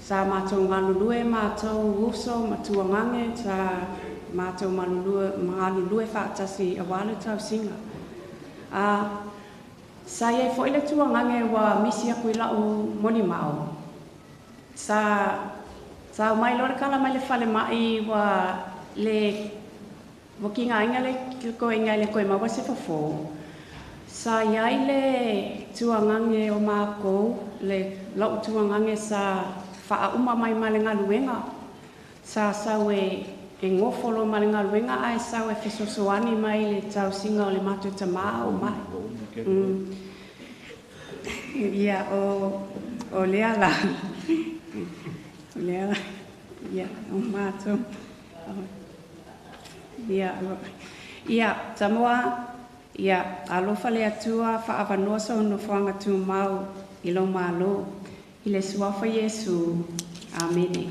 sa mātou ngalulue, mātou uso, matua ngange, sa mātou ngalulue whaatasi a wale tausinga. Sa iai foi le tua ngange ua misi aku i lau moni mao. Sa mai lore kala mai le fale mai ua le wakinga inga le ko inga le koe maua se fofo. Sa iai le tuangange o mākou, le lau tuangange sa whaauma mai ma le ngaluenga. Sa sau e ngofolo ma le ngaluenga ai sau e fesosoani mai le tausinga o le mātou tamā o mai. Ia, o lea la. O lea la. Ia, o mātou. Ia, ia, tamoa, ia, alofa le atua, whaawanoa sa ono whanga tūmau i lo malo, i le suafa Iesu. Amene.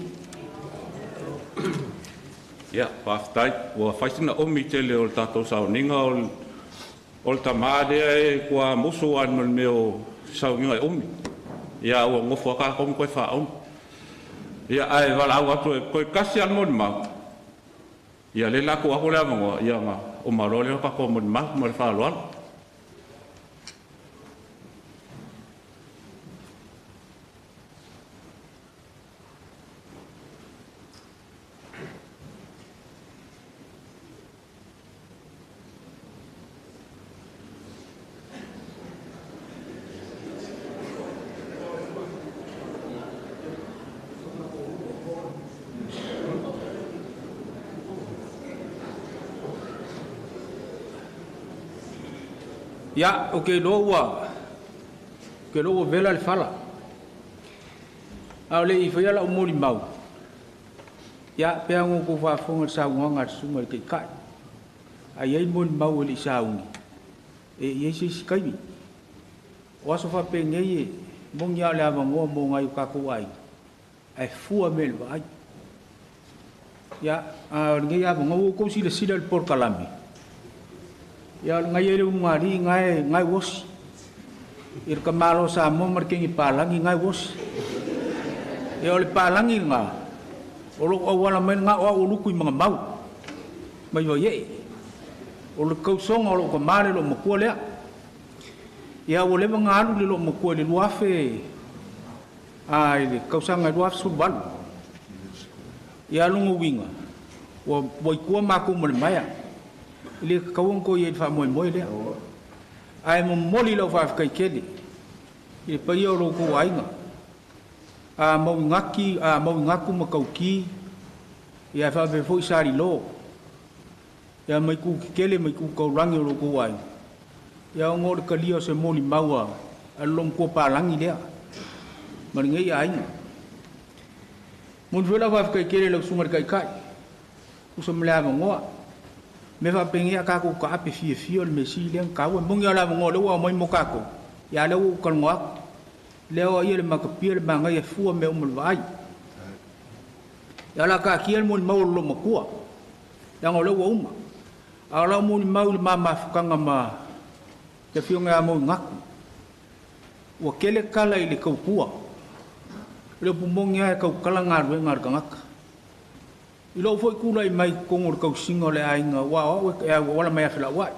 Ia, whawhitai, ua whaisina omi tele o le tātou sauninga o le tamā lea e kua moso anu le mea o sauninga e omi. Ia, ua ngofo a kākomu koe whaomi. Ia, ai wala au atu e koe kasi anu mo ni mau. Ia, le lako ako le amangoa, ia ngā o maro leo kako mo ni mau, mo le whaaloalo. Ia, o ke loa ua vela le fala. A o le i whaia la umoli mau. Ia, pea ngō ko whaafonga le saunga le sunga le keikai. A iai moli mau e le i saungi. E iai se isi kaimi. O aso whape ngei e mongi a le awangoa mō ngai o kākou ai. A e fua me le vaai. Ia, a o le ngei awangoa o kou sila sila le porkalame. Ia ngai ele ungari ngai ngai wosi. Ir ka malo sa mo mar kengi palangi ngai wosi. Ia ole palangi nga. O lou auala mai lena o au o luku i Magamau mai Vaiee. O le kausoga o lou tamā le loomatua lea. Ia ua leva ona alu le loomatua i le 2000 a i le tausaga e 2018. Ia lona uiga ua i tua matou ma le maea. E le tatau ona toe i ai i le faamoemoe lea. Ae momoli lau faafetai tele i le paia o lo outou aiga. A Mauigaki, a Mauigaku ma Tauki, ia faapea foi Salilo. Ia mai tu tetele mai tu taulagi o lo outou aiga. Ia ona o le talia o se molimau a le loomatua palagi lea ma lenei aiga. Momoli foi lau faafetai tele i lau susuga i le Taitai, tusa ma le avanoa. Me faapenei a tatou taape fiafia o le mea sili lea ona taua. E moni lava o le avanoa o lea ua aumai mo tatou, ia a lea ua ou talanoa atu. Lea o ia le matapia le manaia fua mea uma o le vaai. Ia o le a taatia le molimau o le loomatua, leaga o lea ua uma. A o lau molimau i le ma mafutaga ma le afioga ia Mauigaku, ua tele tala i le tautua. O le upu moni lava e tautala galuega a le tagata. I lou foi tulai mai i totonu o le tausiga o le aiga, aua o au e auala mai ia Felauai.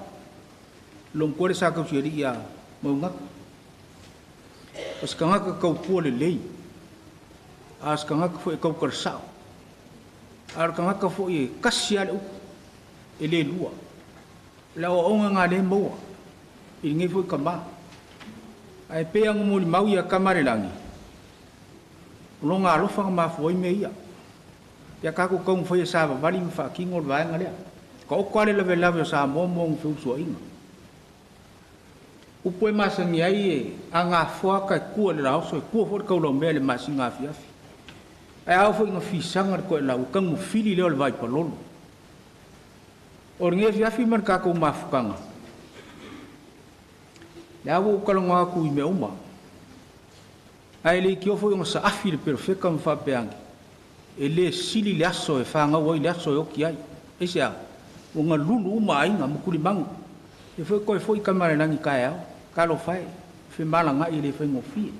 Loomatua le sa tausialii ia Mauigaku. O se tagata tautua lelei, a o se tagata foi e tautala sao. A o le tagata foi e tasi lava le upu, e le lua. O le aoaoga lena lea e maua i lenei foi tamā. Ae pei lava ona molimau ia Tamalelagi, o lona alofa na mafua ai mea ia. Ia tatou taumafai e savavali ma faatino le vaega lea. Taoto lava le lavelave o Samoa ma ona feusuaiga. Upu e masani ai e agafoa ata e tua i le laoso, e tua foi le taulaumea i le masina afiafi. Ae a oo foi ina fisaga le toelau, e tagofili lea o le vaipalolo. O lenei afiafi ma le tatou mafutaga, lea ua ou talanoa atu i mea uma. Ae le itio foi ona saafi le perofeta ma faapea ane, e le sili le aso e fanau ai le aso e oti ai. Aisea? Ua galulu uma aiga ma tulimagu. E foi toe foi Tamalelagi taeao, talofa e, femalagai e le faigofie.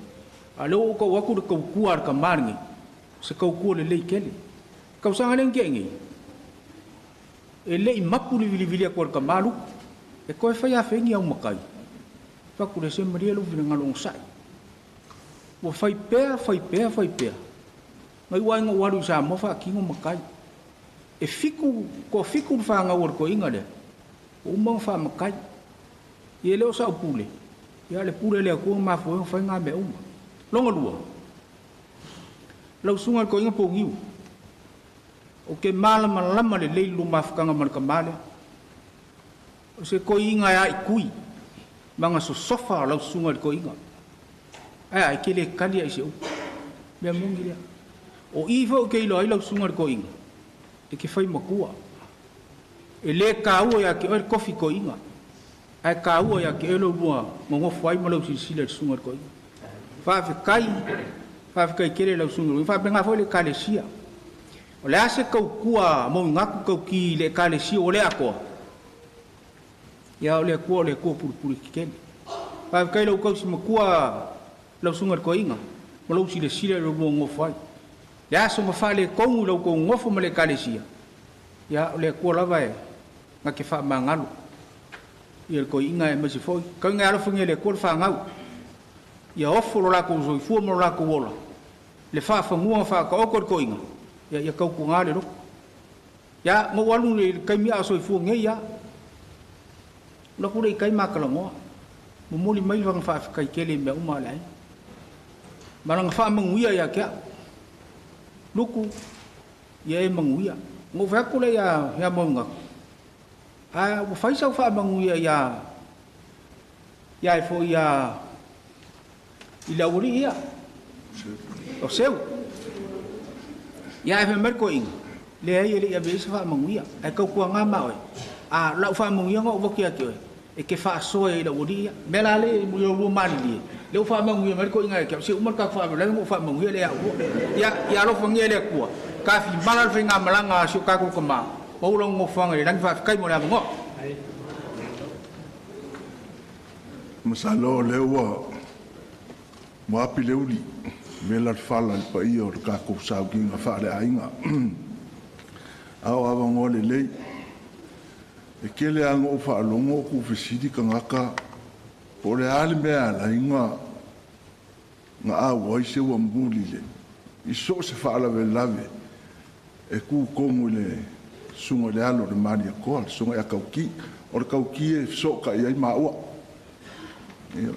A o lea ua ou tau atu le tautua a le tama lenei, o se tautua lelei tele. Tausaga lea na tea nei, e le i mapu le vilivili atu a le tama luku, e toe fai afeigi au matai. Fai atu lea, se malie lou finagalo onosai. Ua fai pea, fai pea, fai pea. Na iu lava ina ou alu i Samoa faatino matai. E fitu, toafitu le fanau a le toeaina lea, ua uma ona faamatai. Ia e le o sau pule, ia a o le pule a le Atua na mafua ai ona fai na mea uma. Lona lua, lau susuga i le toeaina Pouniu, ou te malamalama lelei i le lua mafutaga ma le tama lea. O se toeaina e aaitui ma na sosofa lau susuga i le toeaina. Ae a, e te le tali lava i se upu. Mea moni lea. O i foi ou te iloa ai lau susuga i le toeaina, e te fai matua. E le taua ia te oe le tofi toeaina, ae taua ia te oe lou lua nonofo ai ma lau silasila i le susuga i le toeaina. Faafetai, faafetai tele i lau susuga i le toeaina. Faapena foi le Ekalesia. O le a se tautua Mauigaku tauki i le Ekalesia ua le atoa? Ia o le Atua o le Atua pulupulu tetele. Faafetai i lau tausi matua lau susuga i le toeaina ma lou silasila i lou lua nonofo ai. Le aso ma faaletonu i lau tou nonofo ma le Ekalesia, ia o le Atua lava e na te faamagalo ia le toeaina aemaise foi tauga e alofagia e le Atua le fanau. Ia ofo lo latou soifua ma lo latou ola, le faafanua ma faataoto e le toeaina, ia ia tautuga le loto. Ia, na ou alu i le taimi a o soifua nei lava. Alu atu lea i tai ma talanoa. Momoli mai lana faafetai tele i mea uma a le aiga. Ma lana faamanuia ia te au. Luku, ia e manuia. Na ou fai atu lea ia Mauigaku, a ua fai sau faamanuia ia ia e foi ia i le aualii ia. O Seu. Ia ae fai mai le toeaina, leai e le i ave i ai se faamanuia, ae tautuaga ma oe, a o lau faamanuiaga ua ou avatu ia te oe, e te faasoa i le aualii ia. O le mea la lea i lou malilie, lea ua faamanuia mai le toeaina ia te au, se i uma le tatou faalavelave ona ou faamanuia lea ia oulua. Ia, ia alofagia e le Atua, tafimala le faigamalaga a si o tatou tama, maua lona nofoaga i le lagi, faafetai mo le avanoa. Masalo o lea ua api le uli. Vela le fala i le paia o le tatou sauniga faaleaiga. A o avanoa lelei, e tele lava ina ou faalogo o tuufesili tagata po o le a le mea e ala ai ona auai Seuamuli i so o se faalavelave e tu tonu i le susuga i le alo o le Malietoa, le susuga ia Tauti. O le Tauti e fesootai ai maua. Ioe.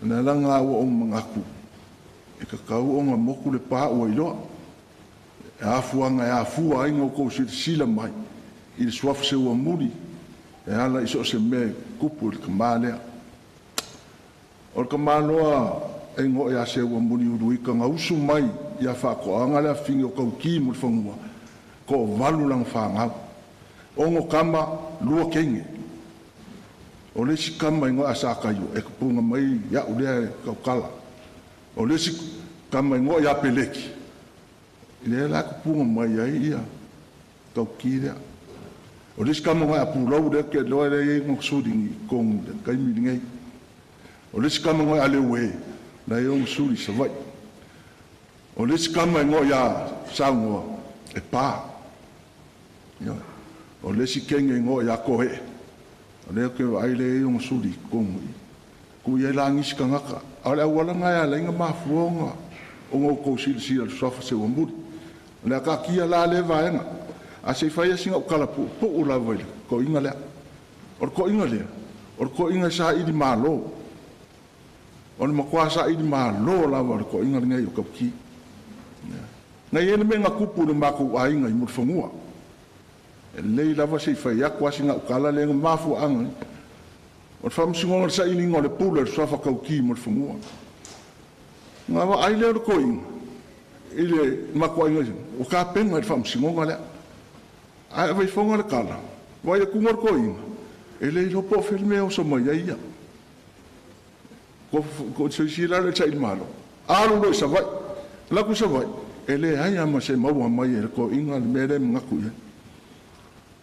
O le ala lena ua ou manatu e tatau ona motu le pa ua iloa. E afuaga e afua ai ona outou silasila mai i le suafa Seuamuli e ala i so o se mea e tupu i le tama lea. O le tamaloa e igoa ia Seuamuli Uluita na usu mai ia Faatoaga le afafine o Tauti ma le fanua, toavalu lana fanau, 6 tama, 2 teine. O le isi tama igoa ia Sataio, e tupuga mai ia'u lea e tautala. O le isi tama igoa ia Peleti, lea la e tupuga mai ai ia Tauti lea. O le isi tama igoa ia Pulou lea ou te iloa lea e i ai ona suli i totonu i le taimi lenei. O le isi tama igoa ia Leue, la e i ai ona suli i Savaii. O le isi tama igoa ia Saunoa, e Pa. O le isi teine igoa ia Koee, o lea ou te vaai lea e i ai ona suli i totonu i i. Tuu i ai la nisi tagata, a o le auala lena e ala ai ona mafua ona outou silasila i le suafa Seuamuli. O le a taatia la lea vaega, ae se i fai lava sina au tala puupuu lava i le toeaina lea. O le toeaina lea, o le toeaina e saili malo. O le matua saili malo lava o le toeaina lenei o Tauti. Na i ai le mea na tupu i le matou aiga i Mulifanua. E lelei lava se i fai atu lava sina au tala lea na mafuaaga ai. O le faamasinoga o le sailiga o le pule o le suafa Tauti mo le fanua. Na vaai lea o le toeaina i le matou aiga ua tapena i le faamasinoga lea. Ae avaifoga le tala, vaai atu le toeaina, e le iloa po o fea le mea e oso mai ai ia. Ko silasila la i le sailimalo, alu loa i Savaii, alu atu i Savaii, e leai lava ma se maua mai e le toeaina le mea lea e manatu i ai.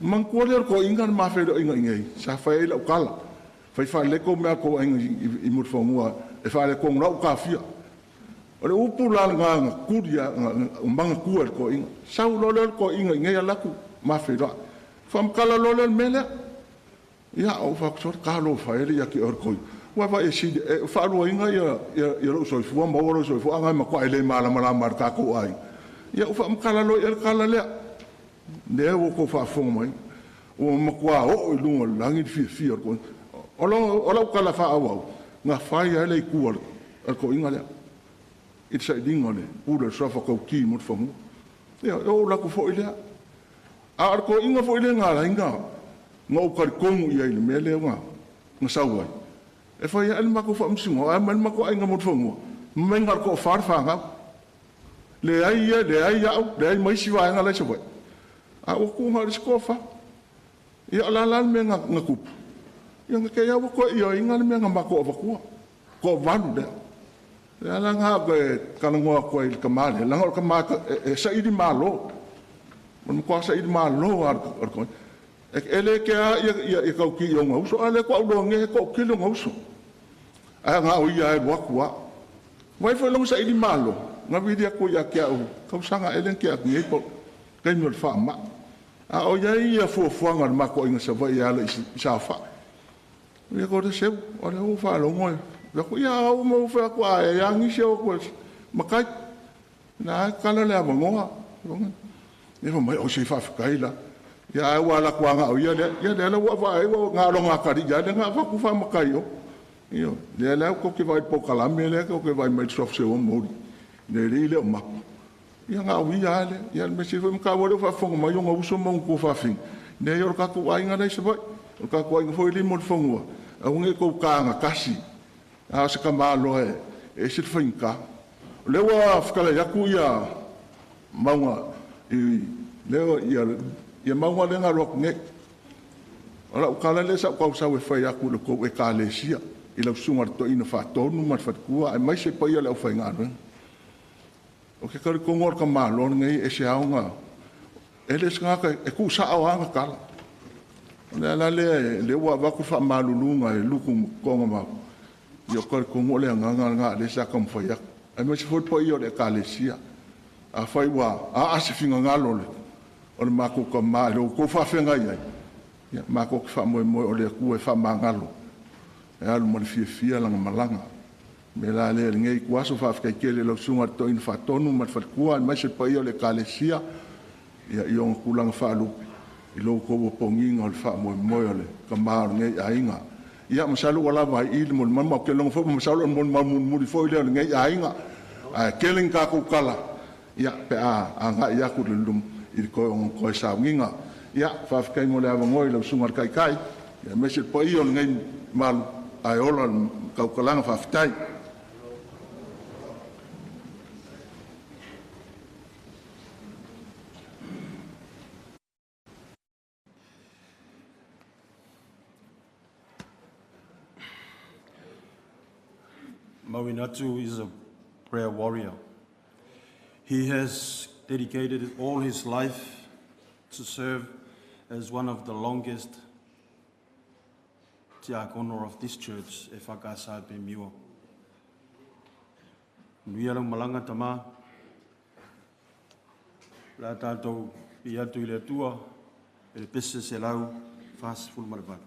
Manatua lea o le toeaina le ma feiloaiga i inei, sa fai ai lau tala, fai faalelei tou mea a le tou aiga i Mulifanua e faaletonu la ua taofia. O le upu la lena na tuli na manatua e le toeaina. Sau loa lea o le toeaina i inei alu atu ma feiloai. Faamatala loa lea o le mea lea. Ia, ou fai atu, sole, talofa e le ia te oe le toeaina. Ua vaai e sili, e faaluaina ia lou soifua ma maua lou soifua, a na e matua e le malamalama i le tatou aiga. Ia, ua faamatala loa i ai le tala lea. Lea ua outou faafofoga mai, ua matua oo i luga o le lagi le fiafia o le toeaina. O lau tala faaauau, na fai lava le itu a le toeaina lea i le sailiga o le pule o le suafa Tauti mo le fanua. Ia, o ou latou foi lea. A o le toeaina foi lea na ala ai na ou talitonu i ai i le mea lea na sau ai, e fai ae le matou faamasinoga, ae aumai le matou aiga mo le fanua, mai na o le toafa le fanau. Leai ia, leai au, leai ma isi vaega la i Savaii. A ua tu na o le isi toafa. Ia o le a la le mea na tupu? Ia na te i lava ua toe ioeina le mea na matou avatua. Toavalu lea. Le ala lena ou te talanoa atu ai i le tama lea, leaga o le tama e saili malo. O le matua saili malo lava o le toeaina. E le kea ia Tauti i ona uso, a o lea faatoa ou iloa nei e toatele ona uso. Ae na o ia e alu atu lava. Vaai foi lona saili malo, na vili atu ia te au, tausaga ea lea na tea atu nei po o le taimi o le faamai. A o i ai ia fuafuaga a le matou aiga Savaii e ala i saofai. Ia ko le seu, o lea ua faalogo e fai atu, ia a uma ua fai atu a e a nisi o atu e matai. Na tala le avanoa. Ia fai mai, o se i faafetai la. Ia ae ua alu atu lava na o ia lea. Ia lea la ua vaai ua na o lona atalii lava lea na avatu faamatai i o. Ioe. Lea la tou te vaai i le polokalame lea tou te vaai mai i le suafa seua mouli. Le alii lea o Mapu. Ia na o ia lava lea. Ia le mea sili foi ma taua lea ua faafofoga mai ona uso ma ona tuafafine. Leai o le tatou aiga la i Savaii. O le tatou aiga foi lea i Mulifanua. Aua ne i tou taga tasi. A o se tamaloa e ese le faigata. O lea ua fetalai atu ia mauga i lea ia mauga lea na alu atu nei. O lau tala lea sa ou tausau e fai atu i le tou Ekalesia i lau susuga i le Toeaina Faatonu ma le faletua aemaise paia o le aufaigaluega. Ou te talitonu o le tamaloa lenei e ese lava ona e le o se tagata e tuusao lava ana tala. O le ala lea lea ua avatu le faamaluluga e lutu ma toga ma ia talitonu o le agaga lena lea sa taumafai atu. Aemaise foi le paia o le Ekalesia. Afai ua aa se finagalo o le matou tama i lo outou faafeagai ai, ia, matou te faamoemoe o le Atua e faamagalo e alu ma le fiafia lana malaga. O le mea la lea i lenei ituaso, faafetai tele i lau Susuga i le Toeaina Faatonu ma le faletua aemaise le paia o le Ekalesia i ona tulaga faalupe i lo outou opogiga o le faamoemoe o le tama o lenei aiga. Ia masalo ua lava ai i i le molimau, ma ou te lagona foi masalo o le molimau mulimuli foi lea o lenei aiga, ae tele ni tatou tala pe a agai atu i le toe sauniga. Ia, faafetai mo le avanoa i lau Susuga i le Taitai aemaise le paia o lenei malu, ae ola le tautalaga. Faafetai. Mauinatu is a prayer warrior. He has dedicated all his life to serve as one of the longest tiakono of this church, e whakasa pe miua. Nui lau malanga tama, la tātou i atu i le Atua, e le pese se lau, 48.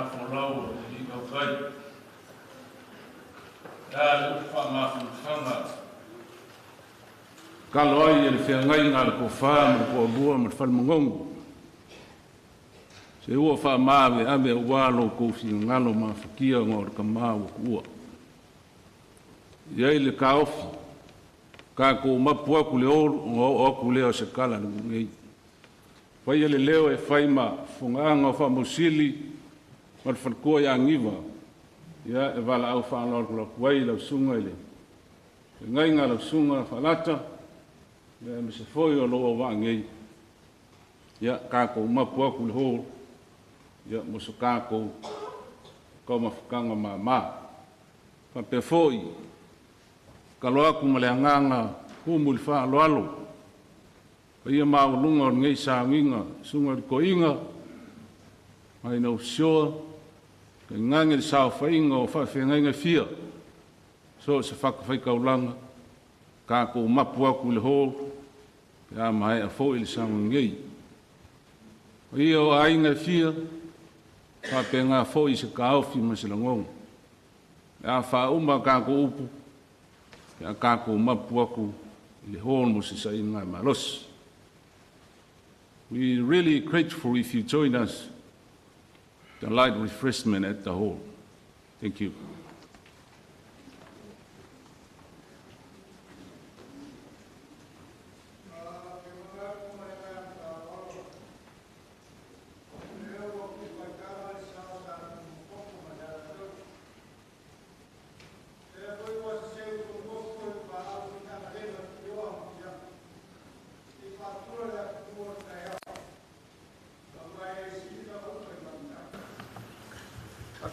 tafolau o le tautai. Le a le upu faamafanafana. Kalo ai e le feagaiga a le tofa ma le toalua ma le falemagogo. Se ua faamaveave auā lo outou finagalo mafatia ona o le tamā ua tuua. I ai le taofi, tatou mapu atu le olu ona oo atu lea o se tala le nei. Faia le leo e fai ma fogaaga o faamausili ma le faletua ia Niva, ia e valaau faaaloalo atu ai lau susuga i le feagaiga lau susuga Faalata, ia aemaise foi o lou auvaa nei, ia tatou mapu atu le hall, ia mo so tatou taumafataga mama. Faapea foi, kalo atu ma le agaga tumu i le faaaloalo, paia maualuga o lenei sauniga, susuga i le toeaina, mai North Shore, tainane le saofaiga o faafeagaiga e fia, so o se fatafaitaulaga, tatou mapu atu i le hall, pe a maea foi le sauniga nei. Paia o aiga e fia, faapena foi se taofi ma se lagona. Pe a faauma a tatou upu, pe a tatou mapu atu i le hall mo se sailiga malosi. We really grateful if you join us the light refreshment at the hall. Thank you.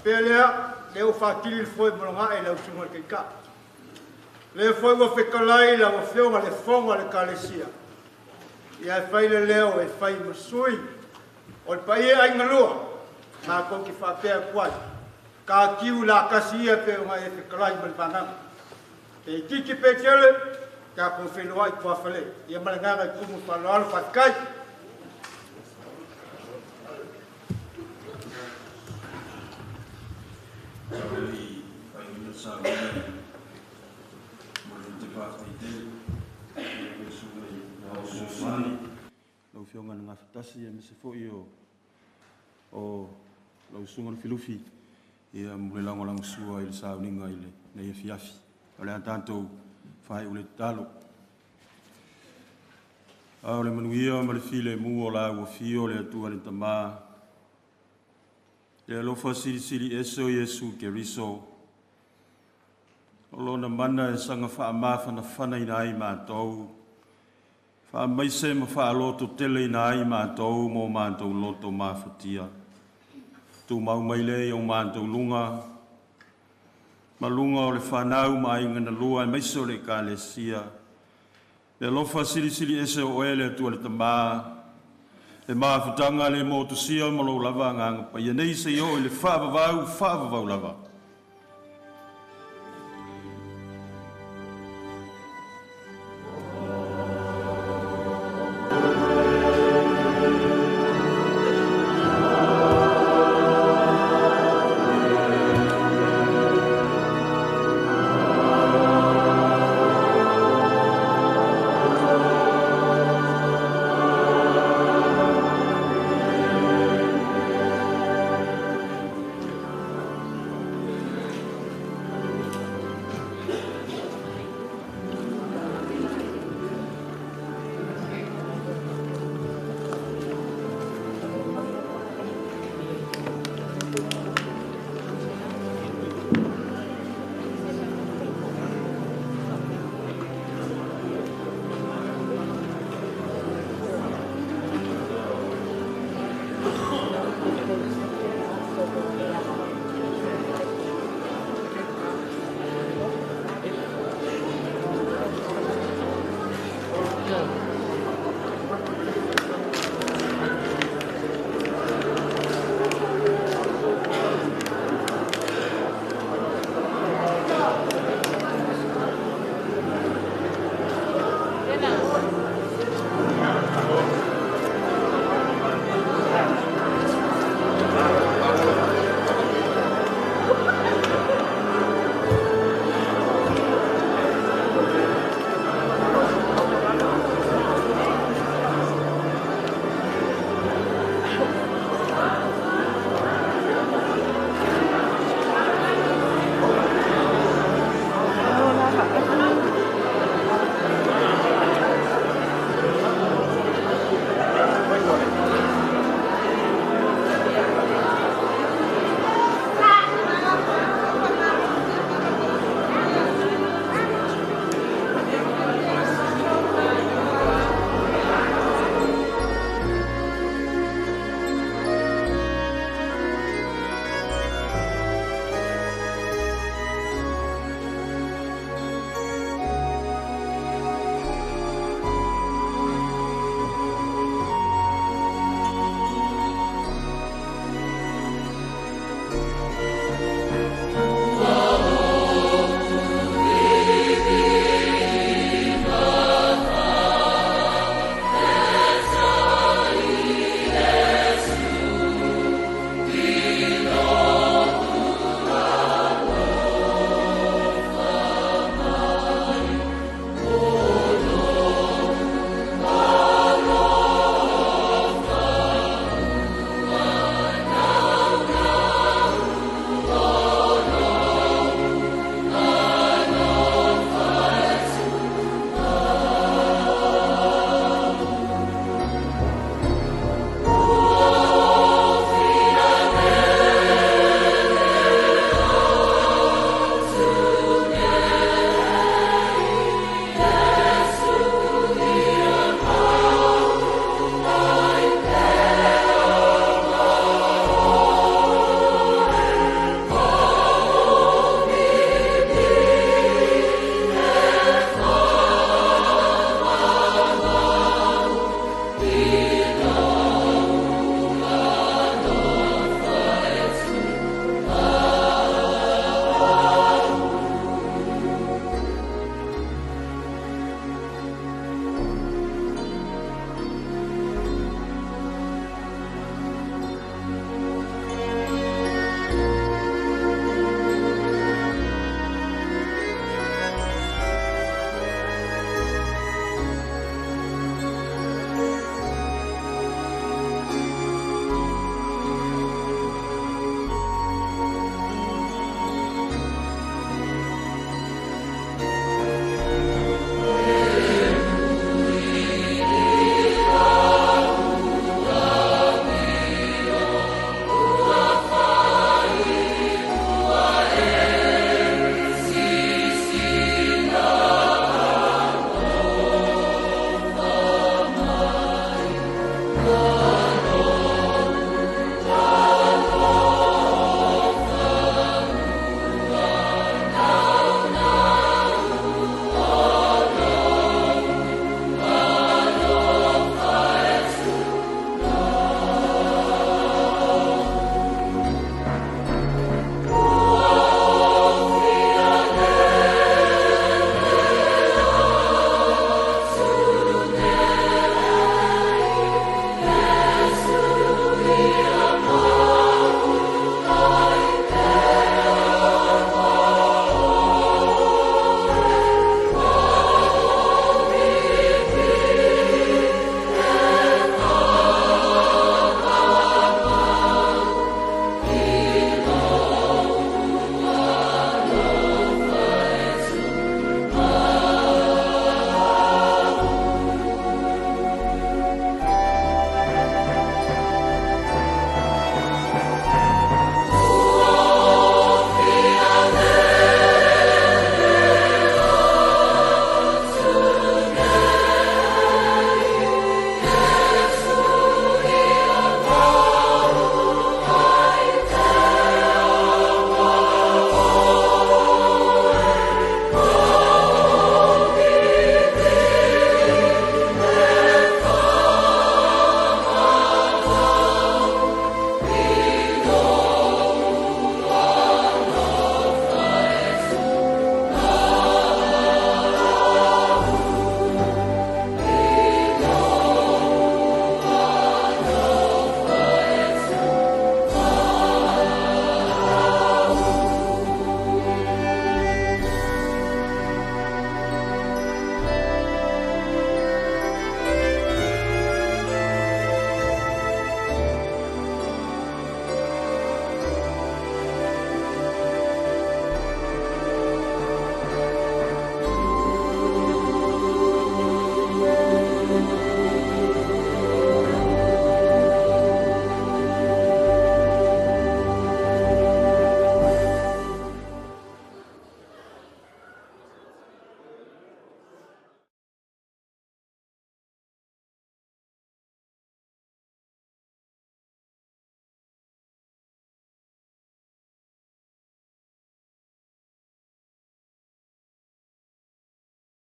Pea lea, lea ua faatili le foe molagae lau susuga i le Taitai. Lea foi ua fetalai lau Afioga le Fofoga o le Ekalesia, ia e fai le leo e fai ma sui o le paia aiga lua, matou te faapea atu ai, tatiu la tasi ia pe ona e fetalai ma le vagaga. Pe itiiti pe tele, tatou feiloai i tuafale. Ia ma le agaga i tumu faaaloalo, faafetai. Lau Afioga i le Gafatasi aemaise foi o lau Susuga Lufilufi, ia mo le lagolagosua i le sauniga i lenei afiafi. O le a tatou faaiu le tatalo. A o le manuia ma le filemu o la ua fio le Atua le Tamā, le alofa silisili ese o Iesu Keriso, o lona mana e saga faamafanafanaina ai matou, faamaise ma faalototeleina ai matou mo matou loto mafatia. Tumau mai lea i o matou luga, ma luga o le fanau ma aiga na lua aemaise o le Ekalesia. Le alofa silisili ese o oe le Atua le Tamā, le mafutaga le motusia ma lou lava agaga paia nei seia oo i le faavavau, faavavau lava.